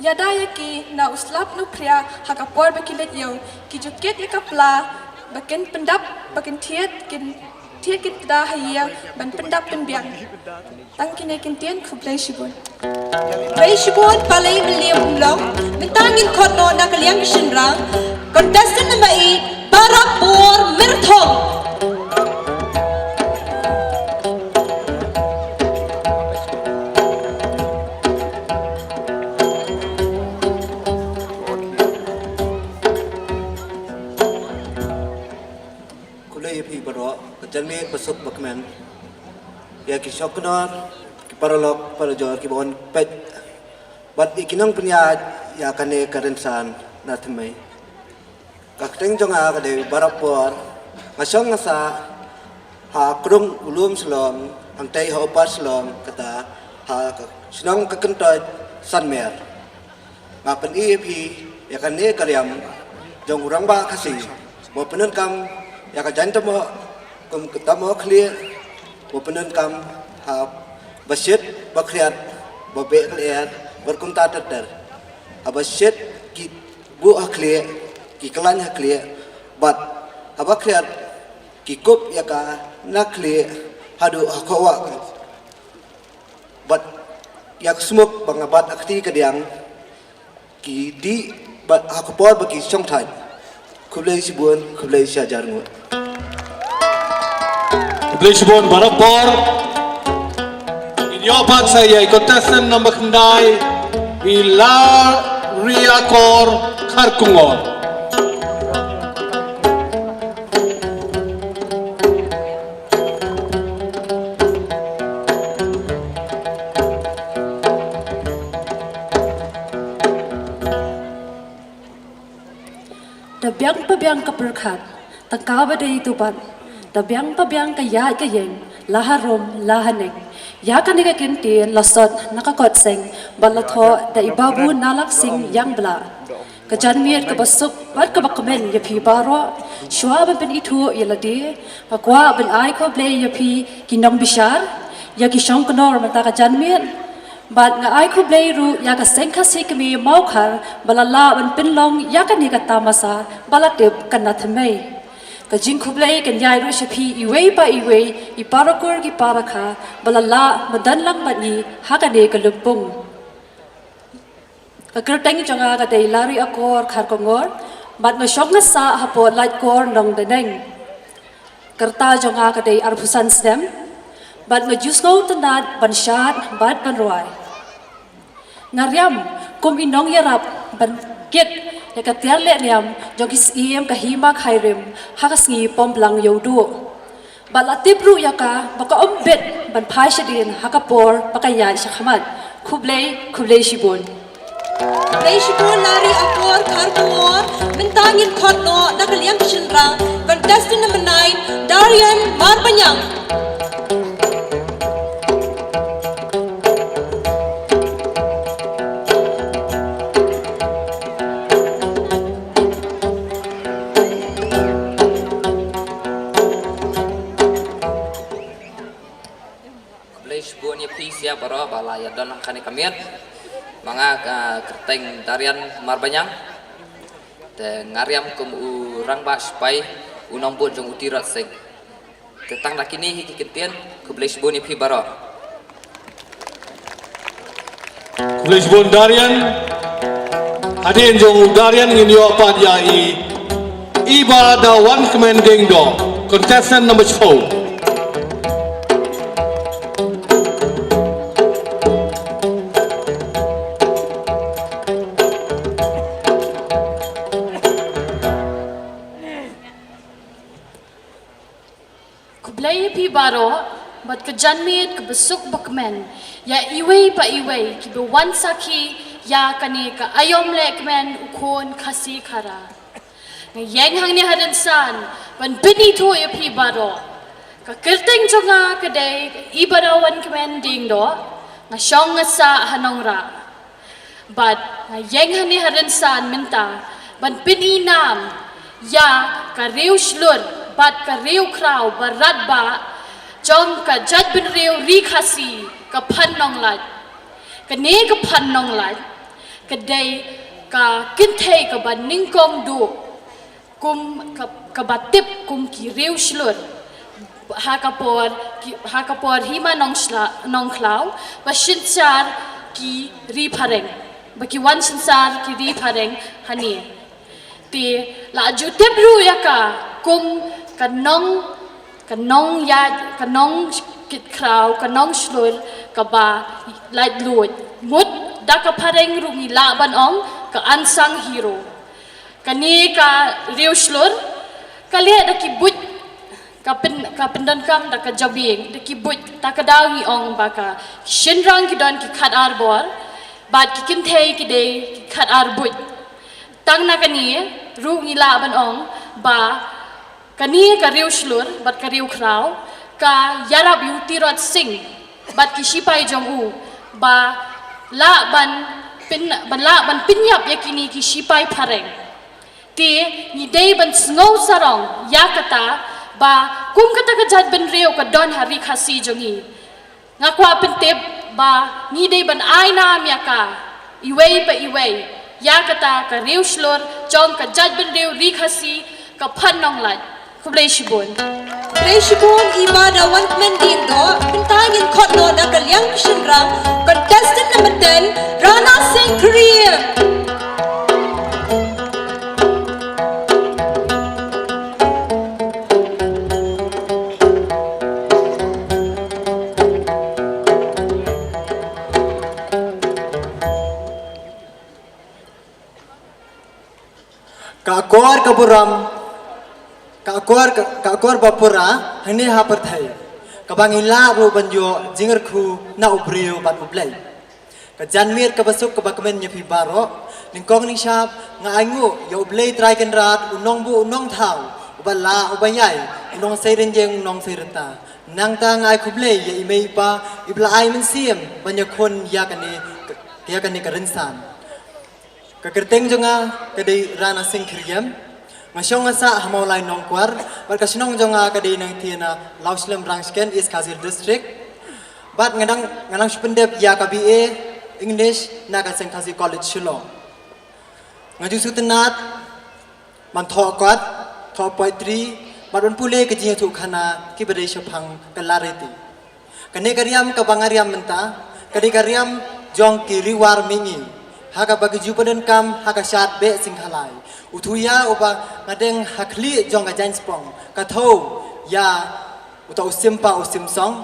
ïada ïa ki na u slap na u phria ha ka por ba ki leit ïew, ki ju kit ïa ka pla ba kin pyndap, ba kin thied, kin thied kin tda ha ïing ban pyndap pynbiang. Tang kine ki ktien, khublei shibun. Khublei shibun Palei Mylliem Umlong. Mynta ngin khot noh na ka liang shynrang, contestant number eight, Parabor Myrthong. Janmiet basuk bakmen, ïa ki shongknor, ki paralok parajor kiba wan peit, bad ïa ki nongpynïaid ïa kane ka rynsan na thymmei. Ka kyrteng jong nga ka dei Barok Por, nga shong nga sah ha krung u lum Shillong, hangtei ha u par Shillong, kata ha ka shnong ka Kyntoit Sanmer. Nga pyni ïa phi ïa kane ka riam jong u rangbah Khasi, ba pyndonkam ïa ka jaiñtymok kum ka tymok khlieh, ba pyndonkam ha ba shit ba khriat, ba beh ka lyer, bad kumta ter ter. Ha ba shit ki buh ha khlieh, ki khlaiñ ha khlieh, bad ha ba khriat ki kup ïa ka na khlieh haduh ha khawah. Bad ïa ka smuk ba nga bat ha kti ka diang, ki dih bad ha ka por ba ki shong thait. Khublei shibun, khublei shihajar nguh. Khublei shibun Barok Por. Ngin ïoh pat sa ïa i contestant number khyndai, i Lariakor Kharkongor. Da biang pa biang ka pyrkhat, tang ka ba dei tu pat. Da biang pa biang ka ïaid ka ïeng, la harum, la haneng. Ïa kane ka kyntien la sot na ka kot seng, bad la thoh da i Babu Nalak Sing Ïangbla. Ka janmiet kaba suk bad kaba kmen ïa phi baroh. Shuwa ban pynithuh ïa lade, nga kwah ban ai khublei ïa phi ki nongbishar, ïa ki shongknor mynta ka janmiet. Bad nga ai khublei ruh ïa ka Seng Khasi Kmie Mawkhar ba la lah ban pynlong ïa kane ka tamasa ba la tip ka na thymmei. Ka jingkhublei kan ïaid ruh sha phi iwei pa iwei, i para kur ki para kha ba la lah madan lang bad ngi ha kane ka lympung. Ka kyrteng jong nga ka dei Lariakor Kharkongor, bad nga shong nga sah hapoh Laitkor Nongdaneng. Ka rta jong nga ka dei arphew san snem, bad nga ju sngewtynnad ban shad bad ban rwai. Nga riam kum i nongïarap ban kit ïa ka tiar leh niam jong ki syiem ka hima khyrim ha ka sngi Pomblang Ïewduh. Bad la tip ruh ïa ka ba ka ym bit ban phai shadien ha ka por ba ka ïaid shakhmat. Khublei, khublei shibun. Khublei shibun Lariakor Kharkongor. Mynta ngin khot noh na ka liang shynrang, contestant number nine, Darian Marbaniang. Khublei shibun ïa phi sha baroh ba la ïa don ha kane ka miet. Ma nga ka kyrteng Darian Marbaniang. Te nga riam kum u rangbah sipai, u nongbud jong u Tirot Sing. Te tang da kine hi ki kyntien, khublei shibun ïa phi baroh. Khublei shibun Darian. Hadien jong u Darian ngin ïoh pat ïa i Iba Dawankmen Diengdoh, contestant number four. Khublei ïa phi baroh bad ka janmiet kaba suk bakmen ïa iwei pa iwei kiba wan sakhi ïa kane ka aïom lehkmen u khun Khasi Khara. Nga ïeng hangne ha rynsan ban pynithuh ïa phi baroh. Ka kyrteng jong nga ka dei Iba Dawankmen Diengdoh, nga shong nga sah ha Nongrah. Bad nga ïeng hangne ha rynsan mynta ban pyni nam ïa ka riew shlur bad ka riew khraw ba radbah jong ka jaitbynriew Ri Khasi, ka Phan Nonglait. Kane ka Phan Nonglait ka dei ka kynthei kaba nyngkong duh kum ka, kaba tip kum ki riew shlur ha ka por ki, ha ka por hima Nongshla-, Nongkhlaw, ba synshar ki ri phareng, ba ki wan synshar ki ri phareng hangne. Te la ju tip ruh ïa ka kum ka nong, ka nongïaid, ka nongkitkhraw, ka nongshlur kaba laitluid. Mut da ka phareng ruh ngi lah ban ong ka unsung hero. Kane ka riew shlur ka leh da ki buit ka pyn, ka pyndonkam da ka jabieng, da ki buit, ta ka daw ngi ong ba ka shynrang ki don ki khatar bor, bad ki kynthei ki dei ki khatar buit. Tang na kane ruh ngi lah ban ong ba kane ka riew shlur bad ka riew khraw ka ïarap ïa u Tirot Sing bad ki shipai jong u ba lah ban pyn, ba lah ban pynïap ïa kine ki shipai phareng. Te ngi dei ban sngew sarong ïa kata ba kum kata ka jaitbynriew ka don ha Ri Khasi jong ngi. Nga kwah pyntip ba ngi dei ban ai nam ïa ka iwei pa iwei, ïa kata ka riew shlur jong ka jaitbynriew Ri Khasi, ka Phad Nonglait. Khublei shibun. Khublei shibun i Bah Dawangkmen Diengdoh. Mynta ngin khot noh na ka liang ki shynrang, contestant number ten, Rana Singh Khyriem. Ka akor ka burom, ka akor, ka, ka akor ba pura hangne ha pyrthei, kaba ngi lah ruh ban ïoh jingkyrkhu na u briew bad U Blei. Ka janmiet kaba suk kaba kmen ïa phi baroh, nyngkong nyngshap nga ainguh ïa U Blei Trai Kynrad, u nongbuh u nongthaw, uba lah uba ïai, u nongsei rynïeng u nongsei rta. Nangta nga ai khublei ïa i mei i pa iba la ai mynsiem ban ïakhun ïa kane, ïa kane ka rynsan. Ka kyrteng jong nga ka dei Rana Singh Khyriem. Nga shong nga sah ha Mawlai Nongkwar, bad ka shnong jong nga ka dei nangtei na Lawslem Rangshken, East Khasi Hills District. Bad nga dang, nga dang shu pyndep ïa ka B A English na ka Seng Khasi College Shillong. Nga ju sngewtynnat ban thoh kot, thoh poetry, bad ban pule ki jingïathuhkhana kiba dei shaphang ka lariti. Kane ka riam kaba nga riam mynta ka dei ka riam jong ki Ri War Mihngi, ha kaba ki ju pyndonkam ha ka shad Behdsinkhalai. U Thuia uba nga deng ha khlieh jong ka jaiñspong, ka thew ïa uta u Simpa u Simsong.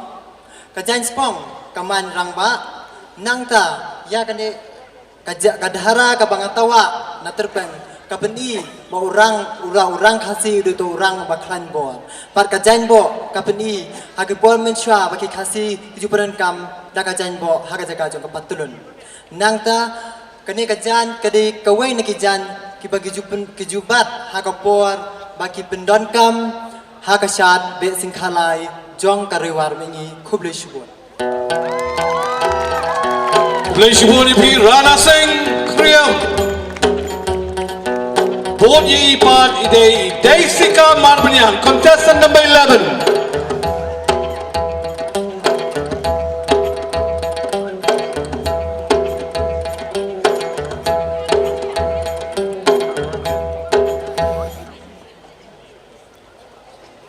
Ka jaiñspong ka Main Rangbah. Nangta ïa kane ka ja-, ka dhara kaba nga tawah na tyrpeng ka pyni ba u rang, u ra-, u rang Khasi u dei uta u rang ba khlaiñ bor. Bad ka jaiñboh ka pyni ha ki por mynshuwa ba ki Khasi ki ju pyndonkam da ka jaiñboh ha ka jaka jong ka patlun. Nangta kane ka jaiñ ka dei kawei na ki jaiñ kiba ki ju pyn-, ki ju bat ha ka por ba ki pyndonkam ha ka shad Behdsinkhalai jong ka Ri War Mihngi. Khublei shibun. Khublei shibun ïa phi Rana Singh Khyriem. Bad ïa i pat i dei i Deisika Marbaniang, contestant number eleven.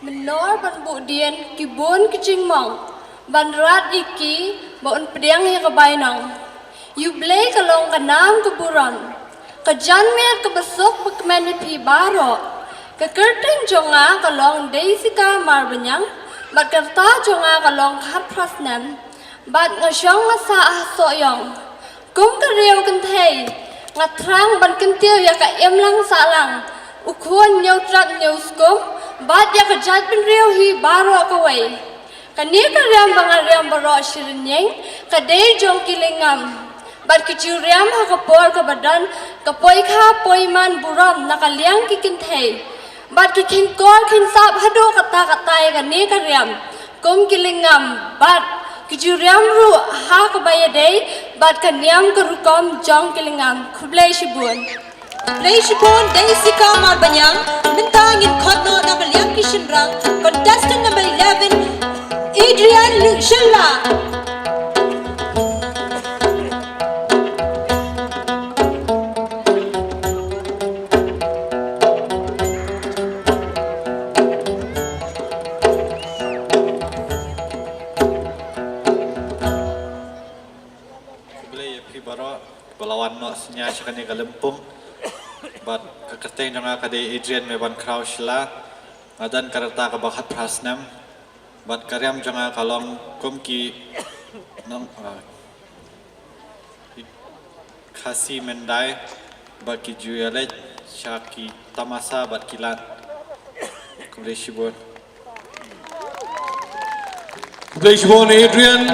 Mynnor ban buh dien ki bun ki jingmong, ban rat ïa ki ba un pdiang ïa ka bainong. Ïa U Blei ka long ka nam ka burom, ka janmiet kaba suk ba kmen ïa phi baroh. Ka kyrteng jong nga ka long Deisika Marbaniang, bad ka rta jong nga ka long khatphra snem. Bad nga shong nga sah ha Sohiong. Kum ka riew kynthei, nga thrang ban kyntiew ïa ka imlang sahlang, u khun ñiewtrep ñiewskum, bad ïa ka jaitbynriew hi baroh kawei. Kane ka riam ba nga riam baroh shi rynïeng ka dei jong ki lyngngoh. Bad ki ju riam ha ka por kaba don ka poikha poiman burom na ka liang ki kynthei. Bad ki kheiñkor kheiñsap haduh katta katta ïa kane ka riam kum ki lyngngoh, bad ki ju riam ruh ha kaba ïadei bad ka niam ka rukom jong ki lyngngoh. Khublei shibun. Khublei shibun Deisika Marbaniang. Mynta ngin khot noh na ka liang ki shynrang, contestant number eleven, Adrian Shylla. Khublei ïa phi baroh ba la wan noh synñia sha kane ka lympung. Bad ka kyrteng jong nga ka dei Adrian Mebankhraw Shylla. Nga don ka rta kaba khatphra snem. Bad ka riam jong nga ka long kum ki nong, ah, Khasi Myndai ba ki ju ïaleit sha ki tamasa bad ki lad. Khublei shibun. Khublei shibun Adrian.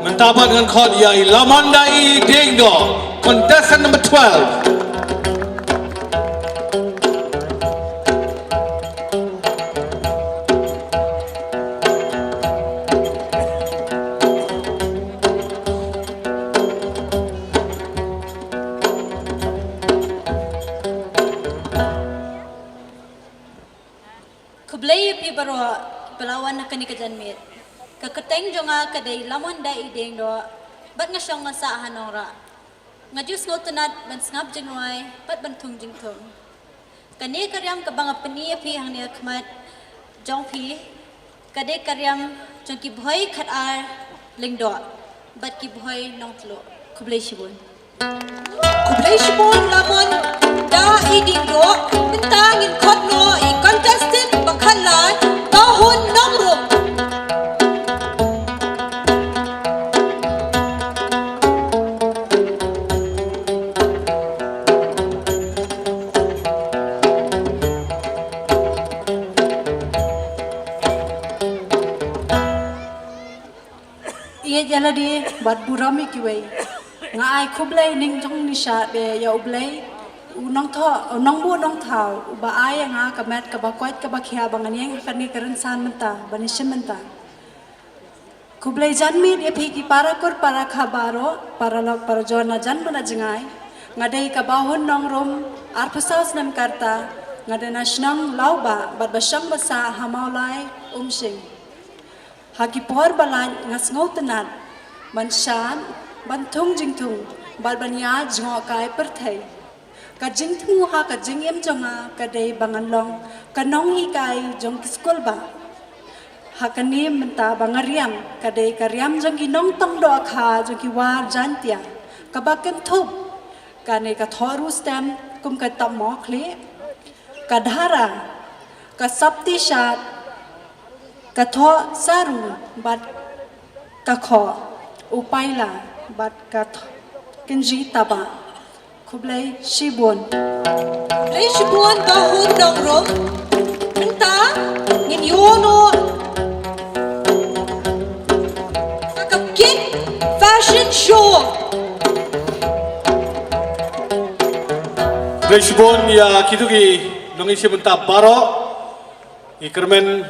Mynta pat ngan khot ïa i Lamon da i Diengdoh, contestant number twelve. Khublei ïa phi baroh kiba la wan ha kane ka janmiet. Ka kyrteng jong nga ka dei Lamon da i Diengdoh, bad nga shong nga sah ha Nongrah. Nga ju sngewtynnat ban sngap jingrwai bad ban thung jingthung. Kane ka riam kaba nga pyni ïa phi hangne ha khmat jong phi ka dei ka riam jong ki Bhoi Khatar Lyngdoh bad ki Bhoi Nongtluh. Khublei shibun. Khublei shibun Lamon da i Diengdoh. Mynta ngin khot noh i contestant ba khatlai, Bahun Nongrum. Ïeit ïa lade bad burom ïa kiwei. Nga ai khublei nongkyndong nyngkong ïa U Blei, U Nongthoh, U Nongbuh Nongthaw, uba ai ïa nga ka met kaba koit kaba khiah ba ngan ïeng ha kane ka rynsan mynta ban ïashim bynta. Khublei janmiet ïa phi ki para kur para kha baroh, para lok para jor na jan bad na jngai. Nga dei ka Bahun Nongrum, arphew saw snem ka rta, nga dei na shnong Lawbah bad ba shong ba sah ha Mawlai Umshing. Ha ki por ba lait nga sngewtynnat ban shad, ban thung jingthung bad ban ïaid jngohkai pyrthei. Ka jingthmu ha ka jingim jong nga ka dei ba ngan long ka nonghikai jong ki skulbah. Ha kane mynta ba nga riam ka dei ka riam jong ki nongtong dohkha jong ki War Jaintia, kaba kynthup kane ka thoh ru stem kum ka tap mohkhlieh, ka dhara, ka sopti shad, ka thoh saru bad ka khoh u paila bad ka thoh kynji taba. Khublei shibun. Khublei shibun Bahun Nongrum. Mynta ngin ïoh noh ka Kit Fashion Show. Khublei shibun ïa kito ki nongïashim bynta baroh. I kyrmen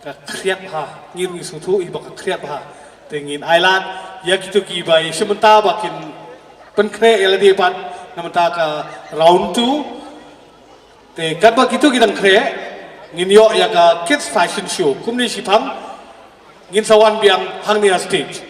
ka khriat bha, ngi ruh ngi sngewthuh hi ba ka khriat bha. Te ngin ailad ïa kito kiba ïashim bynta ba kin pynkhreh ïa lade pat na bynta ka round two. Te katba kito ki dang khreh, ngin ïoh ïa ka Kids Fashion Show. Kumne shiphang ngin sa wan biang hangne ha stage.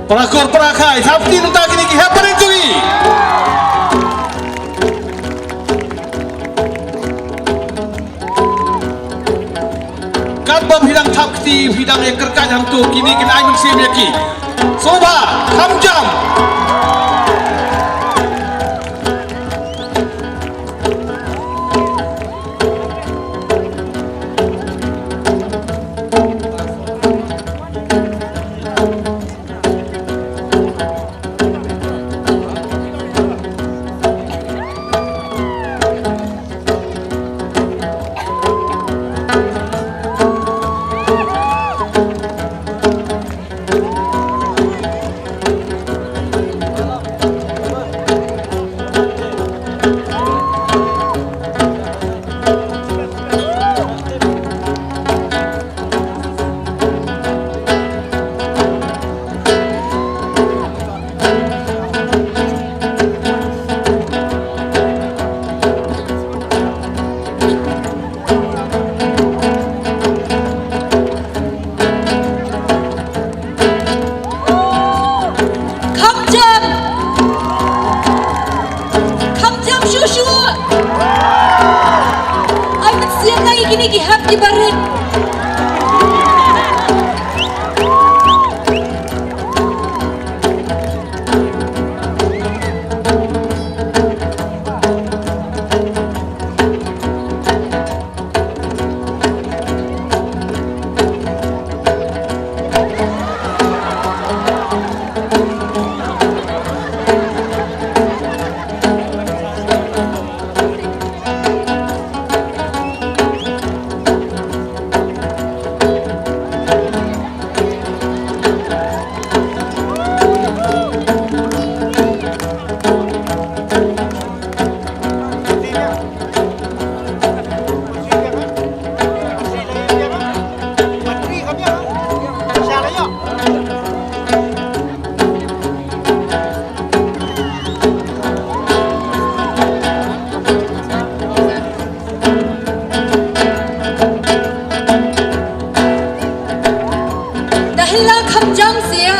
Para kur para khai, thap kti nangta kine ki hep barit jong ngi. Katba phi dang thap kti, phi dang ïa kyrkhu hangto, kine kin ai mynsiem ïa ki. Sngewbha, kham jam. Kham jam. Kham jam shuh shuh. Ai mynsiem na ïa kine ki hep ki barit. Da hila kham jam sia.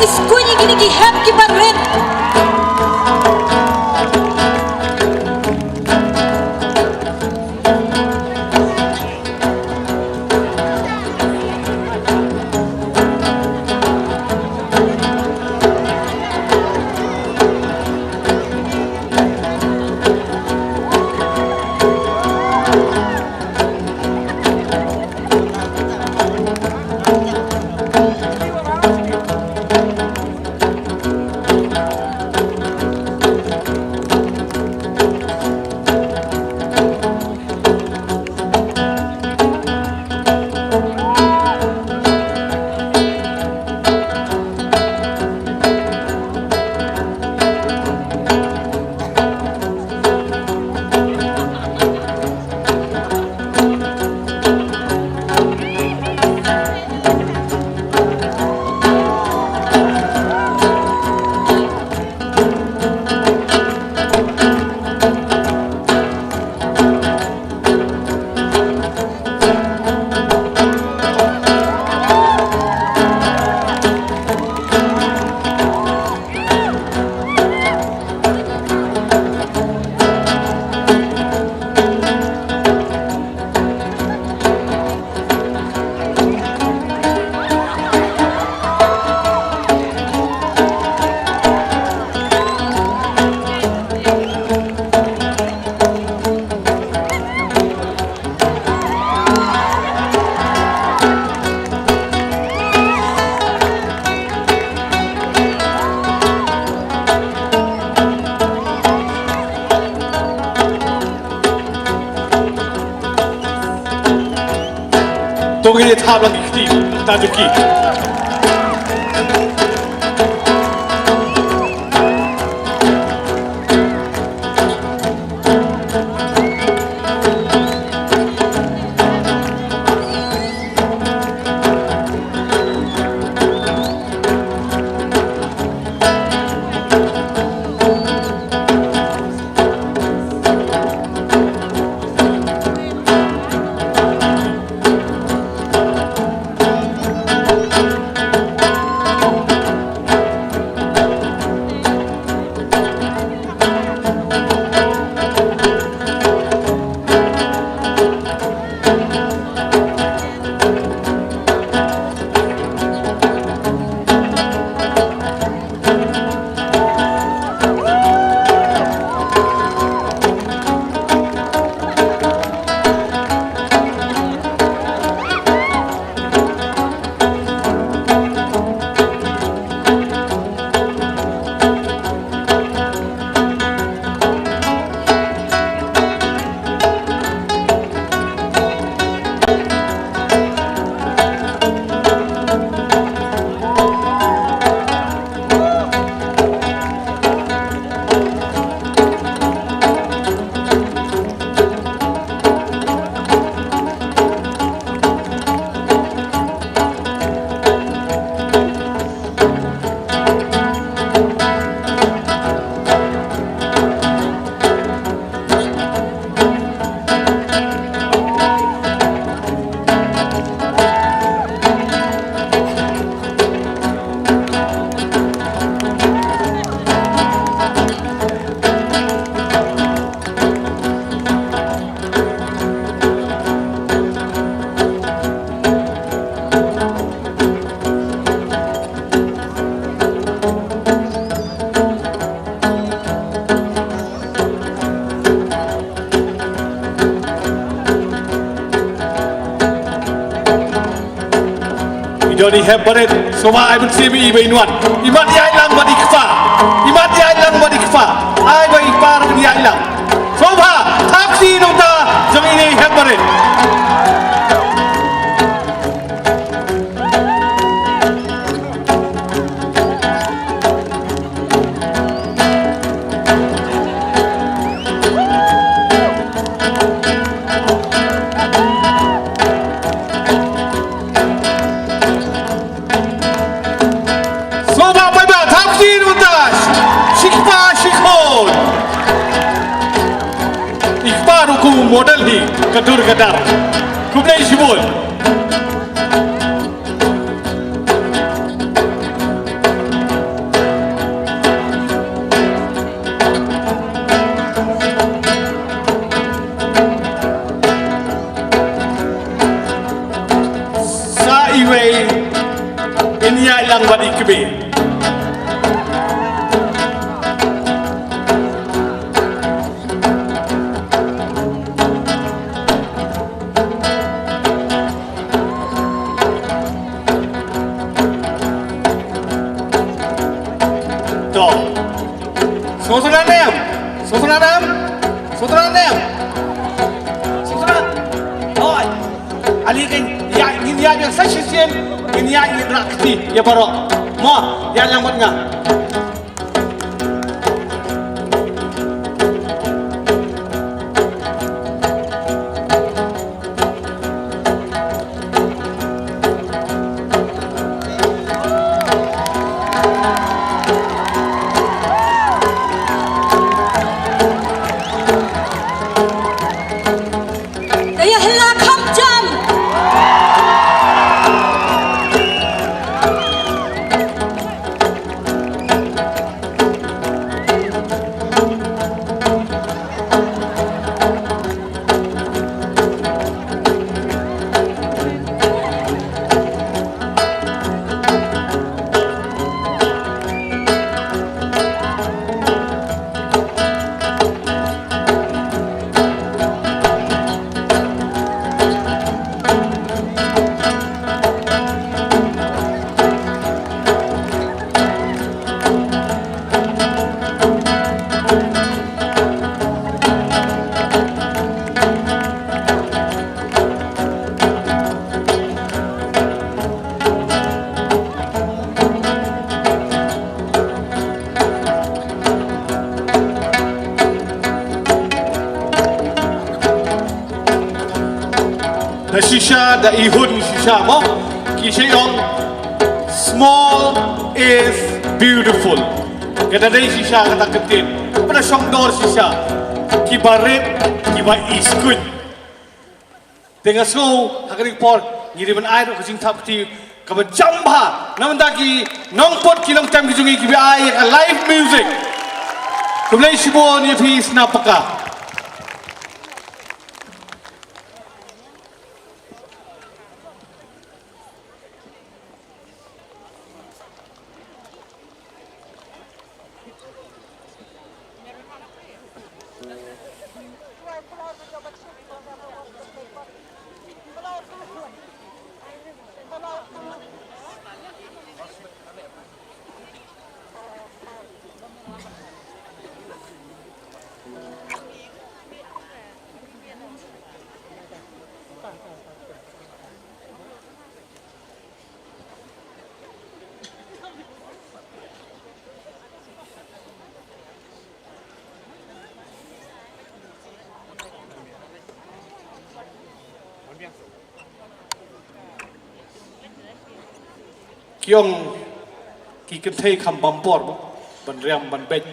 Skul ïa kine ki hep ki barit. To ngin ïa thap lang ki kti, ta jong ki. I don i hep barit, sngewbha ai mynsiem i ba in wan. I mat ïaid lang bad i kpa. I mat ïaid lang bad i kpa. Ai ba i kpa ruh in ïaid lang. Sngewbha, thap kti na ka bynta jong ine i hep barit. Sngewbha paidbah, thap kti na ka bynta shi kpa shi khun. I kpa ruh kum u model hi ka dur ka dar. Khublei shibun. Bad i kmie. To. Sngewsynran ne em? Sngewsynran ne em? Sngewsynran ne em? Sngewsynran. Hooid. Ale ngin ïa, ngin ïa, ïa sa shisien, ngin ïa, ngin rah kti ïa baroh. Mo, ïa lang bad nga. Ka ïa hla kham jam. Da shisha, da i hun shisha mo. Ki shait ong, "Small is beautiful." Ka da dei shisha kata ka ktien. Kaba da shong dor shisha. Kiba rit, kiba i skuin. Te nga sngew ha kane ka por ngi dei ban ai ruh ka jingthap kti kaba jam bha na bynta ki nongput ki nongtem ki jong ngi kiba ai ïa ka live music. Khublei shibun ïa phi Snapaka. Ki ong ki kynthei kham bam por mo, ban riam ban beit.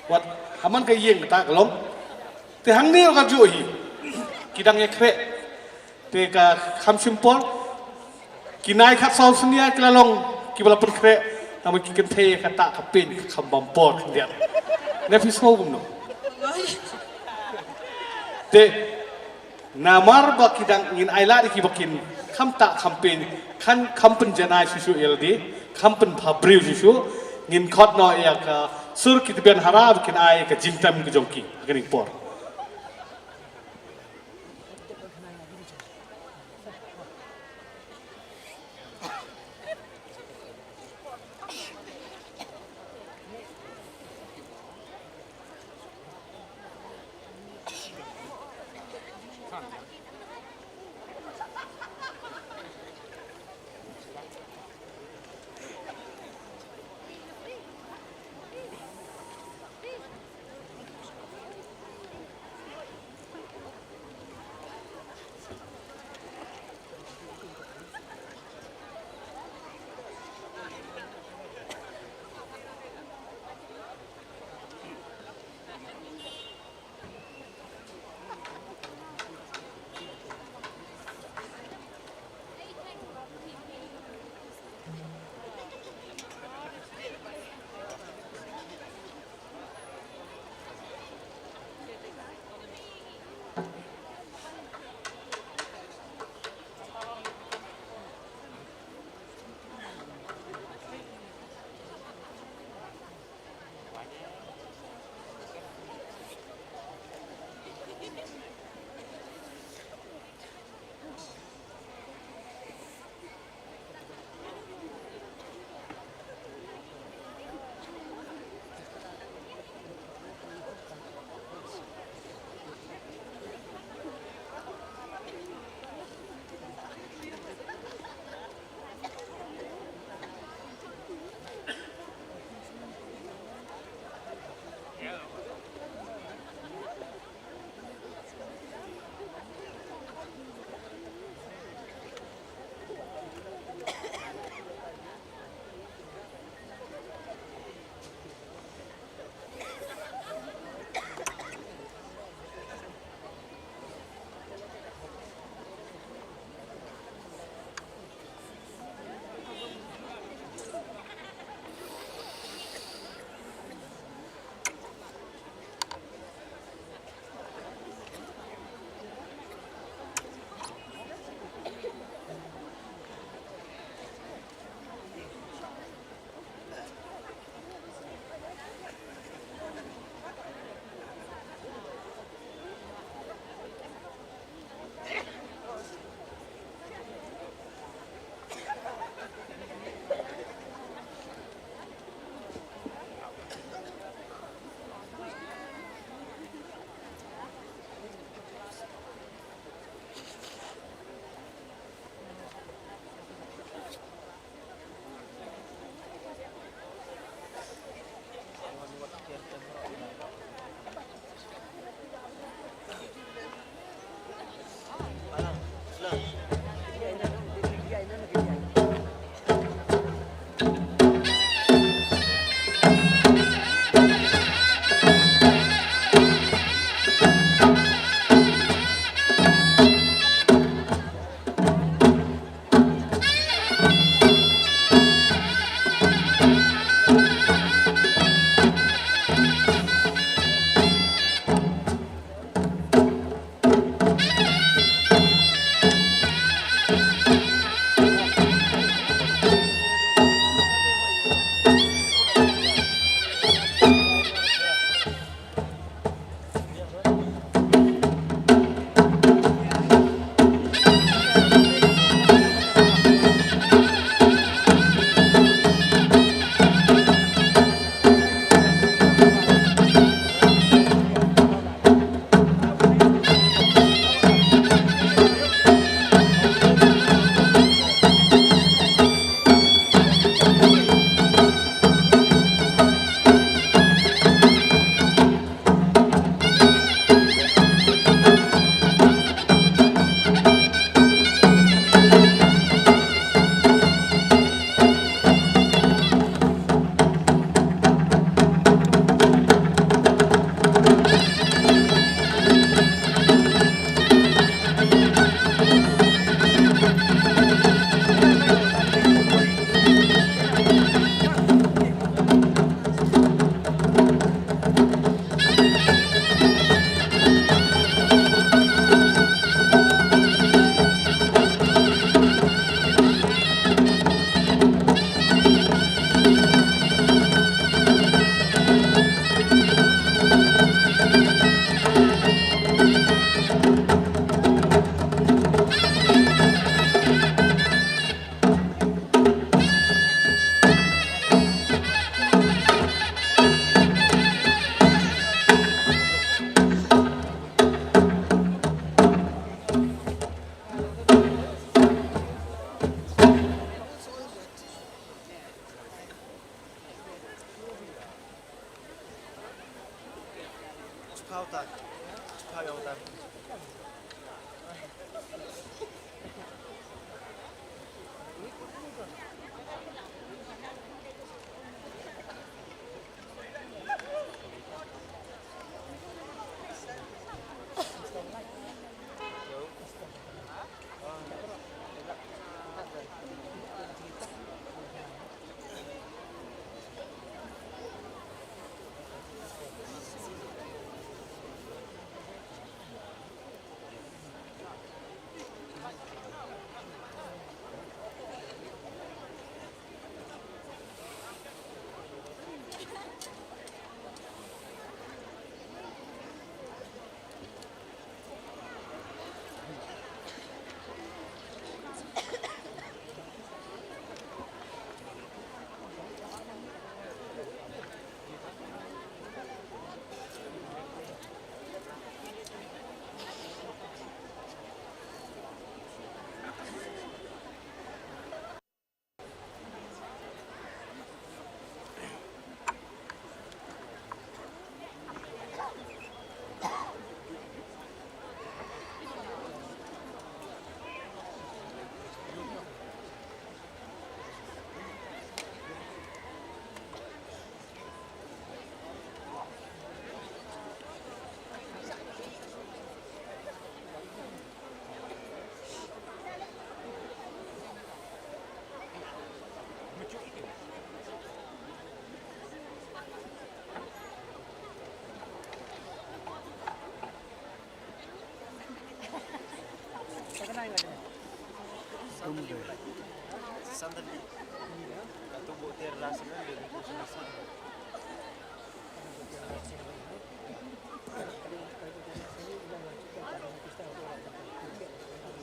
Wat ha man ka ïing kata ka long. Te hangne ka juh hi. Ki dang ïakhreh. Te ka kham shim por. Ki nai khatsaw synñia ki la long kiba la pynkhreh. Namar ki kynthei kata ka pyn ka kham bam por khyndiat. Ne phi sngew kumno? Te namar ba ki dang ngin ai lad ïa ki ba kin kham tah kham pyn, kham, kham pynjanai shuh shuh ïa lade, kham pynbhabriew shuh shuh, ngin khot noh ïa ka sur ki tbian hara ba kin ai ka jingtem ka jong ki ha kane ka por.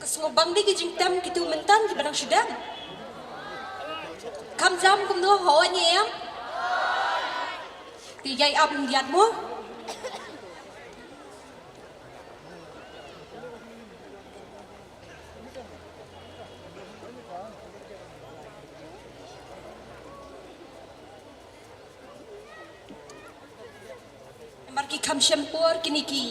Ka sngewbang dei ki jingtem kito mynta kiba dang shu dep. Kham jam kumno, hooid ne em? Te ïai ap ïa mo. Namar ki kham shem por kine ki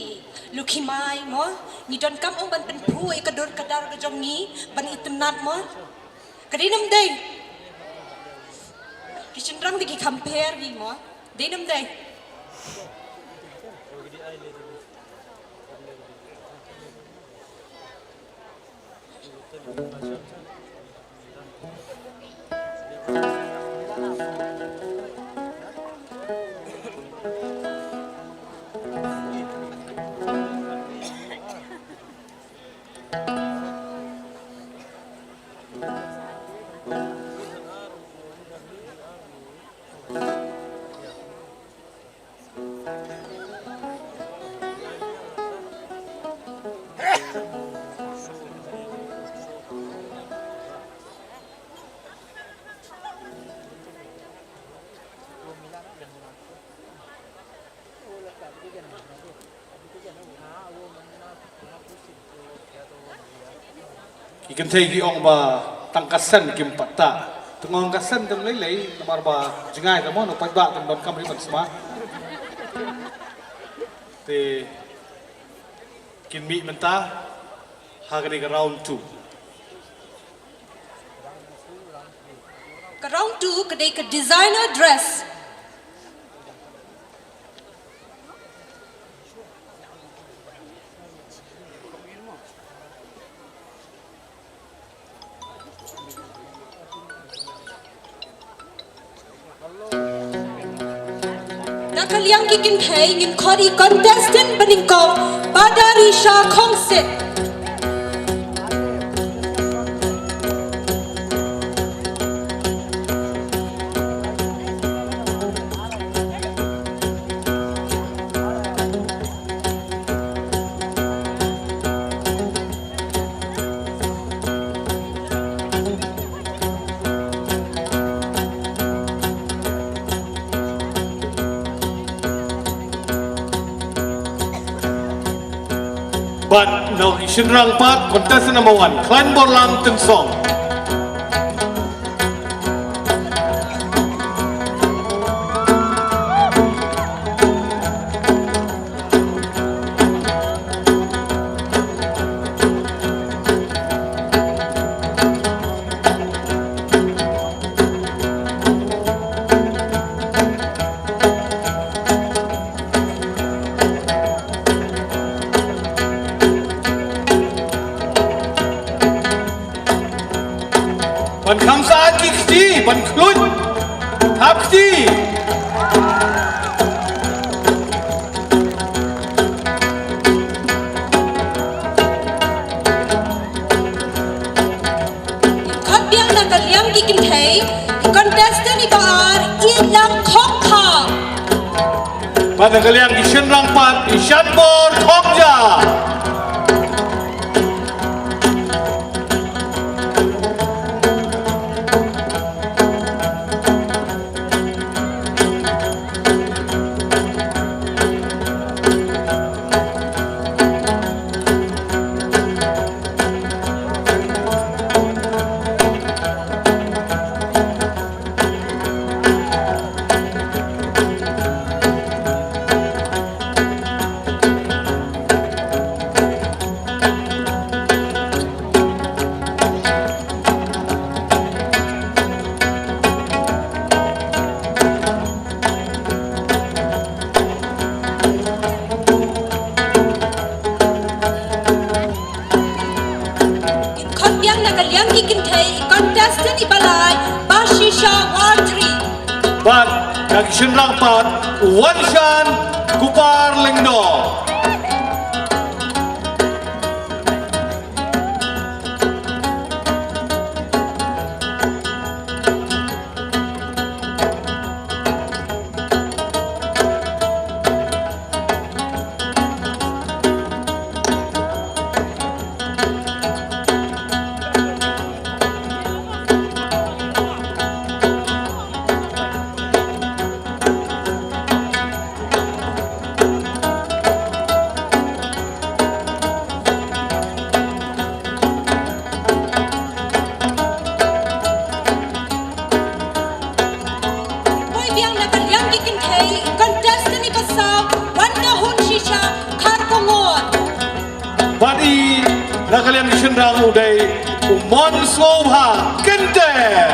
lukhi mai mo. Ngi donkam ong ban pynphuh ïa ka dur ka dar ka jong ngi ban itynnad mo. Ka dei ne ym dei? Ki shynrang te ki kham pher hi mo. Dei ne ym dei? Ki kynthei ki ong ba tang ka sen kim pat ta. Te nga ong ka sen te ym lei lei namar ba jngai ka mo, u paidbah te ym donkam ri ban sma. Te kin mih mynta ha kane ka round two. Ka round two ka dei ka designer dress. Na ka liang ki kynthei ngin khot ïa i contestant ba nyngkong, Badarisha Khongsit. Bad na ki shynrang pat, contestant number one, Khlaiñborlang Tynsong. Kynthei, contestant iba ar, Ilang Khongkha. Bad na ka liang ki shynrang pat, i Shanbor Khongja. Khot biang na ka liang ki kynthei, contestant iba lai, Bashisha Wartri. Bad na ki shynrang pat, Wanshan Kupar Lyngdoh. Poi biang na ka liang ki kynthei, contestant iba saw, Wanda Hunshisha, Kharkongor. Bad i na ka liang ki shynrang u dei u Mon Sngewbha Kynter.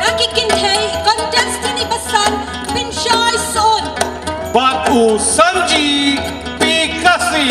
Na ki kynthei, contestant iba san, Pynshai Sohn. Bad u Sanji Pikasi.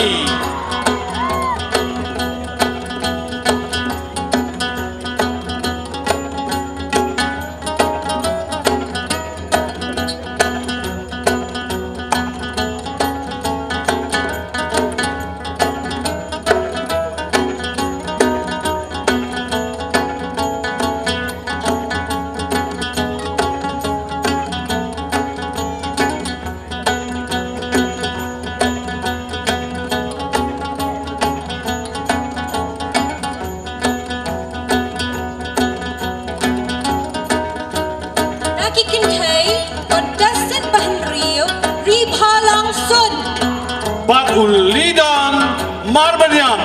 Na ki kynthei, contestant ba hynriew, Ribhalang Sun. Bad u Lidan Marbaniang.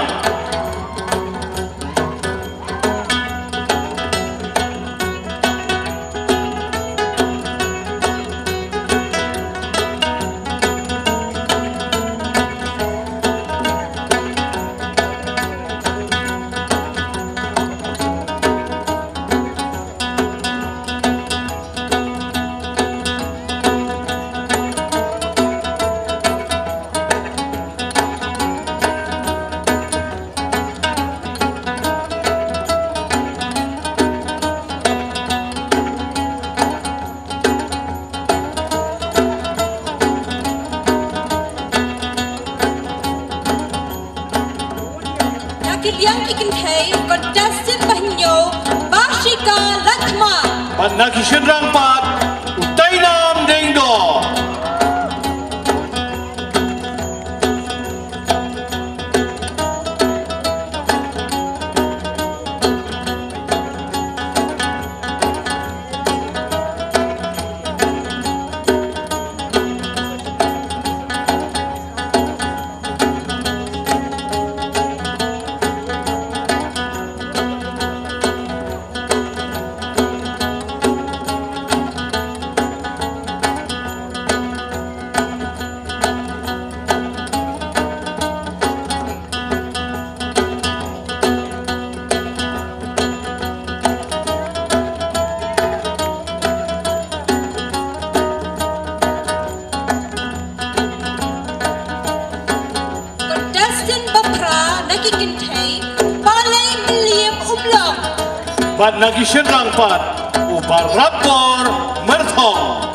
Na ki liang ki kynthei, contestant ba hynñiew, Bashika Latma. Bad na ki shynrang pat, u Tainam Dengdo. Bad na ki shynrang pat, u Barapbor Myrthong.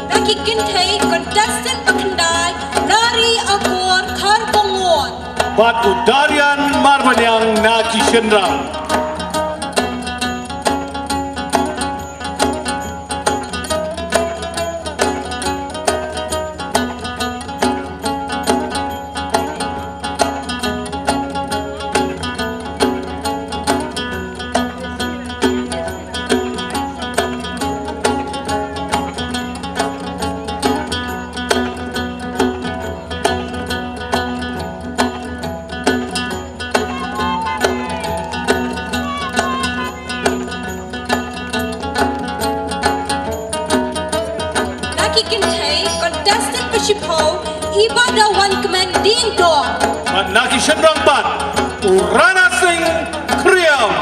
Na ki kynthei contestant ba khyndai, Nari Akor Kharbungut. Bad u Darian Marbaniang na ki shynrang. Na ki kynthei contestant ba shiphew, iba da wan kmen ding dong. Bad na ki shynrang pat, u Rana Singh Khriam.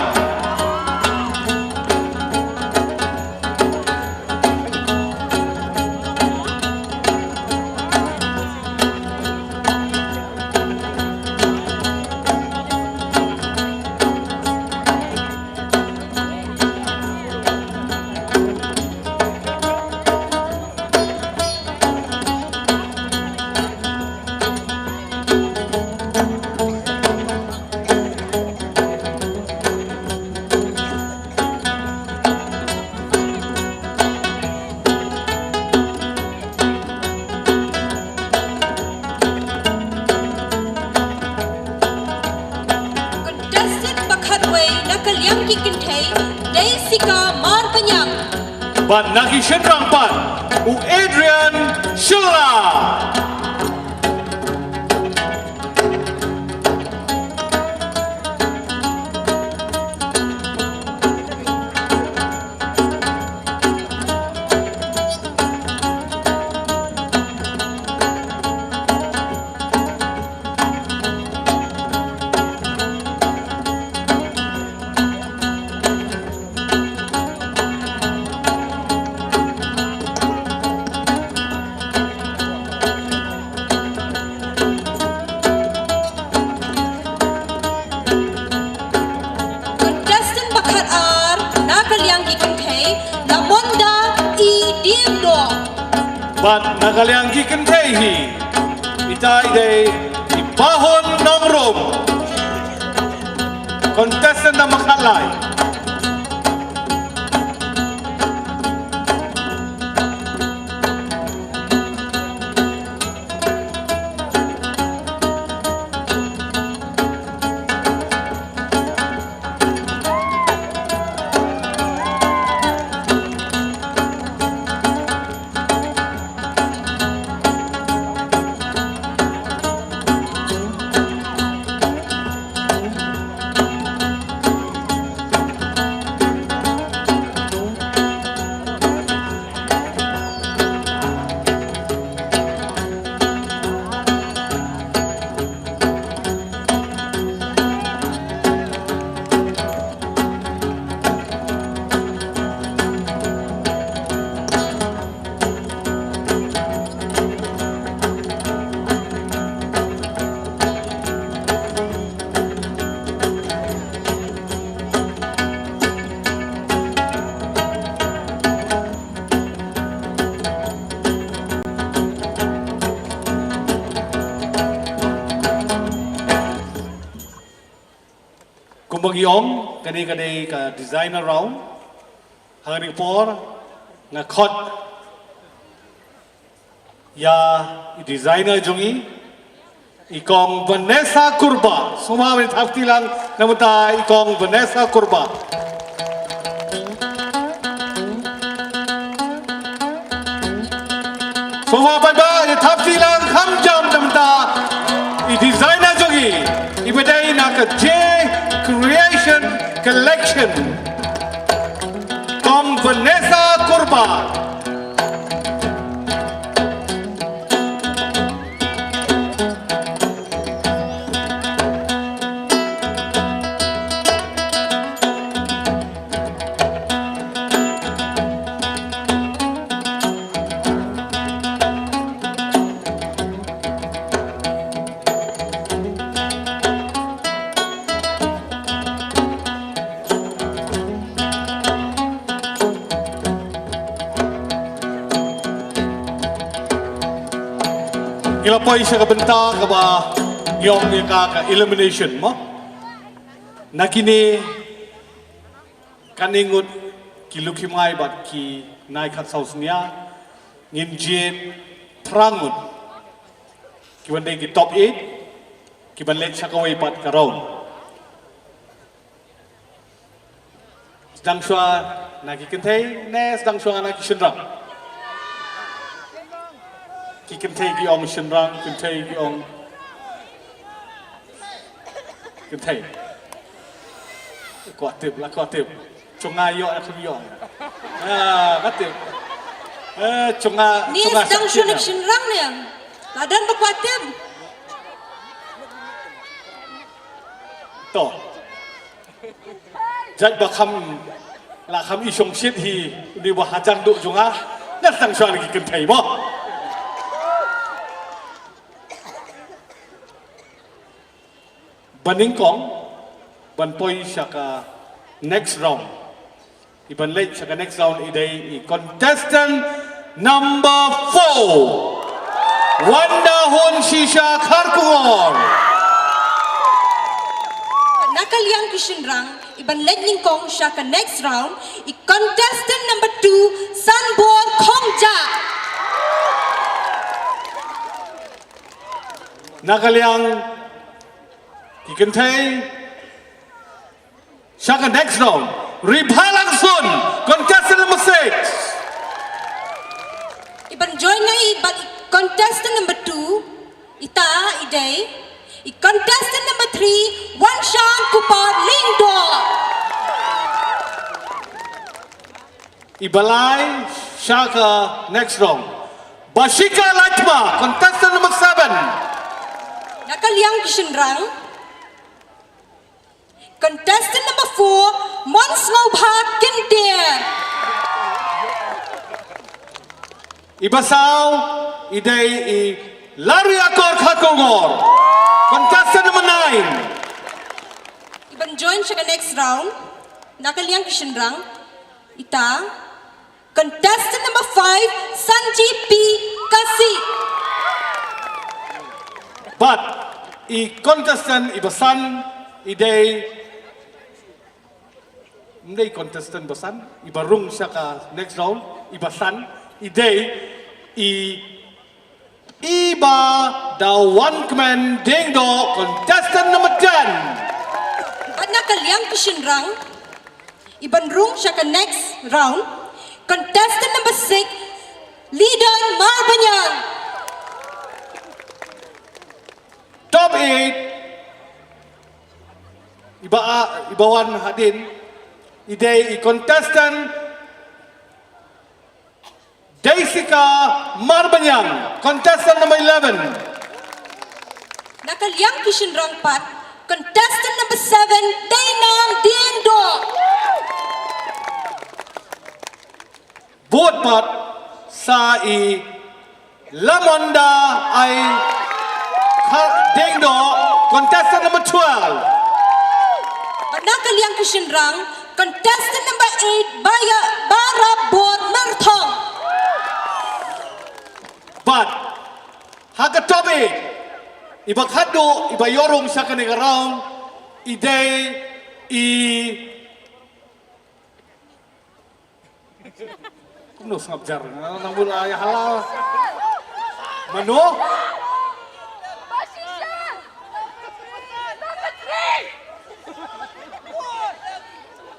Contestant ba khatwei na ka liang ki kynthei, Jessica Marbaniang. Bad na ki shynrang pat, u Adrian Shylla. Contestant ba khatar na ka liang ki kynthei, Lamonda E Diengdoh. Bad na ka liang ki kynthei hi, itai dei i Bahun Nongrum. Contestant number khatlai. Kumba ngi ong, kane ka dei ka designer round. Ha kane ka por nga khot ïa i designer jong ngi, i Kong Vanessa Kurbah. Sngewbha ban ïa thap kti lang na bynta i Kong Vanessa Kurbah. Sngewbha ban ïa thap kti lang kham jam na bynta i designer jong ngi. Iba dei na ka J Creation Collection. Kong Vanessa Kurba. Ngi la poi sha ka bynta kaba ngi ong ïa ka ka elimination mo. Na kine kane ngut ki lucky mai bad ki nai khatsaw snia ngin jied phra ngut ki wan dei ki top eight ki ban leit sha kawei pat ka round. Sdang shuwa na ki kynthei ne sdang shuwa na ki shynrang? Ki kynthei ki ong shynrang, kynthei ki ong kynthei. Kwah tip la, kwah tip. Chunga ïoh la khum ïoh. Ah, kwah tip. Eh, chunga, ni chunga sdang shuwa na ki shynrang ne. La don ba kwah tip. To. Judge ba kham la kham i shong shit hi ni ba hajan duk jong nga. Ngan sdang shuwa na ki kynthei mo. Ba nyngkong ban poi sha ka next round. I ban leit sha ka next round i dei i contestant number four. Wanda Hun Shisha Kharkongor. Na ka liang ki shynrang i ban leit nyngkong sha ka next round i contestant number two Sanbor Khongja. Na ka liang ki kynthei sha ka next round, Ribha Langsun, contestant number six. I ban join ngi i bad i contestant number two, ita i dei i contestant number three, Wanshan Kupar Lyngdoh. I ba lai sha ka next round, Bashika Lachma, contestant number seven. Na ka liang ki shynrang, contestant number four, Monsngowbha Kyndiah. I ba saw i dei i Lari Akor Kharkongor, contestant number nine. I ban join sha ka next round, na ka liang ki shynrang, ita, contestant number five, Sanji P Kasi. Bad i contestant i ba san i dei, ym dei contestant ba san, i ba rung sha ka next round, i ba san i dei i Iba Dawankmen Diengdoh, contestant number ten. Bad na ka liang ki shynrang i ban rung sha ka next round, contestant number six, Lidon Marbaniang. Top eight, iba, iba wan hadien i dei i contestant Jessica Marbaniang, contestant number eleven. Na ka liang ki shynrang pat, contestant number seven, Deinang Diengdoh. Vote pat sa i Lamonda Ai Kha-, Diengdoh, contestant number twelve. Bad na ka liang ki shynrang, contestant number eight, Baya-, Barabor Myrthong. Bad ha ka top eight, iba khatduh, iba ïoh rung sha kane ka round, i dei i Kumno sngap jar, nang bula ïa hala. Mano?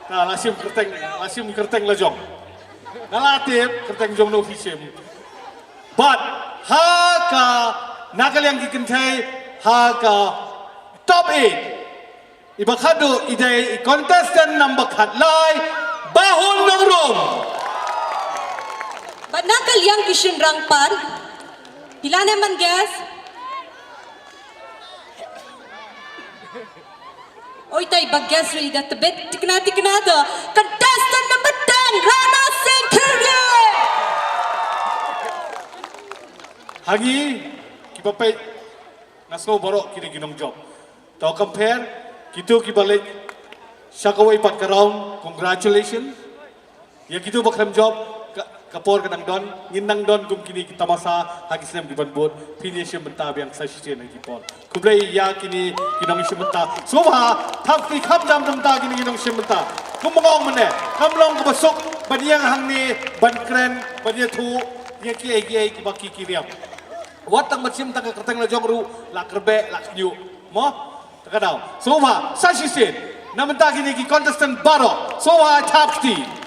Ta la shim kyrteng, la shim kyrteng la jong. Nga la tip kyrteng jong no phi shim. Bad ha ka, na ka liang ki kynthei, ha ka Top eight. Iba khadduh i dei i contestant number khatlai, Bahun Nongrum. Bad na ka liang ki shynrang pat, phi lah ne em ban guess? Oi, tai ba guess ruh i da tbit. Thikna, thikna, to contestant number ten, Rana Singh Kharia. Ha ngi kiba peit, nga sngew baroh ki dei ki nongjop. To compare, kito kiba leit sha kawei pat ka round, congratulations. Ïa kito ba khlem jop, ka, ka por ka dang don, ngin nang don kum kine ki tamasa ha ki snem ki ban bud, phin ïa shim bynta biang sa shisien ha ki por. Khublei ïa kine ki nongshim bynta. Sngewbha thap kti kham jam na bynta kine ki nongshim bynta. Kumba nga ong mynne, ngam long kaba suk ban ïeng hangne ban kren, ban ïathuh ïa kiei kiei kiba ki ki riam. Wat tang ban shim tang ka kyrteng la jong ruh, la kyrbeh, la khñiuh. Mo? Te ka daw. Sngewbha sa shisien na bynta kine ki contestant baroh. Sngewbha thap kti.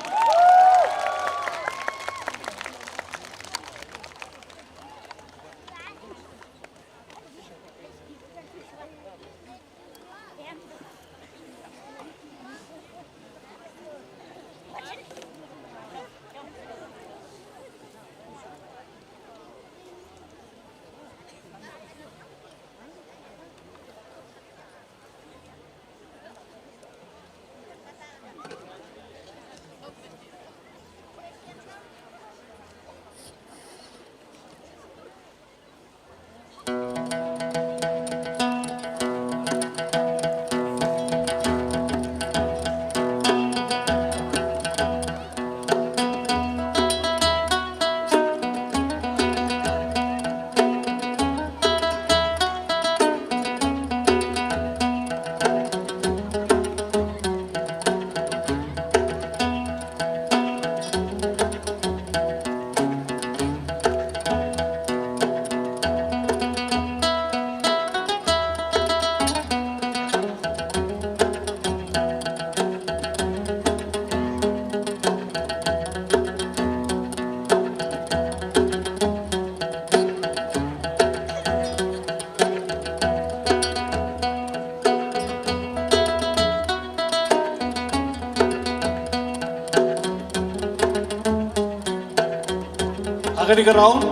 Ha kane ka round,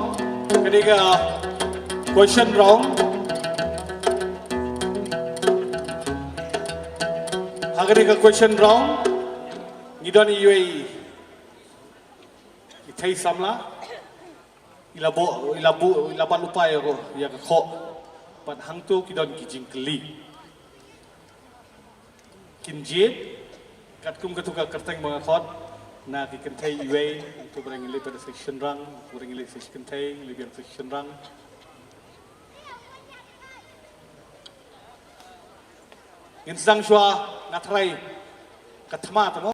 kane ka question round. Ha kane ka question round, ngi don iwei i thei samla, i la buh, i la buh, i la bat lypa ïa ka, ïa ka khoh. Bad hangto ki don ki jingkylli. Kin jied katkum katu ka kyrteng ba nga khot na ki kynthei iwei, hangto ba ngi leit bad sa ki shynrang, ba ngi leit sa ki kynthei, ngi leit biang sa ki shynrang. Ngin sdang shuwa, nga tharai ka thma te mo,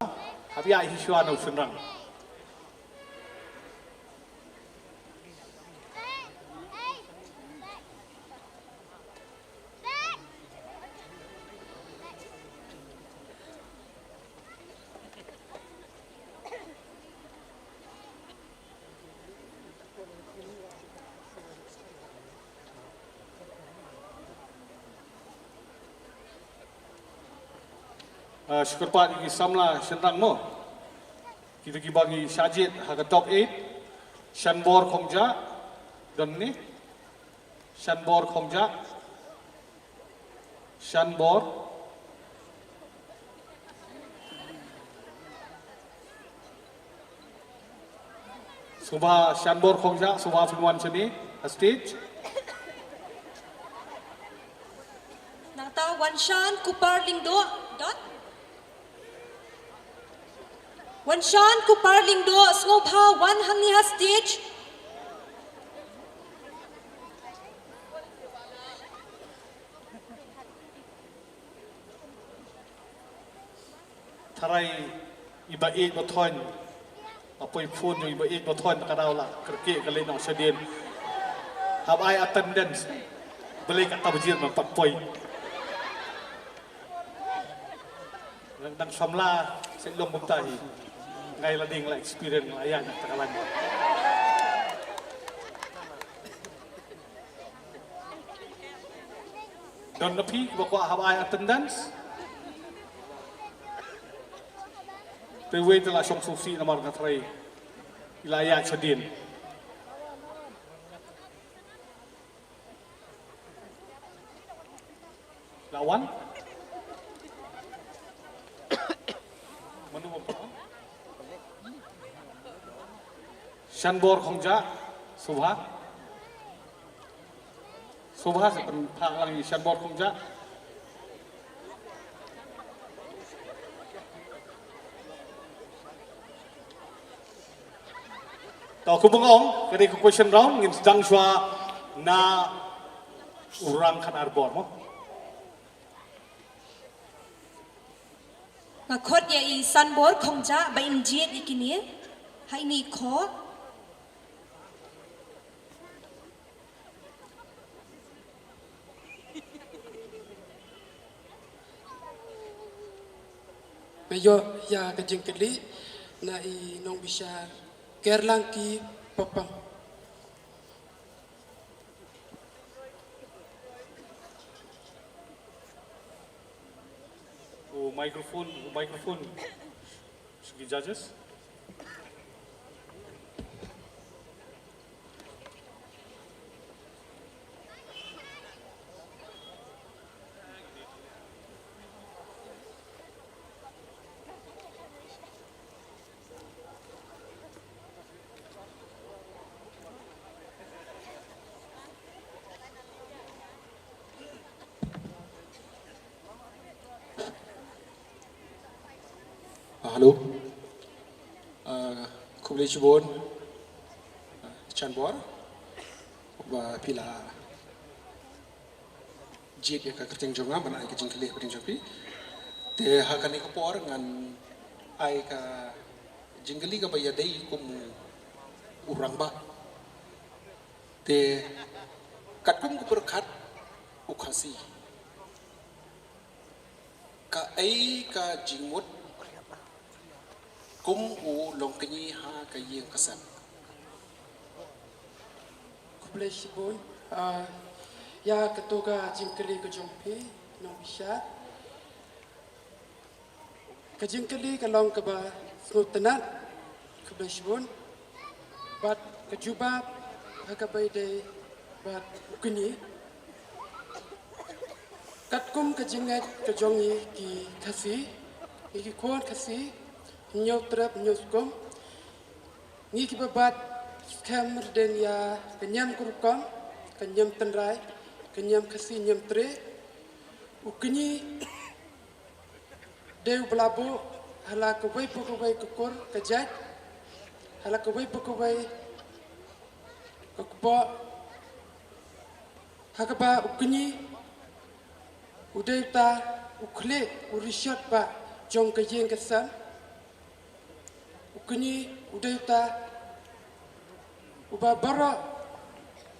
hap ïa hi shuwa na u shynrang. Ah, shu kyrpad ïa ki samla shynrang mo. Kita kiba ngi shah jied ha ka top eight. Shanbor Khongjah. Don ne? Shanbor Khongjah. Shanbor. Sngewbha Shanbor Khongjah, sngewbha phin wan shane ha stage. Nangta Wanshan Kupar Lyngdoh, dot. Wanshan Kupar Lyngdoh, sngewbha wan hangne ha stage. Tharai iba ïeit ba thoiñ, ba poi phone jong iba ïeit ba thoiñ, ka daw la kyrkieh ka leit noh shadien. Hap ai attendance. Balei kata bajir man pat poi. Dang samla seh long kumta hi. Ngai la ding la experience la ïa na ta ka lain. Don na phi kiba kwah hap ai attendance. Te wei te la shong sngewsih namar nga tharai i la ïaid shadien. La wan? Mano ba pha? Shanbor Khongjah, Subha. Subha sa pynphah lang i Shanbor Khongjah. To, kumba nga ong, ka dei ka question round, ngin sdang shuwa na u rang khatar bor mo. Nga khot ïa i Shanbor Khongjah ba in jied ïa kine ha ine i khot. Ba ïoh ïa ka jingkylli na i nongbishar Kerlangki Papang. Oh, microphone, microphone. Shuki judges. Ah, hello. Ah, khublei shibun. Ah, Chanbor. Ba phi la jied ïa ka kyrteng jong nga, ban ai ka jingkylli ha pdeng jong phi. Te ha kane ka por ngan ai ka jingkylli kaba ïadei kum u rangbah. Te katkum ka pyrkhat u Khasi, kaei ka jingmut kum u longkñi ha ka ïing ka sem? Khublei shibun, ah, ïa kato ka jingkylli ka jong phi, nongbishar. Ka jingkylli ka long kaba sngewtynnat, khublei shibun. Bad ka jubab ha kaba ïadei bad u kñi. Katkum ka jingngeit ka jong ngi ki Khasi, ngi ki khun Khasi, Hynñiewtrep Hynñiewskum, ngi kiba bat skhem rdeng ïa ka niam ka rukom, ka niam tynrai, ka niam Khasi niam Tre, u kñi dei uba la buh ha la kawei pa kawei ka kur ka jait, ha la kawei pa kawei ka kpoh, ha kaba u kñi u dei uta u khlieh u rishot ba jong ka ïing ka sem. U kñi u dei uta uba baroh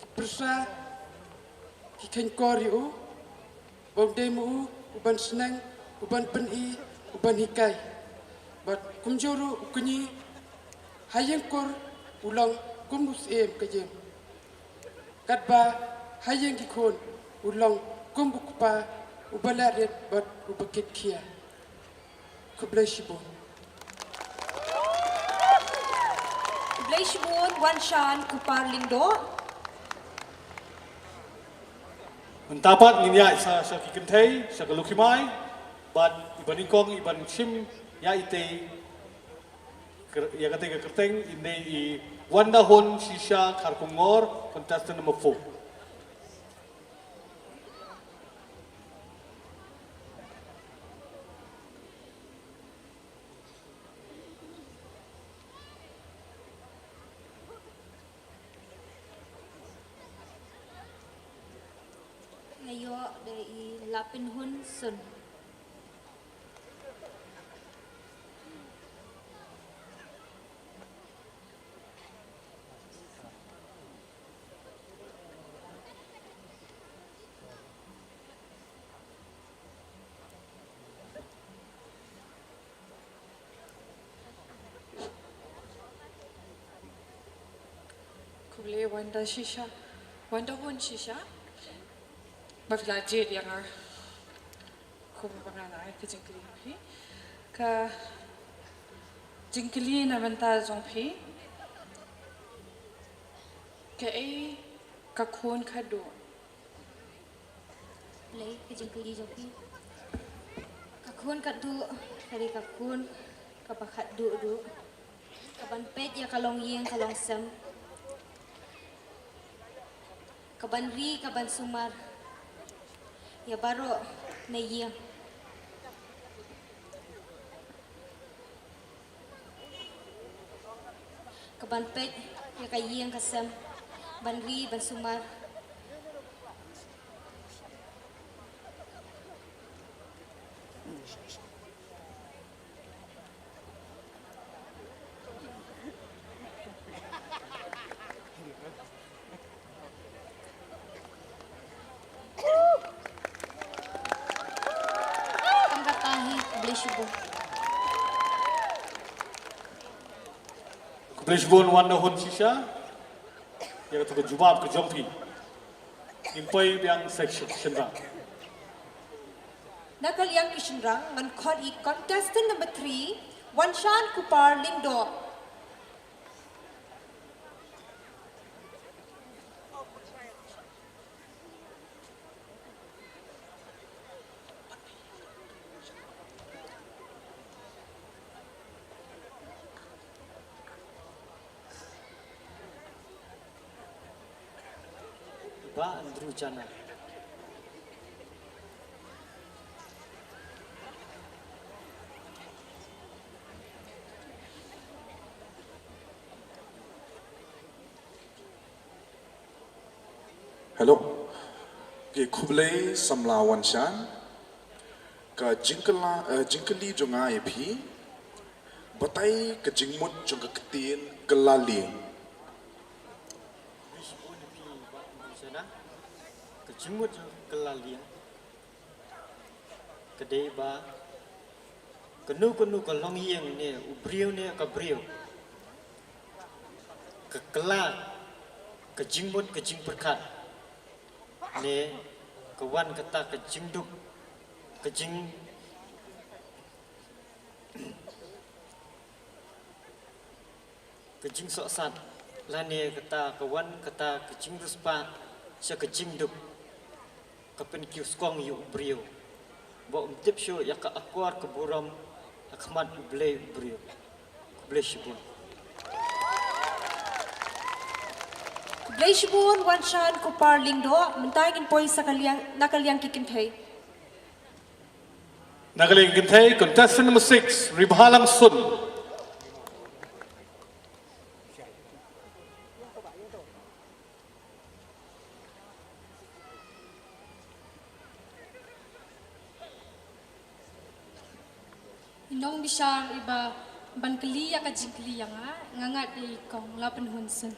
ki pyrsa ki kheiñkor ïa u, ba u dei ma u uban sneng, uban pyni, uban hikai. Bad kumjuh ruh u kñi ha ïing kur u long kum u syiem ka ïing. Katba ha ïing ki khun u long kum u kpa uba leh rit bad uba kit khia. Khublei shibun. Khublei shibun, wan sha u Kpa Lyngdoh. Mynta pat ngin ïaid sha, sha ki kynthei, sha ka lukhi mai, bad iba nyngkong iban shim ïa itei, kar-, ïa katei ka kyrteng, i dei i Wandahun Shisha Kharkongor, contestant number four. Nga ïoh da i Lapinhun Sun. Khublei Wanda Shisha, Wanda Hun Shisha. Phi la jied ïa nga kumba nga la ai ka jingkylli phi. Ka jingkylli na bynta jong phi. Kaei ka khun khatduh? Lei ka jingkylli jong phi. Ka khun khatduh ka dei ka khun kaba khatduh duh. Kaban peit ïa ka longïing ka longsem. Kaban ri kaban sumar ïa baroh na ïing. Kaban peit ïa ka ïing ka sem ban ri ban sumar. Kam kata hi, khublei shibun. Khublei shibun Wanda Hun Shisha. Ïa kata ka jubab ka jong phi. Ngin poi biang sa ki shynrang. Na ka liang ki shynrang ngan khot ïa contestant number three, Wanshan Kupar Lyngdoh. Bah Andrew Chana. Hello. Ki khublei samla Wanshan. Ka jingkylla, eh, jingkylli jong nga ïa phi. Batai ka jingmut jong ka ktien kylla lieng. Ka jingmut jong ka kylla lieng. Ka dei ba kano kano ka longïing ne u briew ne ka briew ka kylla ka jingmut ka jingpyrkhat ne ka wan kata ka jingduk ka jing ka jingsohsat lane kata ka wan kata ka jingriewspah sha ka jingduk ka pynkiew skong ïa u briew ba um tip shuh ïa ka akor ka burom ha khmat u Blei u briew. Khublei shibun. Khublei shibun Wanshan Kupar Lyngdoh. Mynta ngin poi sa ka liang na ka liang ki kynthei. Na ka liang ki kynthei, contestant number six, Ribha Langsun. I nongbishar iba ban kylli ïa ka jingkylli ïa nga, nga ngat ïa i kong Lapynhunsun.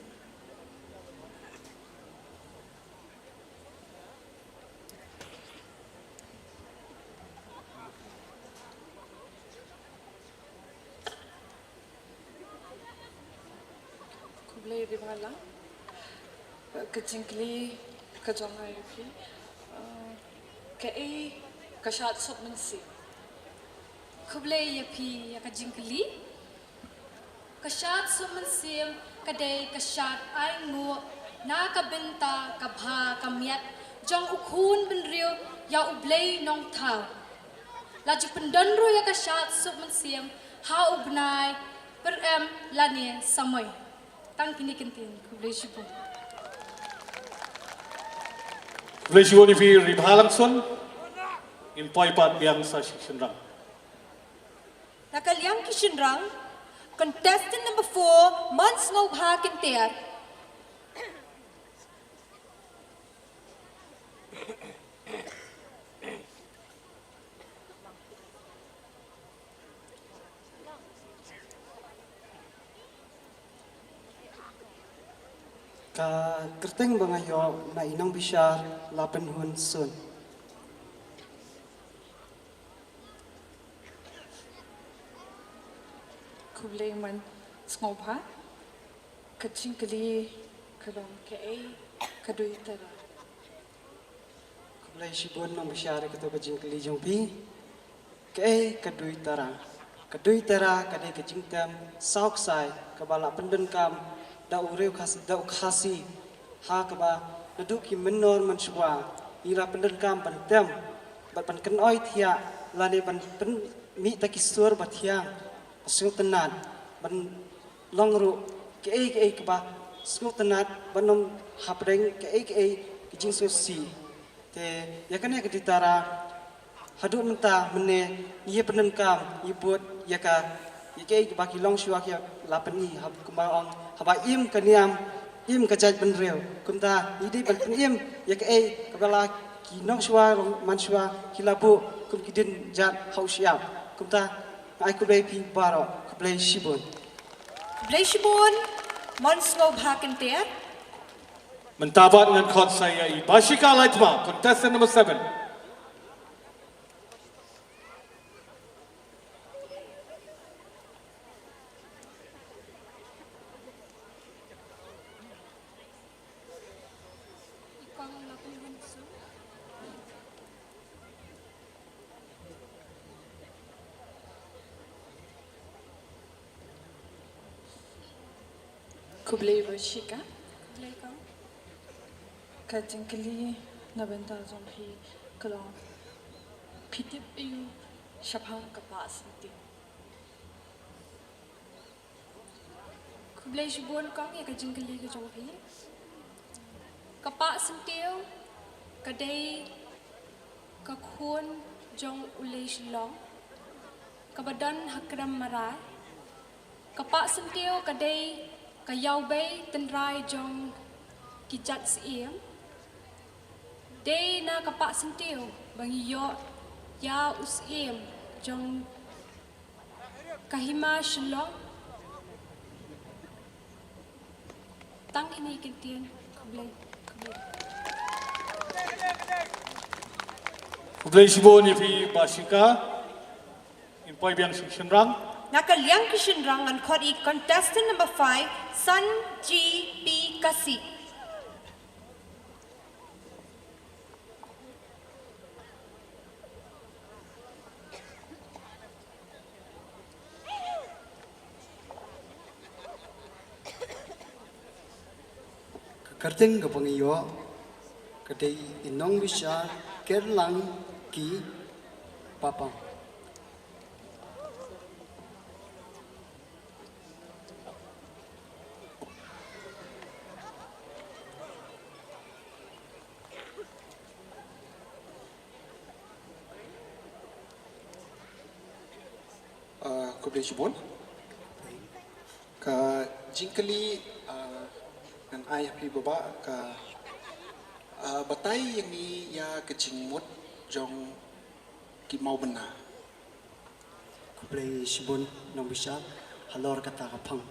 Khublei Ribha lang. Ka jingkylli ka jong nga ïa phi. Eh, kaei ka shad suk mynsiem? Khublei ïa phi ïa ka jingkylli. Ka shad suk mynsiem ka dei ka shad ainguh na ka bynta ka bha ka miat jong u khun bynriew ïa u Blei Nongthaw. La ju pyndon ruh ïa ka shad suk mynsiem ha u bnai pyrem lane samoi. Tang kine ki ktien, khublei shibun. Khublei shibun ïa phi Ribha Langsun. Ngin poi pat biang sa shi shynrang. Na ka liang ki shynrang, contestant number four, Mon Sngewbha Kynter. Ka kyrteng ba nga ïoh na i nongbishar Lapynhunsun. Khublei Mon Sngewbha. Ka jingkylli ka long kaei ka dei tara. Khublei shibun nongbishar ïa kato ka jingkylli jong phi. Kaei ka dui tara? Ka dui tara ka dei ka jingtem saw ksai kaba la pyndonkam da u riew Khasi, da u Khasi, ha kaba naduh ki mynnor mynshuwa ngi la pyndonkam ban tem bad ban kynoi thiah lane ban pynmih da ki sur ba thiang, ba sngewtynnat, ban long ruh kaei kaei kaba sngewtynnat, ban ym hapdeng kaei kaei ka jingsngewsih. Te ïa kane ka dui tara, haduh mynta mynne ngi ïa pyndonkam, ngi bud ïa ka, ïa kaei kaba ki longshuwa ki la pyni, haba kumba ong, haba im ka niam, im ka jaitbynriew. Kumta ngi dei ban pynim ïa kaei kaba la ki nongshuwa, long, mynshuwa ki la buh kum ki dienjat ha u shyiap. Kumta nga ai khublei phi baroh, khublei shibun. Khublei shibun, mon sngewbha kynter. Mynta pat ngan khot sa ïa i Bashika Laitma, contestant number seven. Khublei Bashika. Khublei kong. Ka jingkylli na bynta jong phi ka long, phi tip aiu shaphang ka pah syntiew? Khublei shibun kong ïa ka jingkylli ka jong phi. Ka pah syntiew ka dei ka khun jong u lei Shillong kaba don ha krem Marai. Ka pah syntiew ka dei ka ïawbei tynrai jong ki jait syiem. Dei na ka pah syntiew ba ngi ïoh ïa u syiem jong ka hima Shillong. Tang kine ki ktien. Khublei. Khublei. Khublei shibun ïa phi Bashika. Ngin poi biang sha ki shynrang. Na ka liang ki shynrang ngan khot ïa i contestant number five, San G P Kasi. Ka kyrteng kaba ngi ïoh ka dei i nongbishar Kerlang Ki Papang. Ah, khublei shibun. Ka jingkylli, ah, ngan ai ha phi Baba, ka, ah, batai ïa ngi ïa ka jingmut jong ki mawbynna. Khublei shibun nongbishar halor kata ka phang.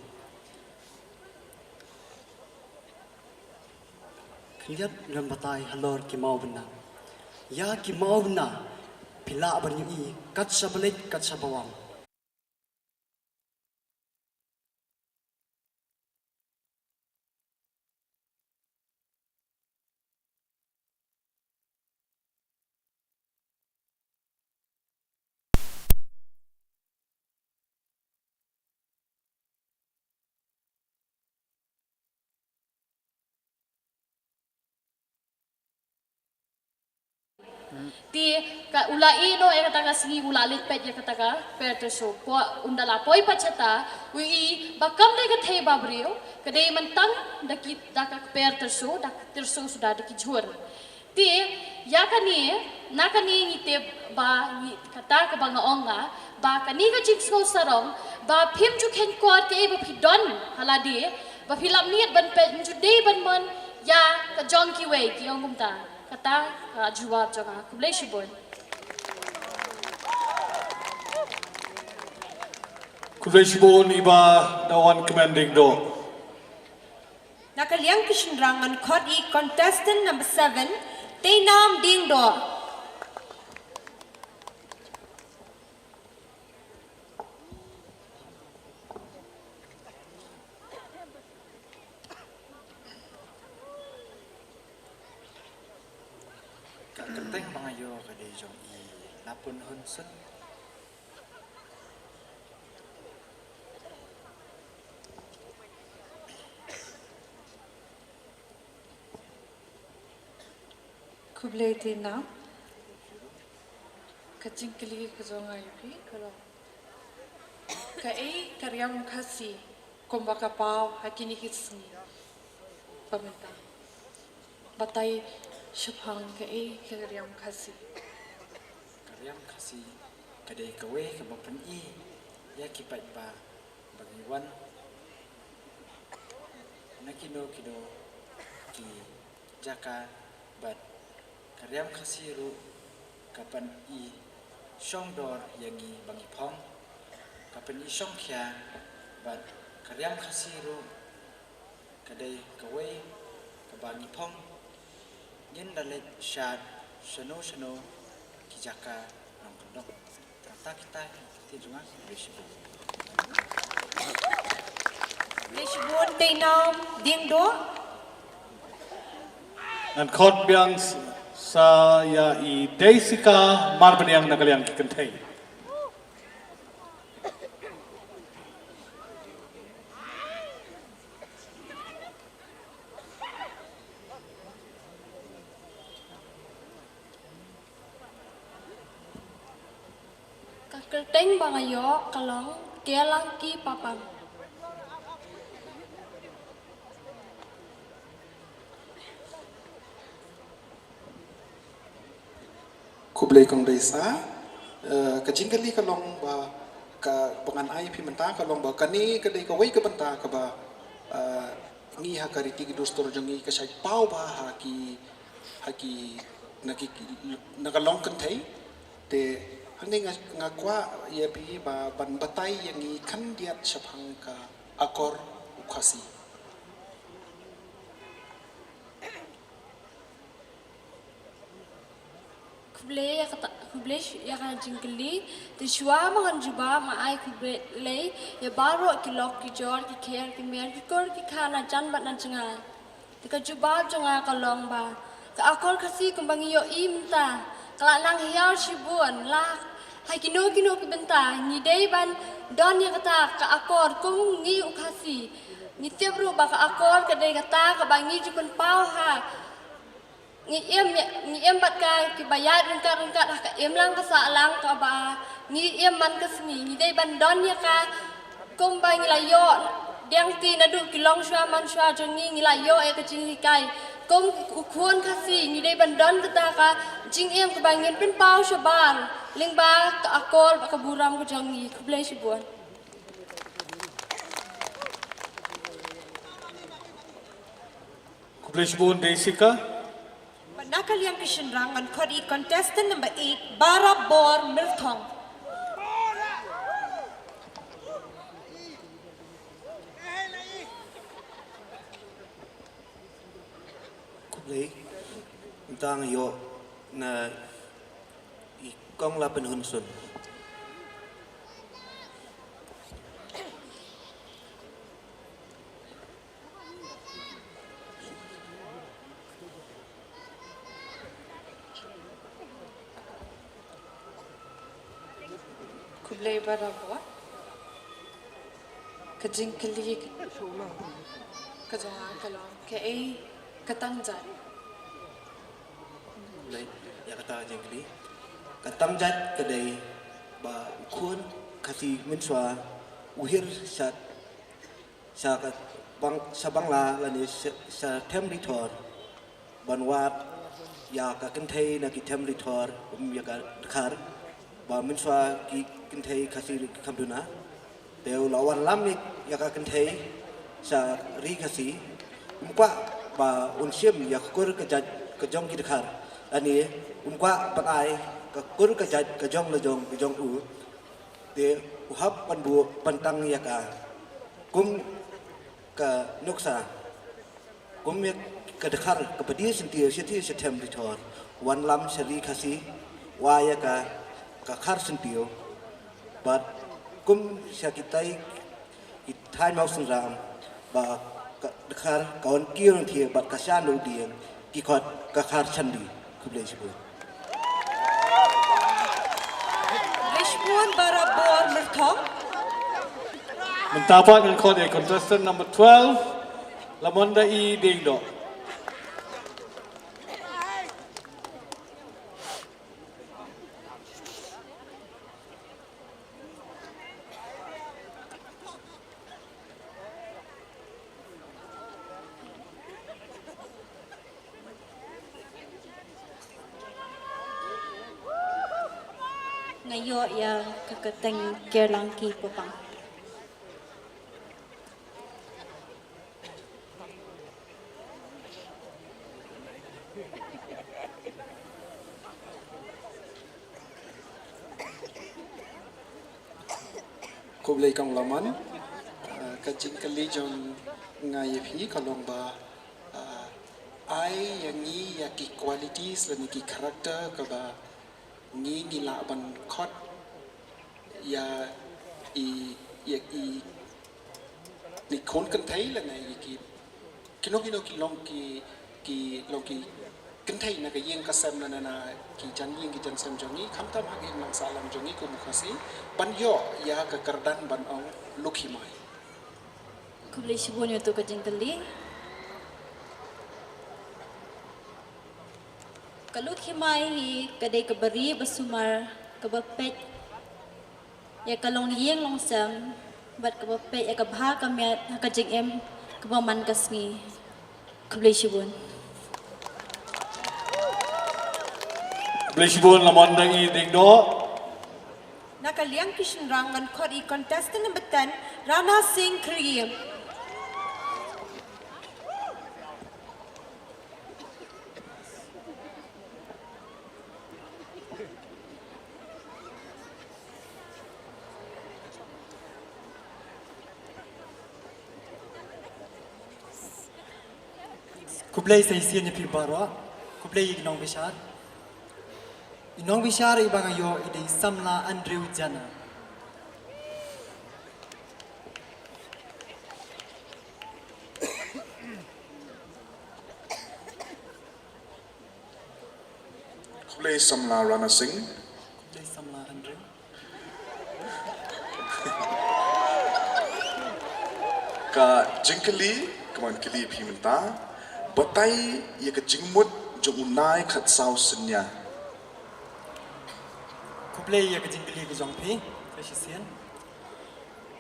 Khyndiat ngan batai halor ki mawbynna. Ïa ki mawbynna phi lah ban ïohi kat shaba leit kat shaba wan. Te ka u la ïeh noh ïa kata ka sngi, u la leit peit ïa kata ka per tyrso. Poi, ynda la poi pat shata, u ïohi ba kam dei ka thei ba briew, ka dei myntang da ki, da ka per tyrso, da ka tyrso suda da ki jhur. Te ïa kane, na kane ngi tip ba ngi, kata kaba nga ong nga, ba kane ka jingsngew sarong ba phim ju kheiñ kot kaei ba phi don ha lade, ba phi lap miet ban peit, ym ju dei ban mon ïa ka jong kiwei, ki ong kumta. Kata ka jubab jong nga. Khublei shibun. Khublei shibun i Bah Dawan Kmen Diengdoh. Na ka liang ki shynrang ngan khot ïa i contestant number seven, Teinam Diengdoh. Ka, Kyrteng ba nga ïoh ka dei jong i Lapun Hun Sun. Khublei te nau. Ka jingkylli ka jong nga ïa phi ka long, kaei ka riam Khasi kumba ka paw ha kine ki sngi ba mynta? Batai shaphang kaei ka riam Khasi. Ka riam Khasi ka dei kawei kaba pyni ïa ki paidbah ba ngi wan na kino kino ki jaka, bad ka riam Khasi ruh ka pyni shongdor ïa ngi ba ngi phong, ka pyni shongkhia, bad ka riam Khasi ruh ka dei kawei kaba ngi phong ngin da leit shad shano shano ki jaka nongkyndong. Tang kita ki ktien jong nga, khublei shibun. Khublei shibun. Te nau dieng do. Ngan khot biang s-, sa ïa i Deisika Marbaniang na ka liang ki kynthei. Ka kyrteng ba nga ïoh ka long Tialangki Papang. Khublei kong Deisa. Eh, ka jingkylli ka long ba ka ba ngan ai phi mynta ka long ba kane ka dei kawei ka bynta kaba, eh, ngi ha ka riti ka dustur jong ngi ka shait paw bha ha ki, ha ki, na ki, na ka long kynthei. Te hangne nga, nga kwah ïa phi ba ban batai ïa ngi khyndiat shaphang ka akor u Khasi. Khublei ïa kata, khublei sh-, ïa ka jingkylli. Te shuwa ba ngan jubab nga ai khublei ïa baroh ki lok ki jor, ki kher ki mer, ki kur ki kha, na jan bad na jngai. Te ka jubab jong nga ka long ba ka akor Khasi kumba ngi ïohi mynta ka la nang hiar shibun, la ha kino kino ki bynta ngi dei ban don ïa kata ka akor kum ngi u Khasi. Ngi tip ruh ba ka akor ka dei kata kaba ngi ju pynpaw ha, ngi im, ngi im bad ka kiba ïaid ryngkat ryngkat ha ka imlang ka sahlang kaba ngi im man ka sngi. Ngi dei ban don ïa ka kumba ngi la ïoh diang ti naduh ki longshuwa manshuwa jong ngi, ngi la ïoh ïa ka jinghikai kum u khun Khasi. Ngi dei ban don kata ka jingim kaba ngin pynpaw shabar lyngba ka akor bad ka burom ka jong ngi. Khublei shibun. Khublei shibun Deisika. Bad na ka liang ki shynrang ngan khot ïa i contestant number eight, Barabor Milthong. Khublei. Mynta nga ïoh na i Kong Lapun Hun Sun. Khublei barabor. Ka jingkylli ka jong nga ka long, kaei ka tangjat? Khublei ïa kata ka jingkylli. Ka tangjat ka dei ba u khun Khasi mynshuwa u hiar sha sha ka bang, sha Bangla lane sha, sha them ri thor ban wad ïa ka kynthei na ki them ri thor, um, ïa ka dkhar, ba mynshuwa ki kynthei Khasi ruh ki kham duna. Te u la wanlam ïa ka kynthei sha ri Khasi, um kwah ba un shim ïa ka kur ka jait ka jong ki dkhar, lane um kwah ban ai ka kur ka jait ka jong la jong ka jong u. Te u hap ban buh ban tang ïa ka kum ka nuksa, kum ïa ka dkhar kaba die syntiew, sha die sha them ri thor, wanlam sha ri Khasi, wad ïa ka, ka khar syntiew. Bad kum sha kitai ki thaiñ Mawsynram, ba ka dkhar ka wan kiew rynthiew bad ka shan u dieng, ki khot ka khar shandi. Khublei shibun. Barabor Myrthong. Mynta pat ngan khot ïa contestant number twelve, Lamonda E Diengdoh. Nga ïoh ïa ka kyrteng Kerlangki Papang. Khublei Kong Laman, ah, ka jingkylli jong nga ïa phi ka long ba, ah, ai ïa ngi ïa ki qualities lane ki character kaba ngi ngi lah ban khot ïa i, ïa i, i khun kynthei lane ïa ki, kino kino ki long ki, ki long ki kynthei na ka ïing ka sem lane na ki jan ïing ki jan sem jong ngi, khamtam ha ka imlang sahlang jong ngi kum u Khasi, ban ïoh ïa ka kyrdan ban ong Lukhimai. Khublei shibun ïa tu ka jingkylli. Ka Lukhimai hi ka dei kaba ri ba sumar, kaba peit ïa ka longïing longsem bad kaba peit ïa ka bha ka miat ha ka jingim kaba man ka sngi. Khublei shibun. Khublei shibun Lamonda E Diengdoh. Na ka liang ki shynrang ngan khot ïa i contestant number ten, Rana Singh Khyriem. Khublei sa shisien ïa phi baroh. Khublei ïa i nongbishar. I nongbishar iba nga ïoh i dei i samla Andrew Jana. Khublei samla Rana Singh. Khublei samla Andrew. Ka jingkylli kaba ngan kylli phi mynta, batai ïa ka jingmut jong u Nai Khatsaw Synñia. Khublei ïa ka jingkylli ka jong phi, ka shisien.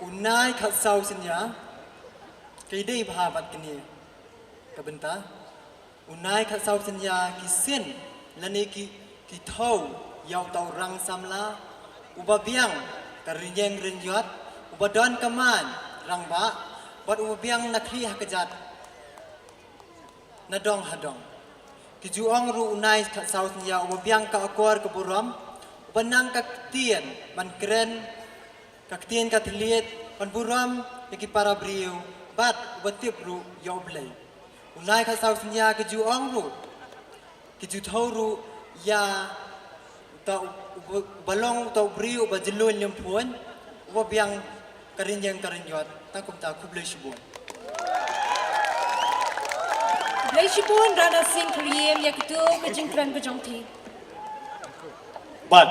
U Nai Khatsaw Synñia, ka dei bha bad kane ka bynta. U Nai Khatsaw Synñia ki sien lane ki, ki thew ïa uta u rang samla uba biang ka rynïeng rynïot, uba don ka man rangbah bad uba biang na khlieh ha kjat, na dong ha dong. Ki ju ong ruh u Nai Khatsaw Synñia uba biang ka akor ka burom, uba nang ka ktien ban kren, ka ktien ka thylliej ban burom ïa ki para briew bad uba tip ruh ïa U Blei. U Nai Khatsaw Synñia ki ju ong ruh, ki ju thew ruh ïa uta u, uba, uba long uta u briew uba jyllun lymphun, uba biang ka rynïeng ka rynïot. Tang kumta, khublei shibun. Khublei shibun Rana Singh Khyriem ïa kito ka jingkren ka jong phi. Bad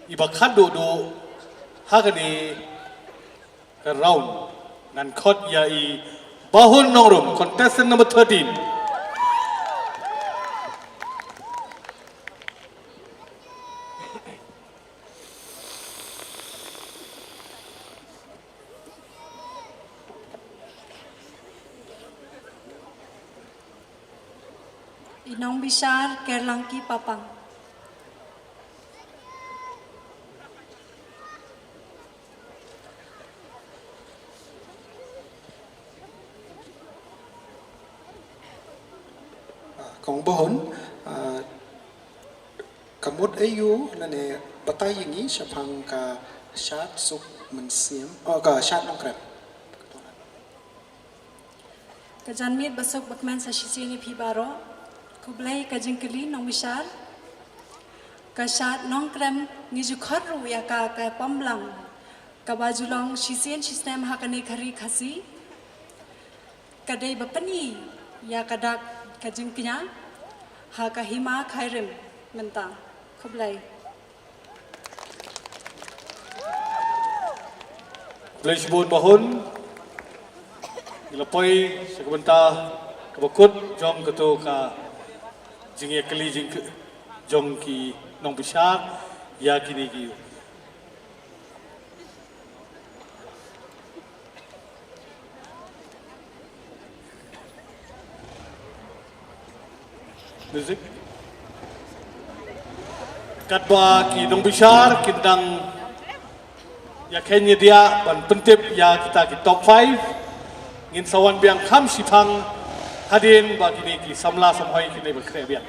iba khadduh duh ha kane ka round ngan khot ïa i Bahun Nongrum, contestant number thirteen. I nongbishar Kerlangki Papang. Ah, Kong Bahun, ah, ka mut aïu lane batai ïa ngi shaphang ka shad suk mynsiem, oh, ka shad nongkrem. Ka janmiet basuk bakmen sa shisien ïa phi baroh. Khublei ka jingkylli nongbishar. Ka shad nongkrem ngi ju khot ruh ïa ka ka pamlang kaba ju long shisien shisnem ha kane ka ri Khasi. Ka dei ba pyni ïa ka dak ka jingkñia ha ka hima Khyrim mynta. Khublei. Khublei shibun bahun. Ngi la poi sha ka bynta kaba kut jong kato ka jingïakylli jingkylli jong ki nongbishar ïa kine ki music. Katba ki nongbishar ki dang ïakheiñ ïadiah ban pyntip ïa kita ki top five, ngin sa wan biang kham shipang hadien ba kine ki samla samhoi kine ba khreh biang.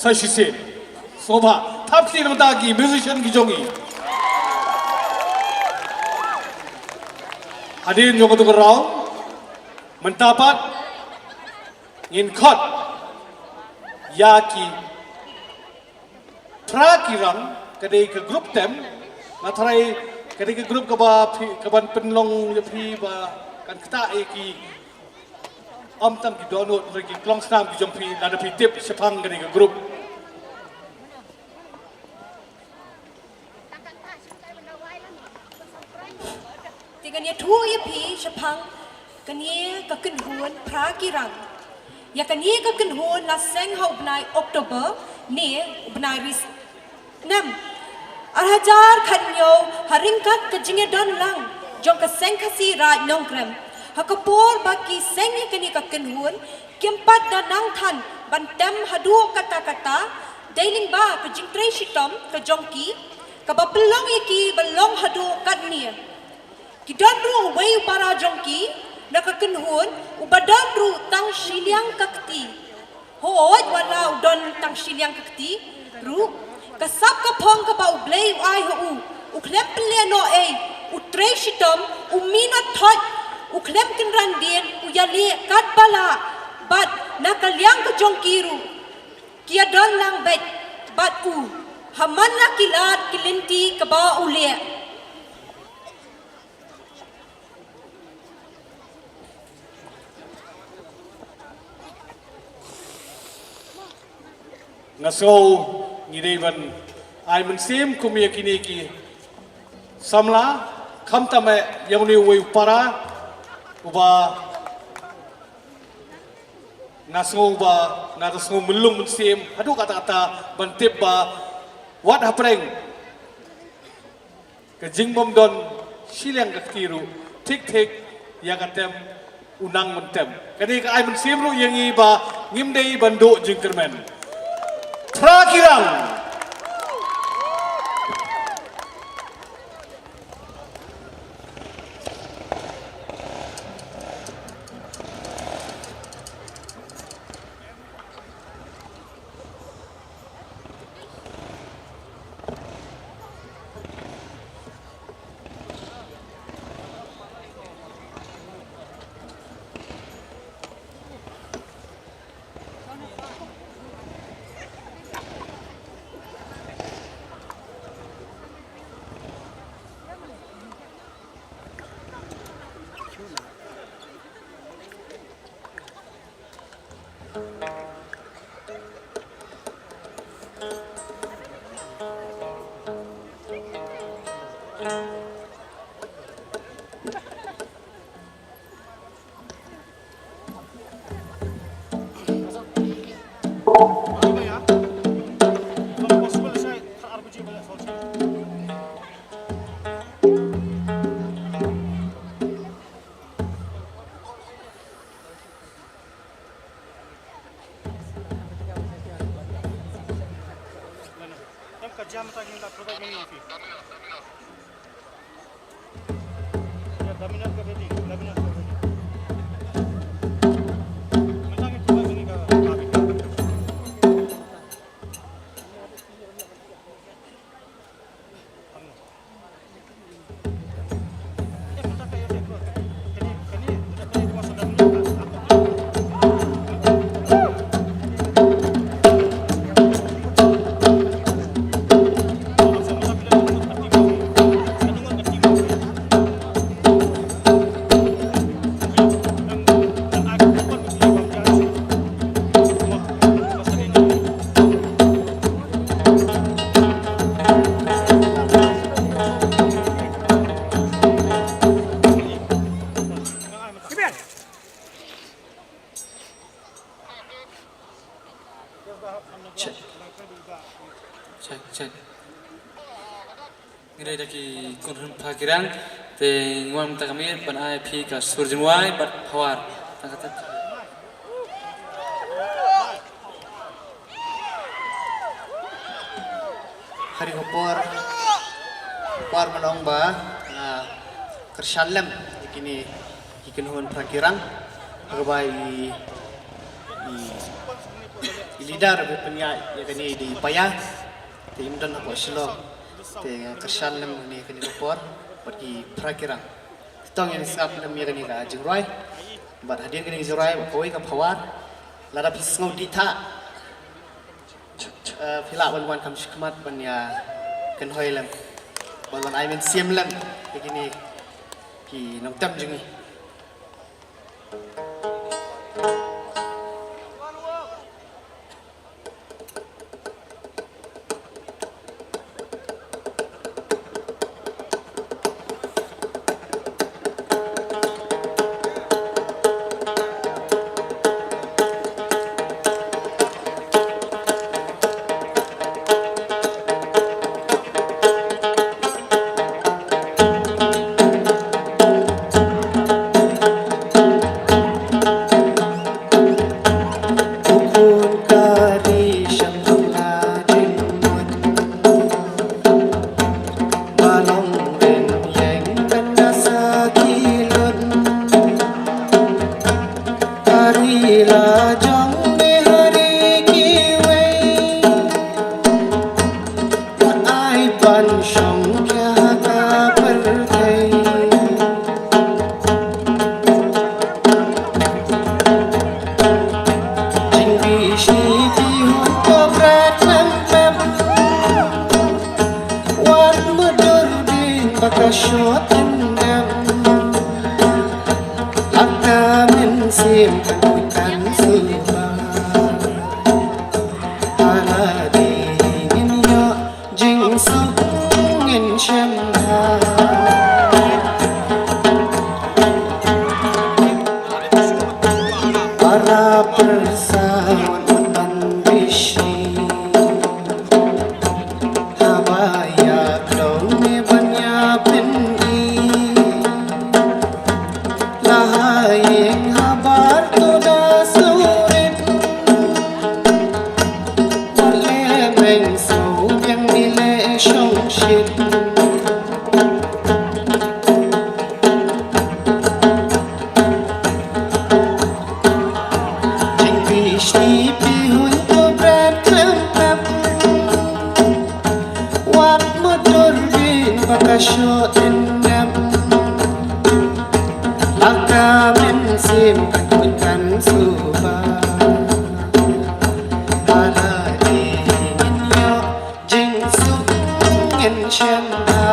Sa shisien, sngewbha thap kti nangta ki musician ki jong ngi. Hadien jong kato ka round, mynta pat ngin khot ïa ki Phra Ki Rang, ka dei ka group tem, nga tharai ka dei ka group kaba phi, kaban pynlong ïa phi ba kan ktah ïa ki, ym tang ki dohnud, hynrei ki klongsnam ki jong phi, lada phi tip shaphang ka dei ka group. Te ngan ïathuh ïa phi shaphang kane ka kynhun Phra Ki Rang. Ïa kane ka kynhun la seng ha u bnai October ne u bnai ri snem ar hajar khathynñiew, ha ryngkat ka jingïadon lang jong ka Seng Khasi Raid Nongkrem. Ha ka por ba ki seng ïa kane ka kynhun, kim pat da nang than ban tem haduh katta katta, dei lyngba ka jingtrei shitom ka jong ki, kaba pynlong ïa ki ban long haduh katne. Ki don ruh uwei u para jong ki na ka kynhun, uba don ruh tang shiliang ka kti. Hooid, wat la u don tang shiliang ka kti ruh, ka sap ka phong kaba U Blei u ai ha u, u khlem pynlehnohei, u trei shitom, u minot thoit, u khlem kynran dien, u ïaleh katba lah, bad na ka liang ka jong ki ruh, ki ïadon lang beit bad u ha man la ki lad ki lynti kaba u leh. Nga sngew ngi dei ban ai mynsiem kum ïa kine ki samla, khamtam eh ïa une uwei u para uba nga sngew ba, nga sngew myllung mynsiem haduh katta katta ban tip ba wat hapdeng ka jingbym don shiliang ka kti ruh, thik thik ïa ka tem u nang ban tem. Kane ka ai mynsiem ruh ïa ngi ba ngim dei ban duh jingkyrmen. Phra Ki Rang. Check. Check, check. Ngi dei da ki khun Phakrang, te ngi wan mynta ka miet ban ai phi ka sur jingduwai bad power. Tang kata. Ha kane ka por, por ban ong ba, ah, kyrshan lem ïa kine ki kynhun Phakrang, ha kaba i, i, i leader ba pynïaid ïa kane dei i Paya, te im don hapoh Shillong, te kyrshan lem ïa kane ka por bad ki Phakrang. Te to ngin sngap lem ïa kane ka jingrwai. Bad hadien kane ka jingrwai bad kawei ka power, lada phi sngew dih thah, eh, phi lah ban wan kham shakhmat ban ïa kynhoi lem, ban wan ai mynsiem lem ïa kine ki nongtem jong ngi. Ai ban shong khia ha ka pyrthei. Jingbishni phi hun ko bret lem lem. Wat mut dur byn ba ka shot em em. Lada mynsiem kan kut kan suba. Lada dei ngin ïoh jingsuk ngin shem bha. Para pyrsa wan ban bishni. Haba ïa kdew ne ban ïa pyni. La ha ïing habar to da sawrit. Wat leh meng saw biang, ngi leh shongshit. Jingbishni phi hun to bret khlem pep. Wat mut dur byn ba ka shoh em em. Lada mynsiem kan kut kan suba. Lada dei ngin ïoh jingsuk ngin shem bha.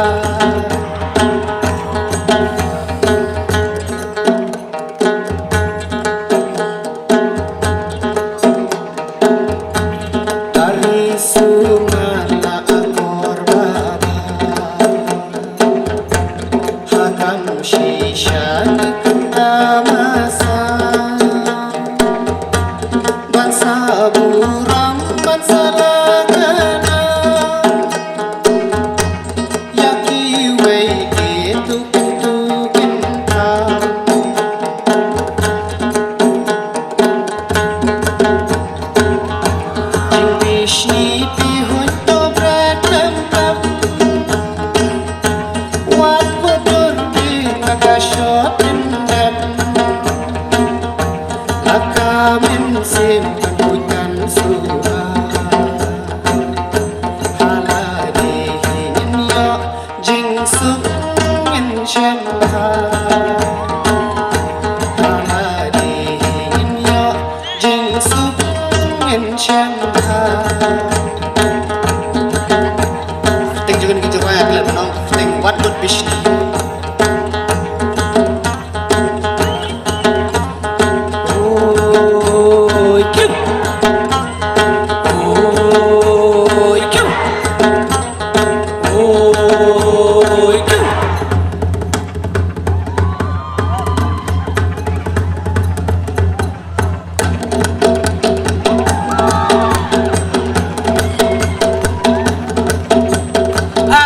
Tari su Kan ki jroi ha klet nong teng wat dot bishni. Oi kiu. Oi kiu. Oi kiu. Ah,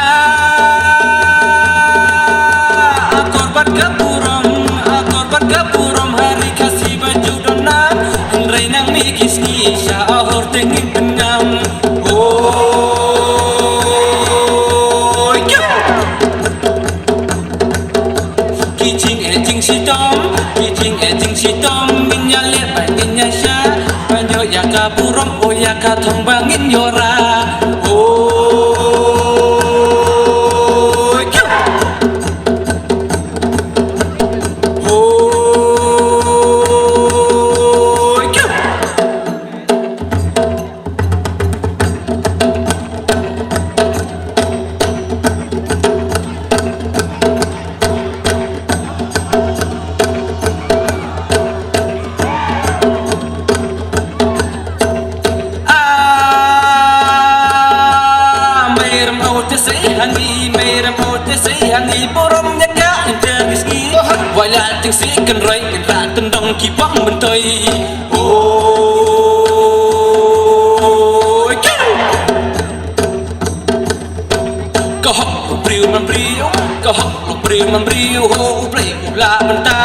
akor bad ka burom, akor bad ka burom, ha ri Khasi ba ju don na, hynrei nangne ki sngi sha ahor te ngin pyndam. Oi, kiu. Ki jingeh jingshitom, ki jingeh jingshitom, ngin ïa leh bad ngin ïa shah, ban ïoh ïa ka burom, oh ïa ka thong ba ngin ïoh rah. Oi, kiu. Oi, kiu. Ah, mei rem au te sei hangi, mei rem au te sei hangi, burom ïa ka inter ki sngi. Wai la ting si kan roi, kan ra tendong ki bang mentoi. Oi, kiu. Ka hok u briew man briew, ka hok u briew man briew, ho u Blei u la bynta.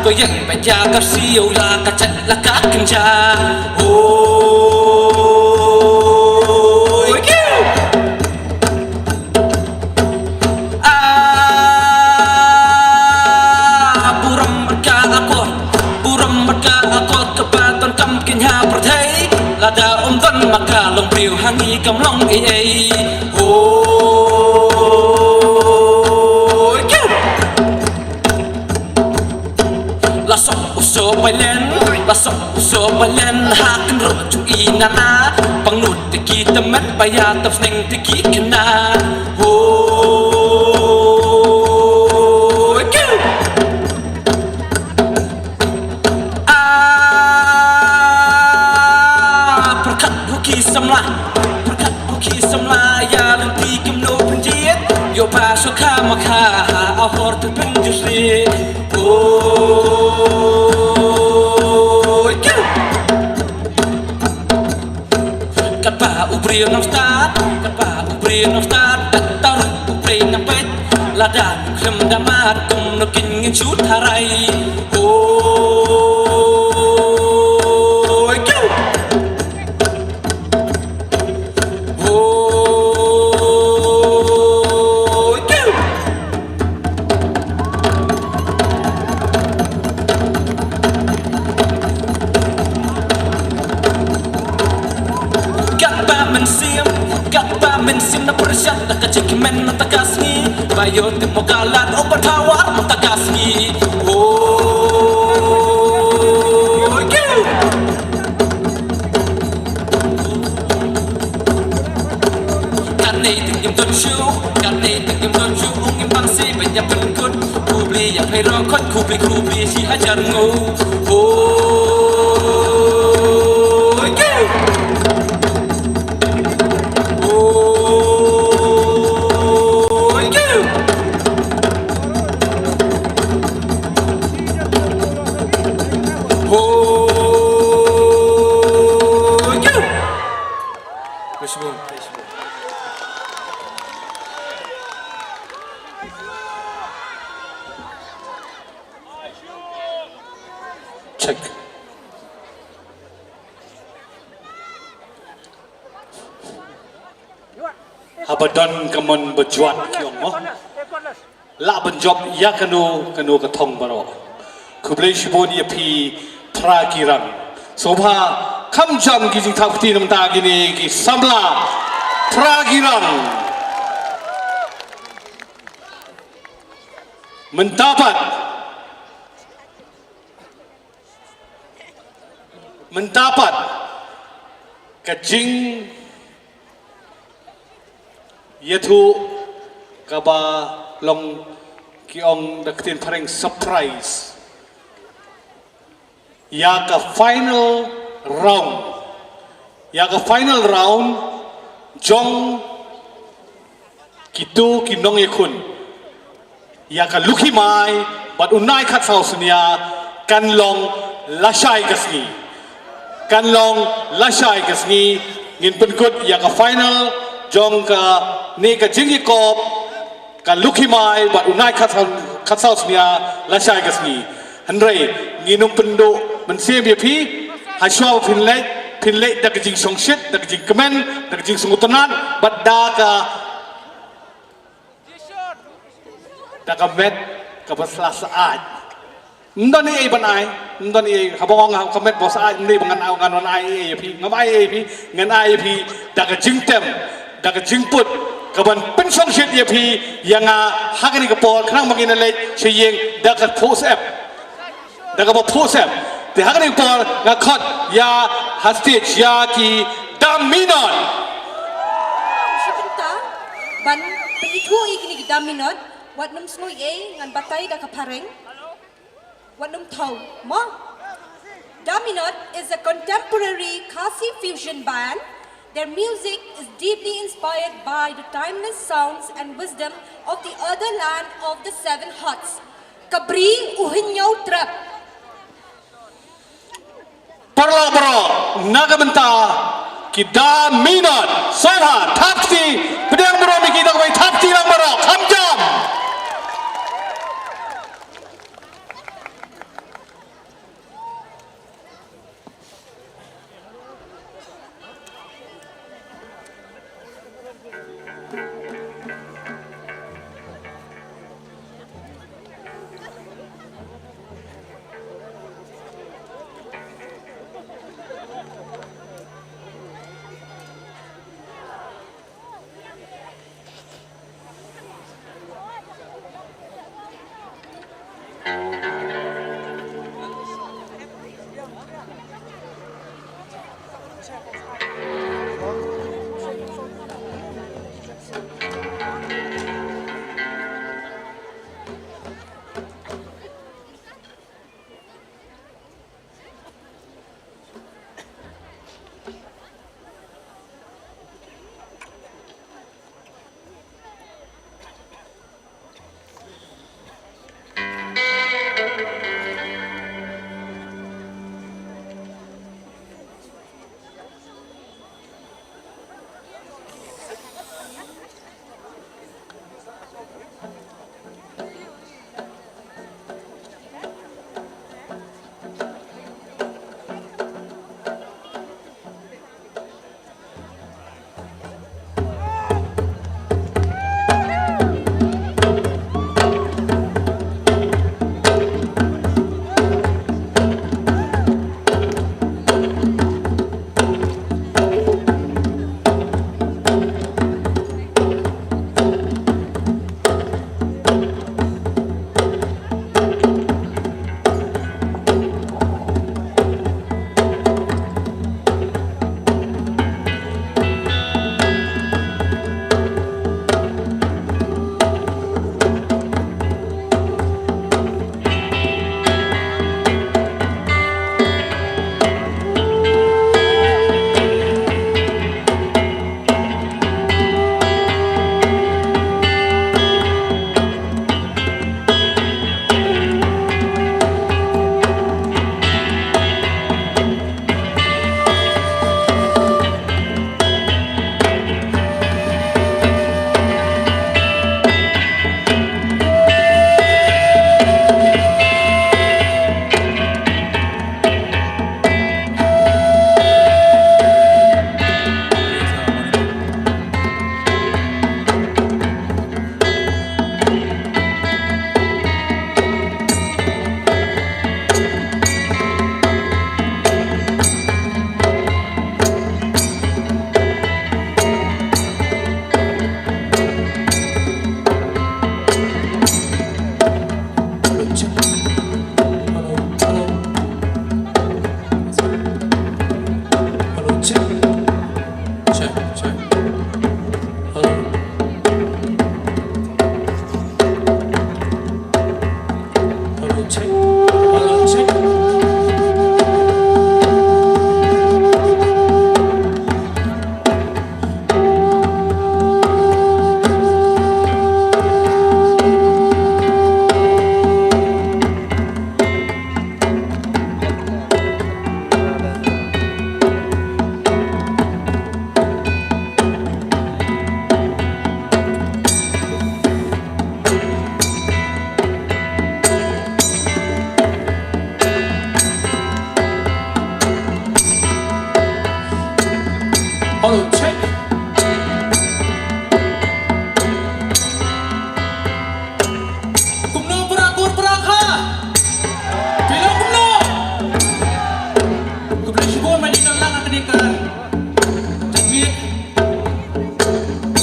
Ko ïeng bad ïa ka siew la ka chet la ka kynja. Oi, kiu. Ah, burom bad ka akor, burom bad ka akor, kaba donkam kynja pyrthei. Lada ym don ma ka long briew hangi kam long ei ei. Oi, kiu. La sok u so bailen, la sok u so bailen, ha kynroh jong i nana. Pangnud te ki tymmen, ba ïa tap sneng te ki khynnah. Oi, kiu. Ah, pyrkhat ho ki samla, pyrkhat ho ki samla, ïa lynti kumno pynjit, ïoh ba shu kha ma kha, ha ahor te pynjuliew. Oi, kiu. Katba u briew nongstad, katba u briew nongstad, bad tang u briew nongpeit, lada khlem da mad kumno kin ngin shu tharai. Oi, kiu. Oi, kiu. Katba mynsiem, katba mynsiem na pyrshah da ka jingkmen mynta ka sngi. Ba ïoh tip mo ka lad, oh, ba thawar mynta ka sngi. Oi, kiu. Kane te ngim don shuh, kane te ngim don shuh, ong ngim bang se ban ïa pynkut. Khublei ïa phi ruh khot, khublei, khublei shi hajar nguh. Oi, kiu. Oi, kiu. Oi, kiu. Check. Haba don ka mon ba jwat ki ong mo. Lah ban jop ïa kano kano ka thong baroh. Khublei shibun ïa phi Trai Kirang. Sngewbha kham jam ki jingthap kti na bynta kine ki samla Trai Kirang. Mynta pat, mynta pat ka jingïathuh Kaba long, ki ong da ka ktien phareng, surprise. Ïa ka final round. Ïa ka final round jong kito ki nongïakhun, ïa ka Lucky Mai bad u Nai Khatsaw Snia, kan long lashai ka sngi. Kan long lashai ka sngi. Ngin pynkut ïa ka final jong kane ka jingïakop ka Lucky Mai bad u Nai Khatsaw, Khatsaw Snia lashai ka sngi. Hynrei ngin ym pynduh mynsiem ïa phi. Hashwa ba phin leit, phin leit da ka jingsngewsih, da ka jingkmen, da ka jingsngewtynnat bad da ka, da ka met kaba sla syaid. Ym don ei ei ban ai, ym don ei ei, haba ong ha ka met ba syaid, ym dei ba ngan ai, ngan ai ei ei ïa phi, ngam ai ei ei ïa phi. Ngan ai ïa phi da ka jingtem, da ka jingput, kaban pynsngewsih ïa phi, ïa nga, ha kane ka por, khnang ba ngin leit sha ïing da ka phuh sep. Da kaba phuh sep. Te ha kane ka por nga khot ïa ha stage ïa ki Dam Minot. Shi bynta ban pynithuh ïa kine ki Dam Minot, wat nym sngew ei ei, ngan batai da ka phareng. Wat nym thaw, mo? Dam Minot is a contemporary Khasi fusion band. Their music is deeply inspired by the timeless sounds and wisdom of the other land of the Seven Hearts. Ka Bri U Hynñiew Trep. Paralok baroh, na ka bynta ki Dam Minot, sngewbha thap kti, pdiang burom ïa ki da kawei, thap kti lang baroh, kham jam.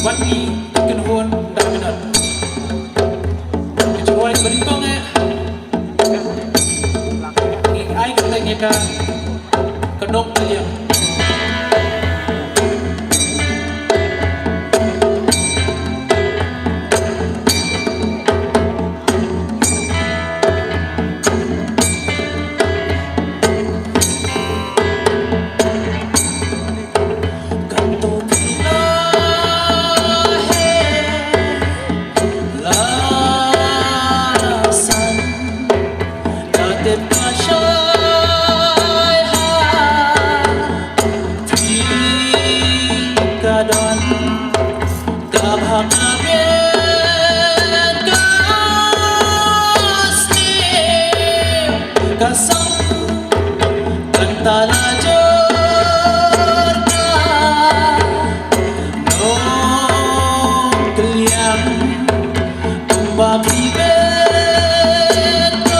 Wan ngi kynhun da kynhun. Ka jingrwai ba nyngkong eh. Ngi ai kyrteng ïa ka Ka Nongtylliang. Kan to phi la he la san, ka tip ka shai ha phi ka don. Ka bha ka biang ka sniew ka song, kan ta la jur ka Nongtylliang, kumba phi biang ka.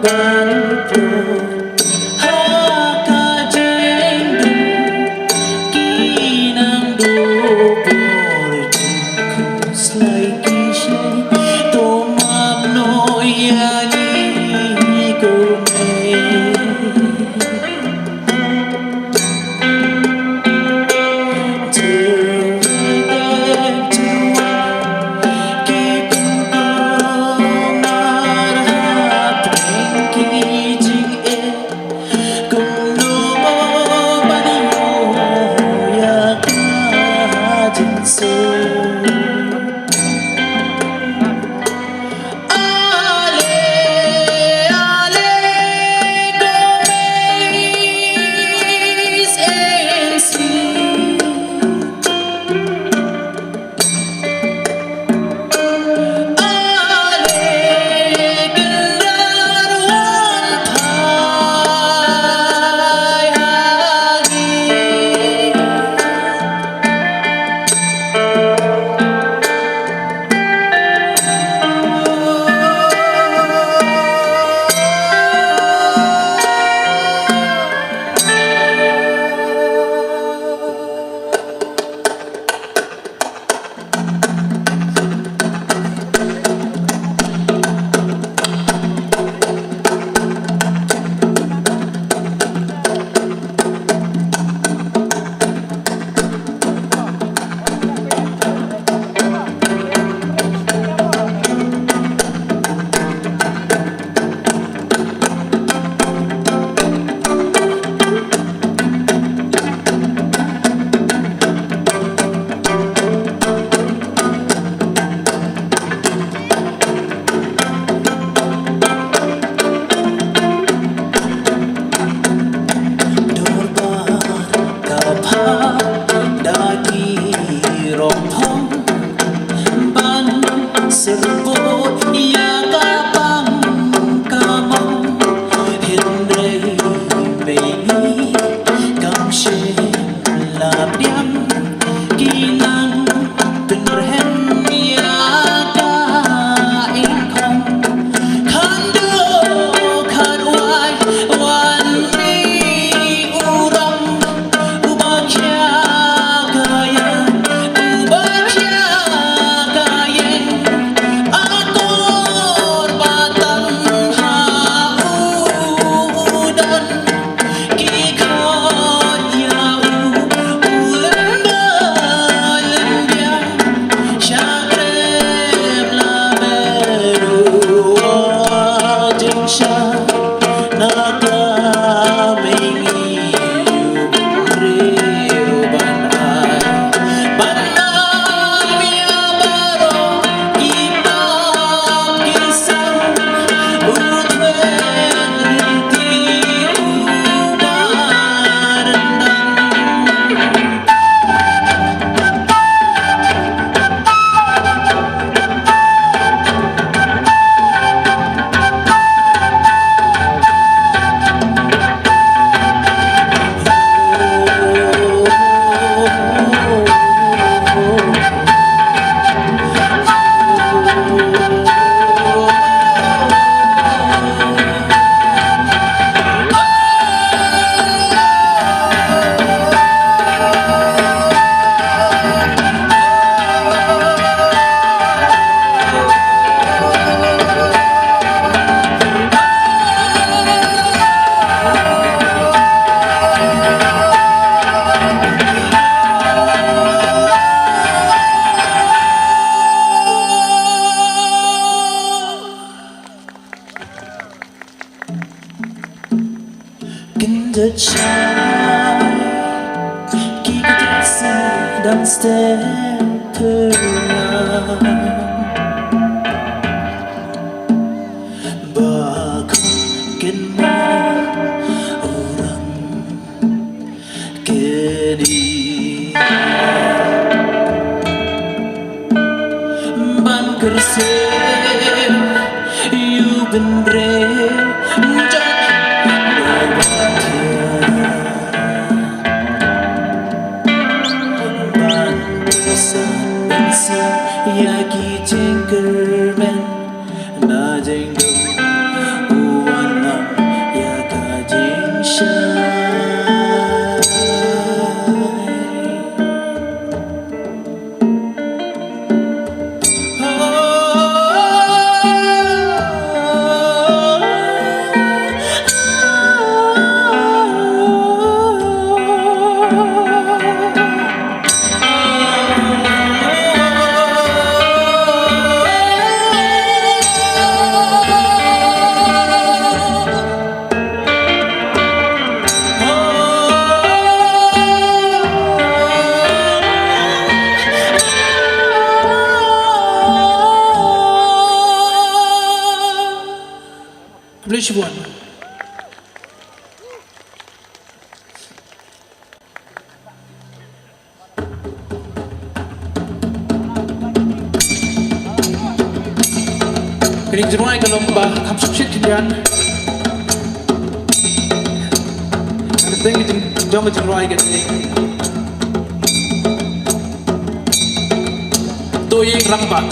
ban pynlong ha ka jingdum ki nang duh bor jong khuslai ki shai. To map noh ïa ngi ko Mei. Dorbar ka phah da ki rong thong ban syrpod ïa ka pang ka mong, hynrei Mei kam shym la pdiang. Ki nang pynrhem ïa ka ingkhong. Khandoo khandwai wan mih u rong, uba khia ka ïing, uba khia ka ïing. Akor ba tang ha u don. Ki khot ïa u, u lynda lyndiang, sha krem la beru, o jingsha na ka mei ngi u briew ban ai, ban ai ïa baroh ki pop ki sam. Kynjat shai ki kjat sih dang step pyrngan. Ba kham kynmaw u rang kyndiah. Ban kyrsiew ïa u bynriew jong u Blei. Ban pynsah pynsih ïa ki jingkyrmen na jingdum u wan Please, one. Kane ka jingrwai ka long ba kham suk shit khyndiat. Ka teng ka jing-, jong ka jingrwai ka dei To Ïeng Rangbah.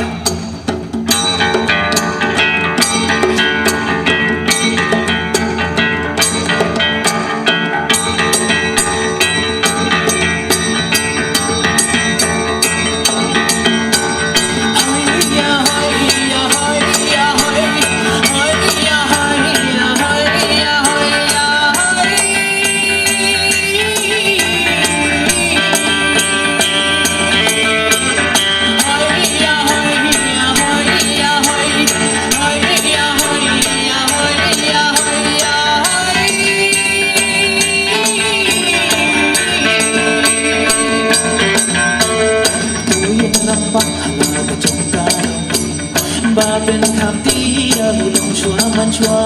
Ba pynkham tiar u long shuwa man shuwa.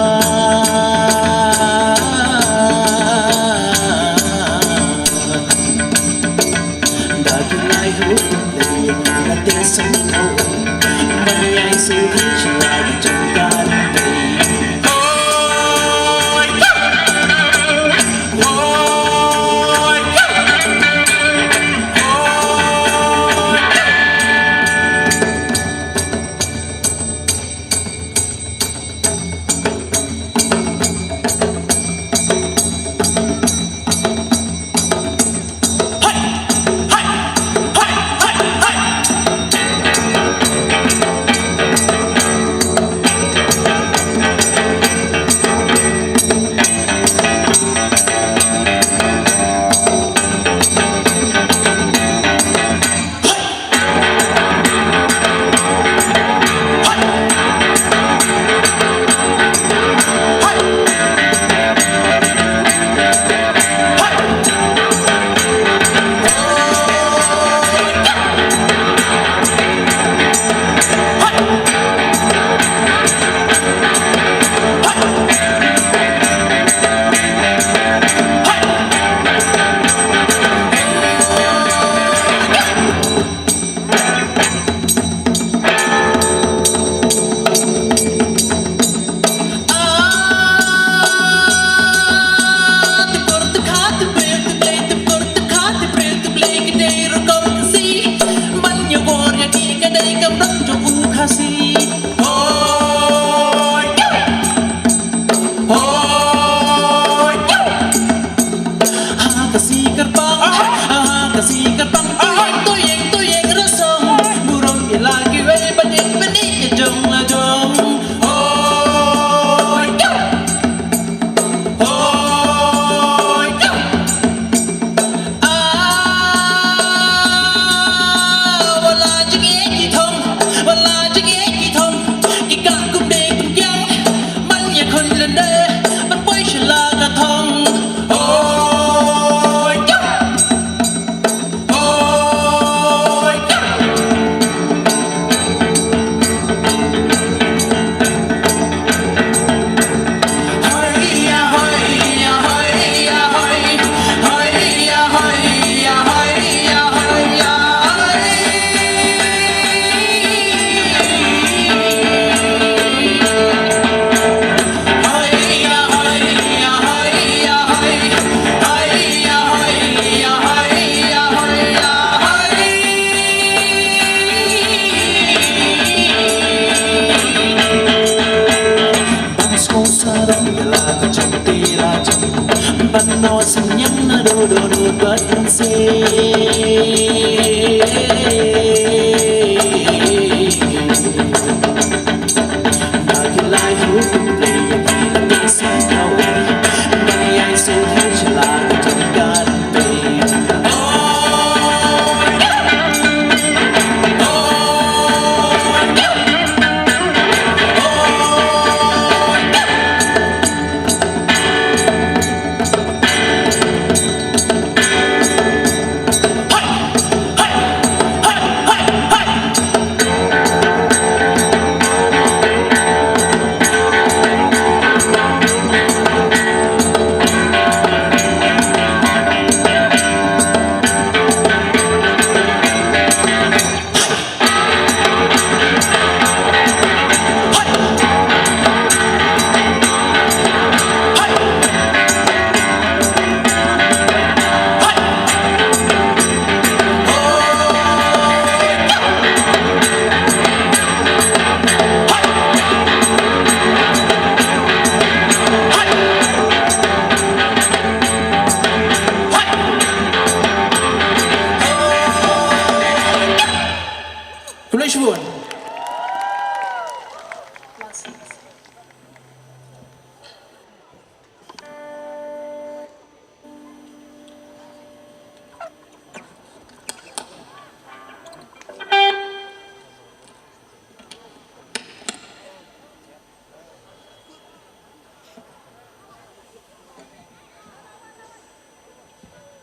Da ki lai hu kum dei ïa ngi la te sum tho. Ban ïai shu hi shu la ki jong ka ri dei. Hoi! Hoi! Hoi! Hoi! Ha ka si kyrpang, ha ka si kyrpang, to ïeng, to ïeng, to ïeng rasong. Burom ïa la kiwei ba ïeng ba ïeng ïa jong la jong. Hoi! Hoi! Ah, wat la jingïeit ki thong, wat la jingïeit ki thong, ki kah kum dei kum kiang, man ïa khun lynde, man poi sha la ka thong. Hoi, yap! Hoi, yap! Ban sngewsarong ïa la ka jong te la jong. Ban noh synñiang naduh dohnud bad rynsiej. Ba ki lai hukum Blei ïa ki la te sngewthuh. Ban ïai sngewthuh sha la ka jong ka ryntih.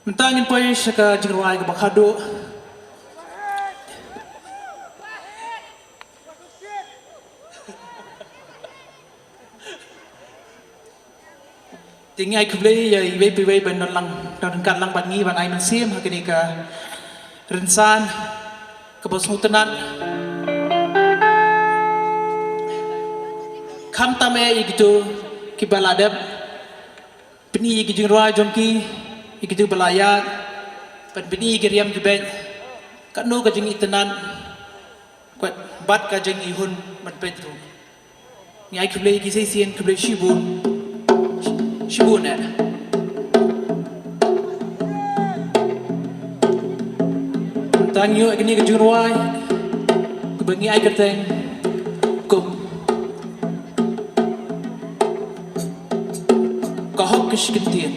Mynta ngin poi sha ka jingrwai kaba khadduh. Te ngi ai khublei ïa iwei pa iwei ban don lang, don ryngkat lang bad ngi ban ai mynsiem ha kane ka rynsan kaba sngewtynnat. Khamtam eh ïa kito kiba la dep pyni ïa ki jingrwai jong ki, ïa kito ba la ïaid, bad pyni ïa ki riam ki beit, katno ka jingitynnat, bad ka jingihun ban peit ruh. Ngi ai khublei ïa ki sa shisien, khublei shibun. Shibun eh. Tang ïoh kane ka jingrwai kaba ngi ai kyrteng kum Ka Hok Ka Shi Kyntien.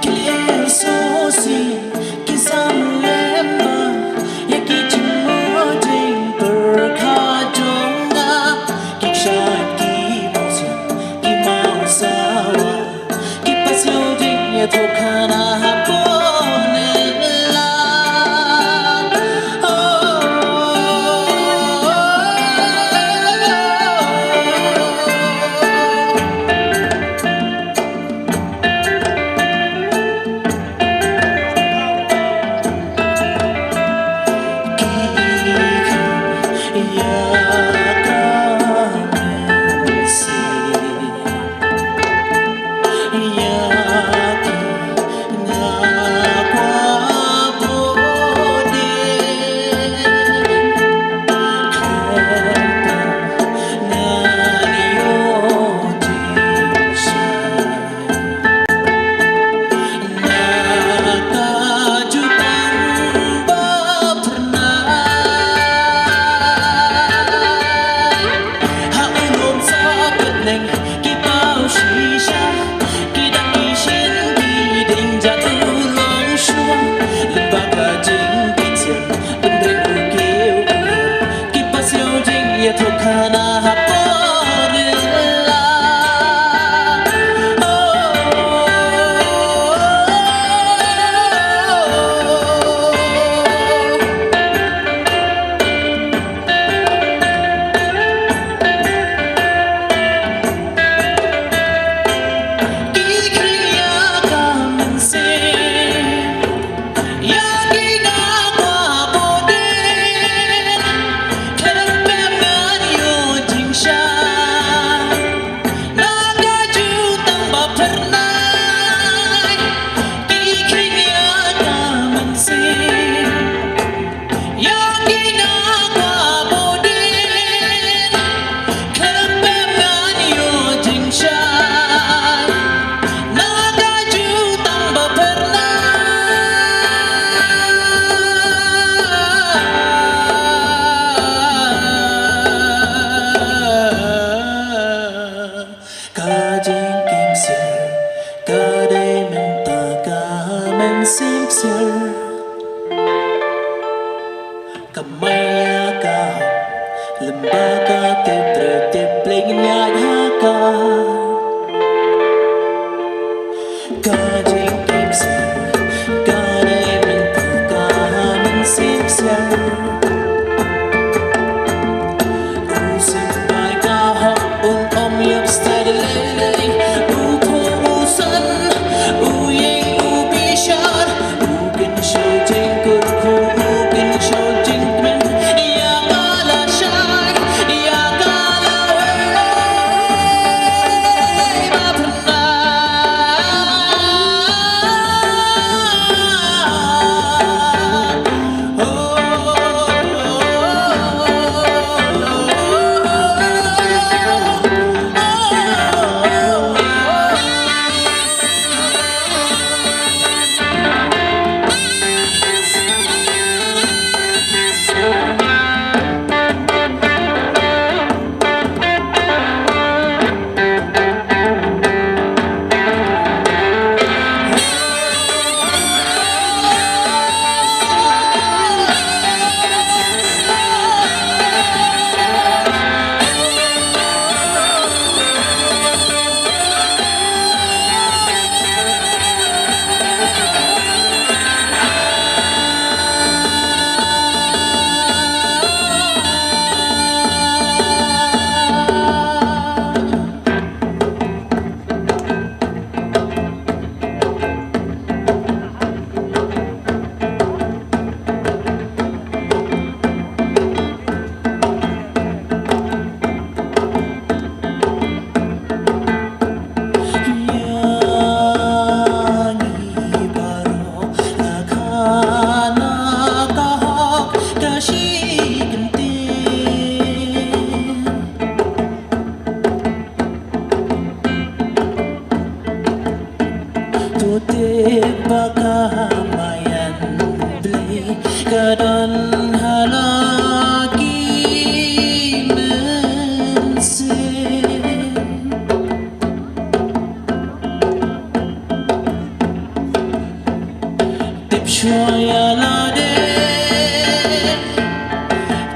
Ki lyer sngewsih, ki sam lem bha ïa ki jingmut jingpyrkhat jong nga. Ki kshaid ki mawsiang, ki mawsawa, ki pasiaw jingïathuhkhana hapoh ne la. Oh. Ki paw shisha, ki dak ki shin, ki ding jat u long shuwa. Lyngba ka jingpynsiang, pynrem u kiew u, ki pasiaw jingïathuhkhana hapoh ne la. Oh. Ka jingkingsir ka dei mynta ka mynsiem ksiar. Ka maya ka hok, lem bad ka tip briew tip lei ngin ïaid ha ka. Ka jingkingsir ka dei mynta ka mynsiem ksiar. U symbai ka hok un ym ïoh stad lei lei. U phuh u san, u ïeng u bishar, u kynshew jingkyrkhu, u kynshew jingkmen. Ïa ka la shai, ïa ka la Don halaki mensin. Tip shwa ïa lade,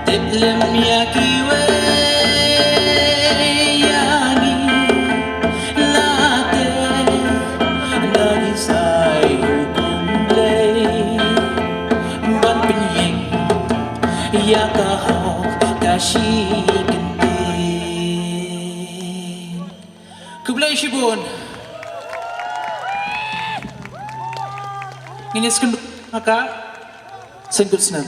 tip lem ïa kiwei ïa ngi, lade da ki sai hukum Blei ban pynïeng ïa ka hok ka shi kyntien. Khublei shibun. Ngin ïa sngewbha ka sngewbha snem.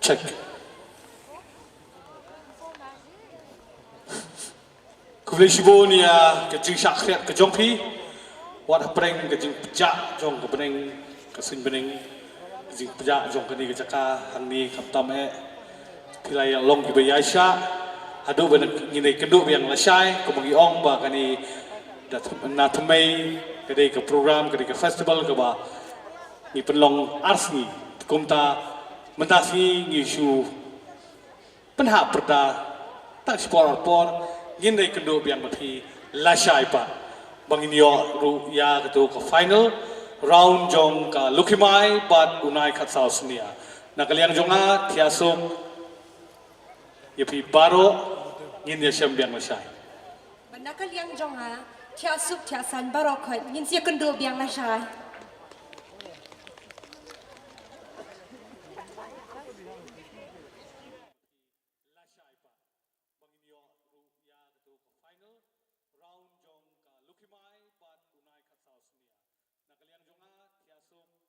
Check. Khublei shibun ïa ka jingshah khriat ka jong phi. Wat hapdeng ka jingpjah jong ka bneng, ka suiñ bneng, ka jingpjah jong kane ka jaka hangne khamtam eh phi la ïa long kiba ïaishah. Haduh ba ngin ïakynduh biang lashai, kumba ngi ong ba kane da thm-, na thymmei ka dei ka program, ka dei ka festival kaba ngi pynlong ar sngi. Kumta mynta sngi ngi shu pynhap pyrda tang shipor arpor, ngin ïakynduh biang bad phi lashai pat ba ngin ïoh ruh ïa katu ka final round jong ka Lucky Mai bad u Nai Khatsaw Snia. Na ka liang jong nga, thiah suk ïa phi baroh, ngin ïashem biang lashai. Bad na ka liang jong nga, thiah suk thiah saiñ baroh khoit, ngin sa ïakynduh biang lashai. Lashai pat ba ngin ïoh ruh ïa katu ka final round jong ka Lucky Mai bad u Nai Khatsaw Snia. Na ka liang jong nga, thiah suk